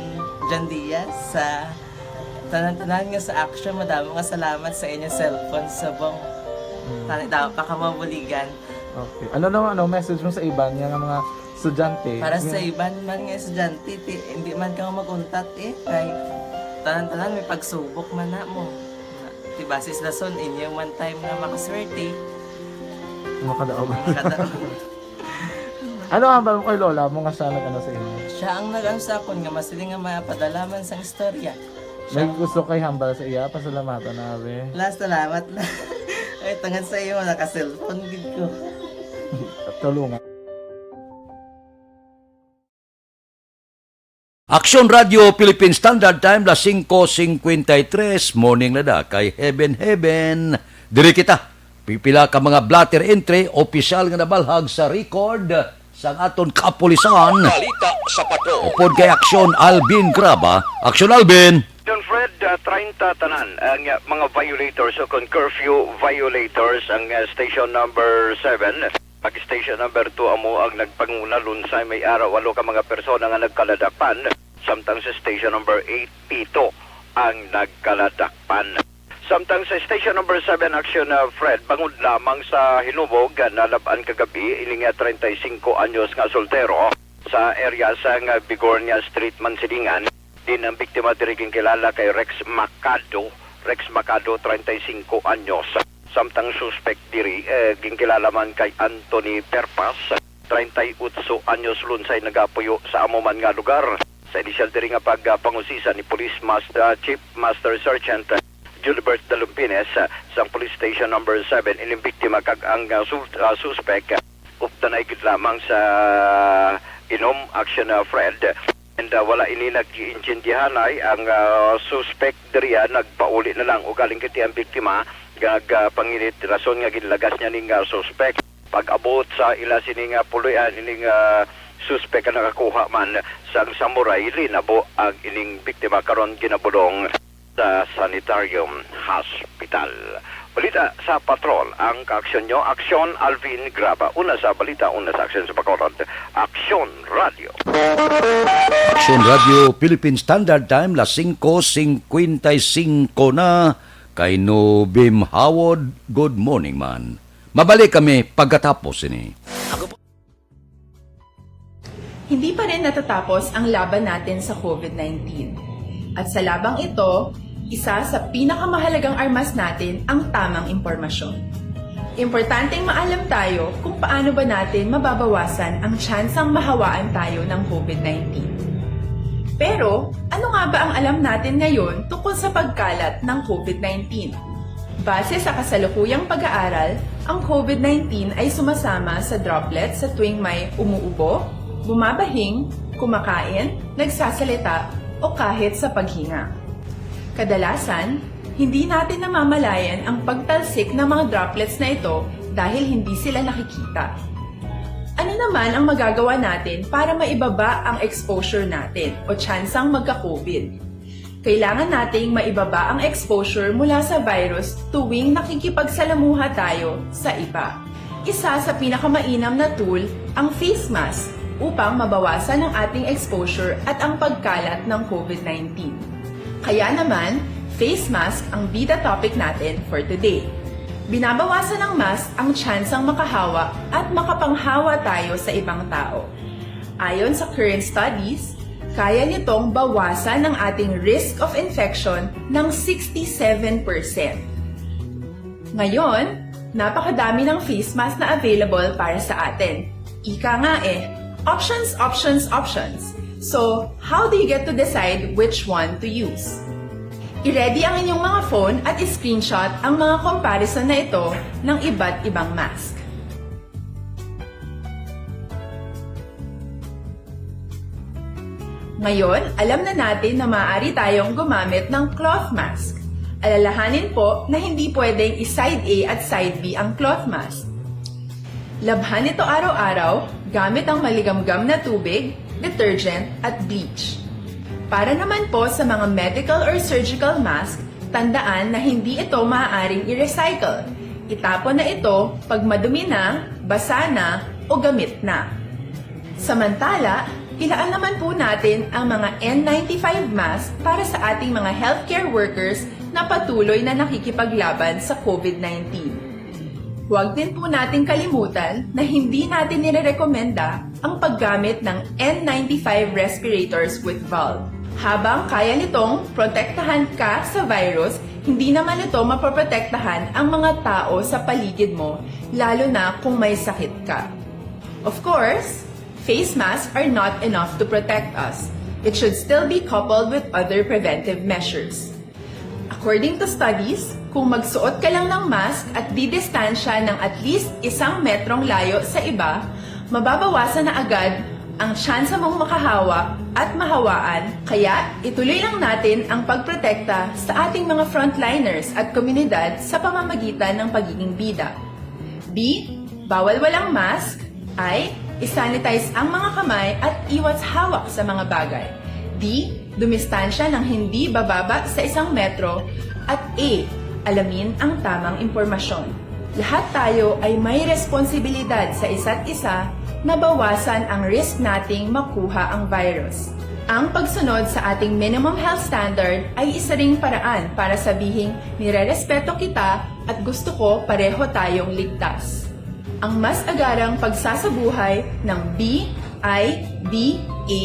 John Diaz, sa tanan-tanan nga sa Action. Madamo nga salamat sa inyo cellphone subong. Hmm. Tani daw pa ka mabuligan. Okay. Ano naman, ano, message mo sa iban nga, nga mga estudyante? Para sa iban man nga estudyante, ti, hindi man ka mag-untat, eh, kay tanan-tanan may pagsubok man na mo. Ti, basis lason, inyo man time nga makaswerte. Makadaog. Makadaog. Ano ang hambal mo kay lola mo nga siya nag-ano sa inyo? Siya ang nag-ano sa akon nga masiling nga mapadala man sang istorya. May gusto kay hambal sa iya, pasalamatan na, abi. La, salamat na. Ay, tungod sa imo, naka-cellphone gid ko. Tulungan. Aksyon Radio Philippine Standard Time, las singko singkwenta y tres, morning na da, kay Heaven Heaven. Diri kita. Pipila ka mga blotter entry, opisyal nga nabalhag sa record sang aton kapulisan. Balita sa Patrol. Upod kay Aksyon Alvin Graba. Aksyon Alvin! Don Fred, ah, treinta tanan ang, ah, mga violators o kon curfew violators ang, ah, station number seven. Pag station number two amo ang nagpanguna, lunsay may ara, walo ka mga persona nga nagkaladakpan, samtang sa station number eight, pito ang nagkaladakpan. Samtang sa station number seven, Action, uh, Fred, bangod lamang sa hinubog, uh, nalab-an kagabi ining, uh, treinta y cinco anyos nga soltero sa area sang, uh, Bigornia Street, Mansilingan. Din ang biktima diri ginkilala kay Rex Macado. Rex Macado, treinta y cinco anyos. Samtang suspek diri, eh, ginkilala man kay Anthony Perpas, treinta y ocho anyos, lunsay nagapuyo sa amo man nga lugar. Sa inisyal diri nga pagpangusisa ni Police Master, Chief Master Sergeant Julibert Dalumpines, ah, sang Police Station Number Seven, ining biktima kag ang, ah, sus-, ah, suspek, ah, updanay gid lamang sa inom, action, ah, Fred. And, ah, wala ini nag-iintindihanay ang, ah, suspek diri, ah, nagpauli na lang ugaling kiti ang biktima nag, ah, panginit rason nga ginlagas niya ning, ah, suspek. Pag-abot sa ila sini nga puloy-an, ining, ah, suspek ang nakakuha man sang samurai, linabo ang ining biktima karon ginabulong sa Sanitarium Hospital. Balita sa Patrol, ang kaaksyon nyo, Aksyon Alvin Graba. Una sa balita, una sa aksyon sa Bacolod, Aksyon Radio. Aksyon Radio, Philippine Standard Time, las singko singkwenta y singko na. Kay Nobim Howard, good morning man. Mabalik kami pagkatapos ini. Hindi pa rin natatapos ang laban natin sa COVID nineteen. At sa labang ito, isa sa pinakamahalagang armas natin ang tamang impormasyon. Importanteng maalam tayo kung paano ba natin mababawasan ang tsansang mahawaan tayo ng COVID nineteen. Pero, ano nga ba ang alam natin ngayon tungkol sa pagkalat ng COVID nineteen? Base sa kasalukuyang pag-aaral, ang COVID nineteen ay sumasama sa droplets sa tuwing may umuubo, bumabahing, kumakain, nagsasalita, o kahit sa paghinga. Kadalasan, hindi natin namamalayan ang pagtalsik ng mga droplets na ito dahil hindi sila nakikita. Ano naman ang magagawa natin para maibaba ang exposure natin o tsansang magka-COVID? Kailangan nating maibaba ang exposure mula sa virus tuwing nakikipagsalamuha tayo sa iba. Isa sa pinakamainam na tool ang face mask upang mabawasan ang ating exposure at ang pagkalat ng COVID nineteen. Kaya naman, face mask ang bida topic natin for today. Binabawasan ng mask ang tsansang makahawa at makapanghawa tayo sa ibang tao. Ayon sa current studies, kaya nitong bawasan ang ating risk of infection ng sixty-seven percent. Ngayon, napakadami ng face mask na available para sa atin. Ika nga eh, options, options, options. So, how do you get to decide which one to use? I-ready ang inyong mga phone at i-screenshot ang mga comparison na ito ng iba't ibang mask. Ngayon, alam na natin na maaari tayong gumamit ng cloth mask. Alalahanin po na hindi pwedeng i-side A at side B ang cloth mask. Labhan ito araw-araw gamit ang maligamgam na tubig, detergent, at bleach. Para naman po sa mga medical or surgical mask, tandaan na hindi ito maaaring i-recycle. Itapon na ito pag madumi na, basa na, o gamit na. Samantala, ilaan naman po natin ang mga N ninety-five mask para sa ating mga healthcare workers na patuloy na nakikipaglaban sa COVID nineteen. Huwag din po nating kalimutan na hindi natin nirerekomenda ang paggamit ng N ninety-five respirators with valve. Habang kaya nitong protektahan ka sa virus, hindi naman ito mapoprotektahan ang mga tao sa paligid mo, lalo na kung may sakit ka. Of course, face masks are not enough to protect us. It should still be coupled with other preventive measures. According to studies, kung magsuot ka lang ng mask at didistansya ng at least isang metrong layo sa iba, mababawasan na agad ang tsansa mong makahawa at mahawaan. Kaya, ituloy lang natin ang pagprotekta sa ating mga frontliners at komunidad sa pamamagitan ng pagiging bida. B, bawal walang mask. I, i-sanitize ang mga kamay at iwas hawak sa mga bagay. D, dumistansya ng hindi bababa sa isang metro. At E, alamin ang tamang impormasyon. Lahat tayo ay may responsibilidad sa isa't isa na bawasan ang risk nating makuha ang virus. Ang pagsunod sa ating minimum health standard ay isa ring paraan para sabihing nirerespeto kita at gusto ko pareho tayong ligtas. Ang mas agarang pagsasabuhay ng B I D A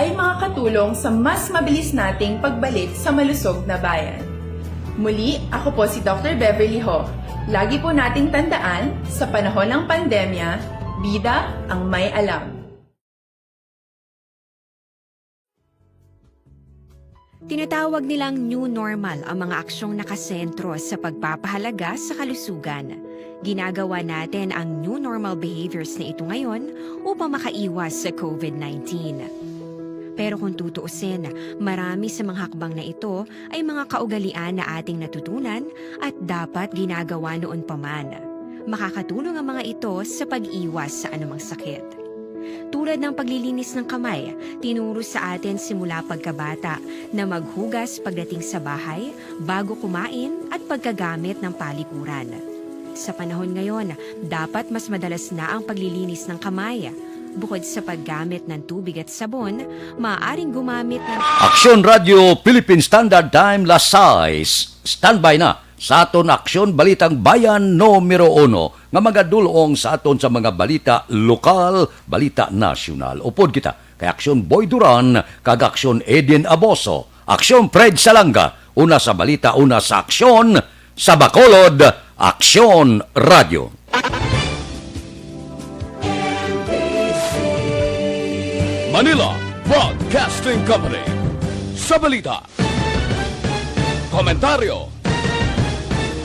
ay makakatulong sa mas mabilis nating pagbalik sa malusog na bayan. Muli, ako po si Doctor Beverly Ho. Lagi po nating tandaan, sa panahon ng pandemya, bida ang may alam. Tinatawag nilang new normal ang mga aksyong nakasentro sa pagpapahalaga sa kalusugan. Ginagawa natin ang new normal behaviors na ito ngayon upang makaiwas sa COVID nineteen. Pero kung tutuusin, marami sa mga hakbang na ito ay mga kaugalian na ating natutunan at dapat ginagawa noon pa man. Makakatulong ang mga ito sa pag-iwas sa anumang sakit. Tulad ng paglilinis ng kamay, tinuro sa atin simula pagkabata na maghugas pagdating sa bahay, bago kumain at pagkagamit ng palikuran. Sa panahon ngayon, dapat mas madalas na ang paglilinis ng kamay. Bukod sa paggamit ng tubig at sabon, maaaring gumamit ng Aksyon Radio Philippine Standard Time, las sais. Standby na sa aton Aksyon Balitang Bayan numero uno nga magadul-ong sa aton sa mga balita lokal, balita nasyonal. Upod kita kay Aksyon Boy Duran kag Aksyon Eden Aboso, Aksyon Fred Salanga, una sa balita, una sa aksyon, sa Bacolod, Aksyon Radio. Manila Broadcasting Company. Sa balita, komentaryo,